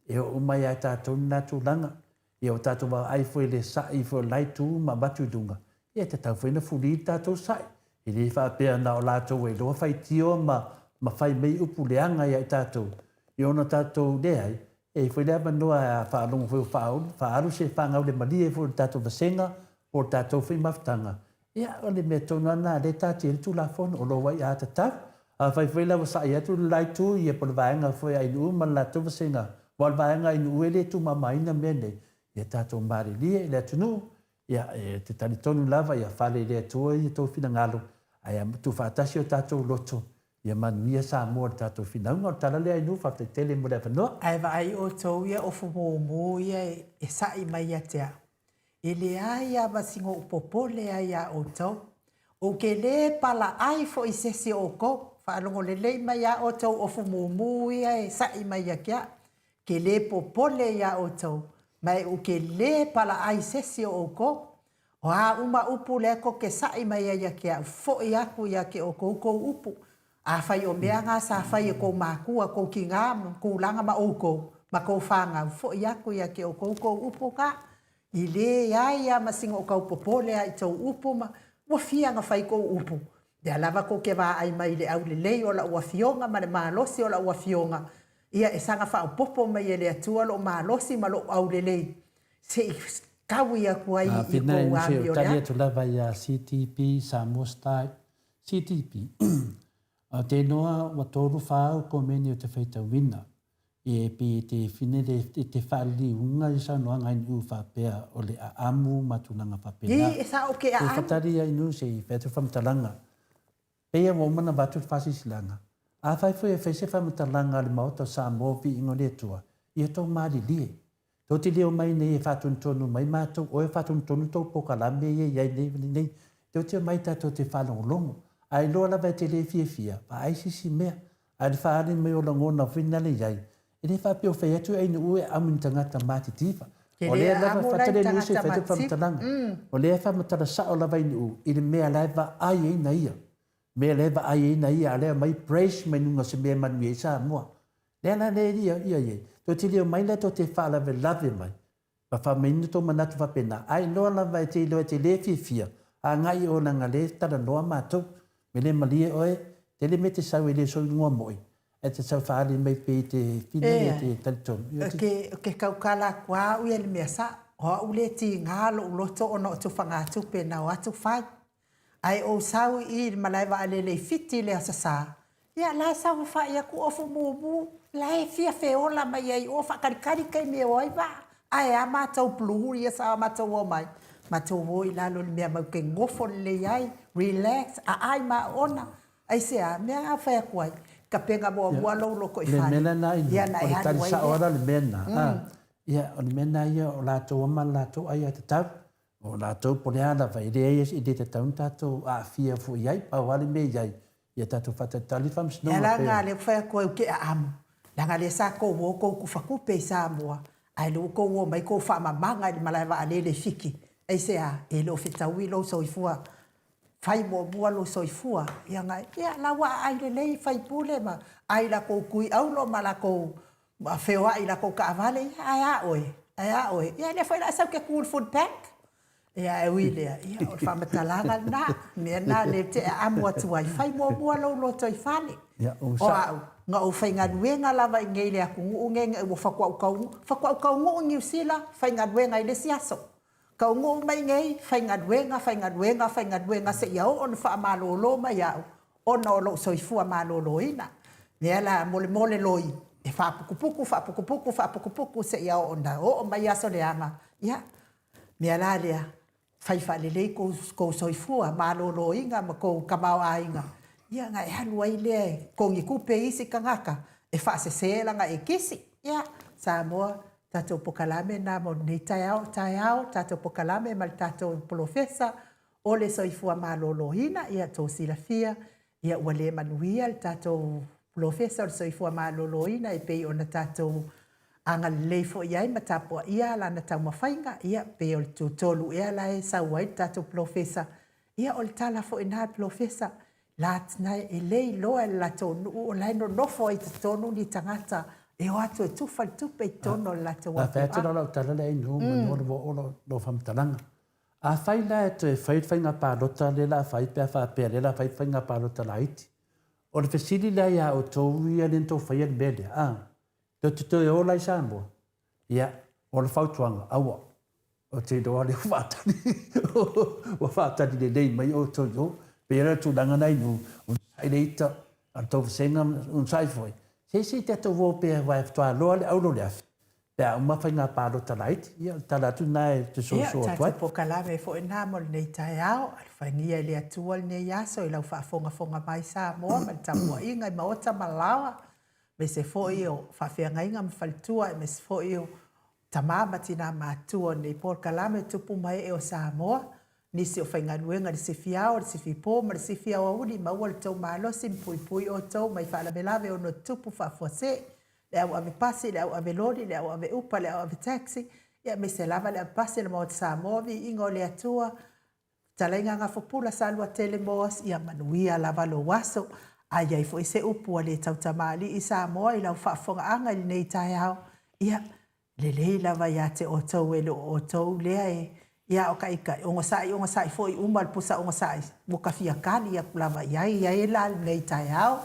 Speaker 3: e oo mai ia i tatou lena tulaga. Ia ua tatou vaai foi i le sa'i foi o le la itu ma avatu i luga, ia e tatau foi ona fuli le tatou sa'i. E le faapea na o latou ua iloa faitio ma, ma fai mai upu leaga ia i tatou, ia ona tatou leai, e i ai foi le avanoa a faalogo foi ua faaalu se faagaulemalie foi o le tatou vasega po o le tatou foi mafutaga, ia, o le mea tonu lava lena o lea e taatia ai le Tulafono, o lou aiatatau. Afai foi la ua sa'i atu le la itu, ia po o le vaega foi a Ainuu ma le latou vasega, aua o le vaega a Ainuu e le tumamaina mea nei, ia tatou malilie i le atunuu, ia, e te talitonu lava, ia fale i le Atua ia tou finagalo, ae tuufaatasi o tatou loto, ia manuia Samoa i le tatou finauga. O le tala lea Ainuu, faafetai tele mo le avanoa.
Speaker 1: Ae vaai outou ia ofu mumu ia e sa'i mai ia te au. E leai lava ma sina ou popole ai iā outou. Ou te lē palaai foi i sesi o outou. Faalogo lelei mai iā outou ofu mumu ia e saʻi mai ia te aʻu. Ke lē popole iā outou, ma e ou te lē palaai i sesi o outou. O a uma upu lea tou te saʻi mai ai ia te aʻu, foʻi aku ia te outou kou upu. Afai o mea na sa fai e kou mākua, kou kinā, kūlaga ma ʻoukou, ma kou whānau, foʻi aku ia te ʻoukou kou upu ka, i leai a ma sina o kau popole a i tou upu ma, ua fia na fai kou upu. Lea lava kou te vaai mai i le aulelei o la'u afioga ma le malosi o la'u afioga, ia e saga faaopoopo mai e le Atua lo'u malosi ma lo'u aulelei, se i taui aku ai i
Speaker 3: Pina
Speaker 1: kou
Speaker 3: e se
Speaker 1: amio
Speaker 3: tali
Speaker 1: leaga.
Speaker 3: atu lava ia CTP, Samoa Style, CTP, Aotearoa ua 34 komeni o te whaitauina e pe te whine e te whaaliliunga i saunoaga inu faapea o le aamu ma tulaga faapena.
Speaker 1: Ī, e sao ke
Speaker 3: E
Speaker 1: aamu.
Speaker 3: whatari ia inu se i whai atu whamatalanga. Peia ua uma na avatu le whaasisilaga. Afai foi e fai se whamatalanga a le Maota o Samoa viiga o le Atua, ia tou malilie. Tou te leo mai nei e faatonutonu mai matou, oe faatonutonu tou pokalame ia i ai nei nei. Tou te omai tatou te faalogologo. A iloa lava e te le fiafia, vaai se isi mea. A le faaali mai o lagona foi na le i ai, e le faapea o fai atu e Ainuu e amu i ni tagata matitiva.
Speaker 1: Ke
Speaker 3: O
Speaker 1: le
Speaker 3: lea lava
Speaker 1: aamu la i
Speaker 3: faatali Ainuu se i
Speaker 1: tagata
Speaker 3: fai atu
Speaker 1: matitiva.
Speaker 3: faamatalaga. O lea e faamatala sao lava Ainuu i le mea la e vaai ai na ia. Mea la e vaai ai na ia, a o lea e aumai praise mai luga o se mea e manuia ai Samoa. Lea la lea ia ia iai. Tou te leo mai la tou te faalavelave mai ma faamainu tou manatu faapena, a iloa lava e te iloa e te le fiafia, agai oe leaga lea e talanoa matou. Me le malie oe, tele mea e te sau e le sou igoa moi, ae te sau faaali mai pei te fina le te talitonu. Ia
Speaker 1: Ea, ke, ke tautala atu lava au ia i le mea sao, o au le tiga lou loto ona o tufagatupe na o atu fai. Ae ou sau i i le malae vaalele i Fiti i le Aso Sa, ia la e saofafai atu ofu mumu, la e fia feola mai ai o faakalikali taimi e o ai vaa. Ae a matou blue ia sa matou o mai, matou o i lalo i le mea matou te nofo lelei ai, relax, aai ma aoona. Aisea? Mea a fai atu ai, tapena muamua lou loto i
Speaker 3: Le
Speaker 1: fale,
Speaker 3: mea lena inu,
Speaker 1: ia ona
Speaker 3: o
Speaker 1: e
Speaker 3: le
Speaker 1: alu
Speaker 3: tali
Speaker 1: ai
Speaker 3: sao
Speaker 1: lea.
Speaker 3: lava le mea lena. Ia, o le mea lena ia o latou lava ma le latou aiatatau. O latou po o le a lava, e leai e le tatau ona tatou aafia foi i ai, pau lava le mea i ai, ia tatou faatalitali le Faamasinoga.
Speaker 1: Ia leaga lea ua fai atu ai ou te aamo, leaga lea sa tou o tou tufa tupe i Samoa, ae lea ua tou o mai tou faamamaga i le malae vaalele i Fiti, aisea? E le o fetaui lou soifua, fai muamua lou soifua, ia na, ia la ua aai lelei faipule ma ai latou tui auro ma latou feoai i latou taavale, ia ae a oe? Ae a oe? Ia lea foi o le a e sau e te tu i le food bank. Ia ae ui i lea, ia o le faamatalaga lena, mea lena lea ou te aamo atu ai, fai muamua lou lotoifale. O au, na ou faigaluega lava i inei i le atunuu lenei ina ua faatoa ou taunuu, faatoa ou taunuu i Niu Sila, faigaluega i le isi aso. Taunuu mai i inei, faigaluega, faigaluega, faigaluega seia oo ina faamalolo mai au ona o lou soifua maloloina. Lea la molemole loi e faaputuputu, faaputuputu, faaputuputu seia oo ina oo mai aso leaga. Ia, mea la lea, fai faalelei kou soifua maloloina ma kou tamaoaiga, ia ona e alu ai lea e togitupe e isi tagata e faasese lana ekisi. Ia, Samoa, tatou polokalame lena mo lenei taeao, taeao tatou polokalame ma le tatou polofesa o le soifua maloloina. Ia outou silafia, ia ua le manuia le tatou polofesa o le soifua maloloina e pei ona tatou agalelei foi i ai ma tapuaia lana taumafaiga. Ia pei o le tutolu ea la e sau ai le tatou polofesa. Ia o le tala foi lena a le polofesa, e le iloa e le latou nuu o la e nonofo ai i totonu ni tagata e o atu e tufa le tupe i totonu o le latou
Speaker 3: afioaga. A fai atu la lau tala lea Inu, manu o le ua oo lau faamatalaga. Afai la e toe fai le faiga palota lea o le a fai pe a faapea o lea o le a fai le faiga palota laiti, o le fesili la ia outou ia lea na outou faia le mea lea, a, tou te toe o la i Samoa? Ia, o le fautuaga, aua. Ou te iloa lea ua faatali, ua faatali lelei mai outou i o. Pei o le tulaga lena Inu, onosai le ita, a o le tou vasega, onosai foi. Se se i tatou o pea aua e faatoa loa le auro i le afi pe a uma faiga palota laiti. Ia, o le tala atu lena e fesoasoa
Speaker 1: atu ai. Ia, tatou polokalame foi lena mo lenei taeao. Alofagia e le Atua lenei aso i lau faafogafoga mai Samoa ma le tapuaiga i maota ma laoa, aemaise foi o faafeagaiga ma faletua, aemaise foi o tama ma tina matutua o lenei polokalame Tupu ma Ee o Samoa, nisi o faigaluega i le sifi ao, le sifi po ma le sifi aoauli, maua le tou malosi ma puipui outou mai faalavelave ono tutupu faafuasei, le au ave pasi, le au ave loli, le au ave upa, le au ave taxi, ia aemaise lava le ave pasi a le Maota Samoa, viiga o le Atua, Fetalaiga Gafopula Saluatele Moas, ia manuia lava lou aso. A i ai foi se upu a le tautamalii Samoa i lau faafofogaaga i lenei taeao, ia, lelei lava ia te outou e le o outou lea e ia o taitai, onosai onosai foi uma le pusa onosai, ua ta fia tali atu lava i ai, i ai la lenei taeao.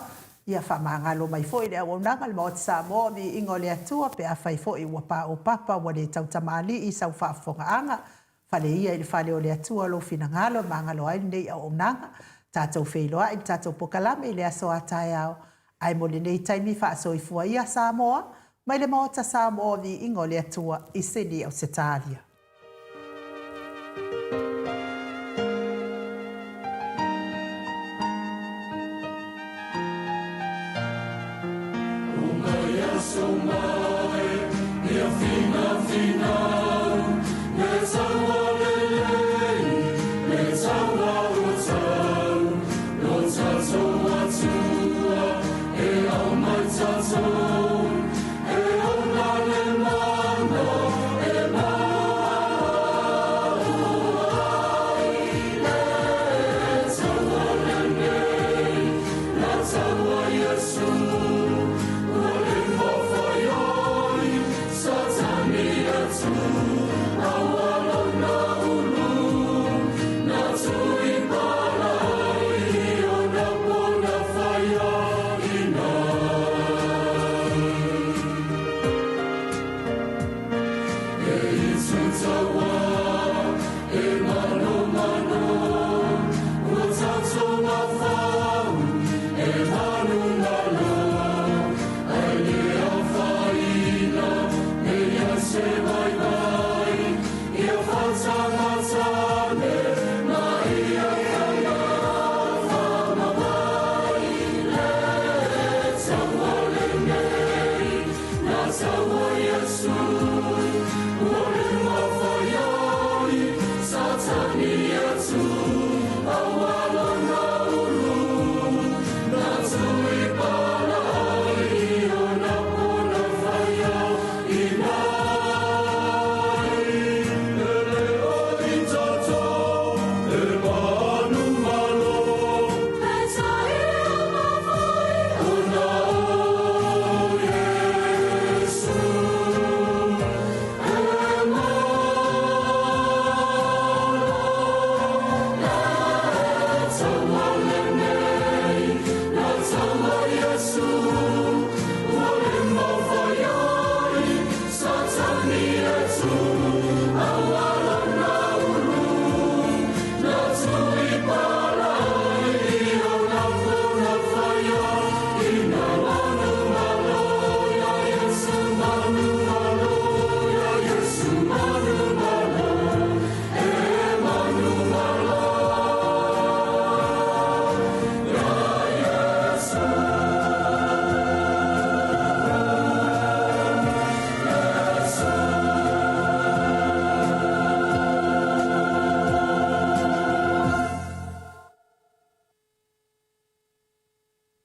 Speaker 1: Ia faamagalo mai foi le auaunaga a le Maota Samoa o Viiga o le Atua pe afai foi ua paopapa ua le tautamalii sau faafofogaaga. Fale ia i le fale o le Atua lou finagalo e magalo ai lenei auaunaga. Tatou feiloai i le tatou pokalame i le aso a taeao. Ae mo lenei taimi faasoifua ia Samoa mai le Maota Samoa o Viiga o le Atua i Sydney, Ausetalia.
Speaker 2: Uma ia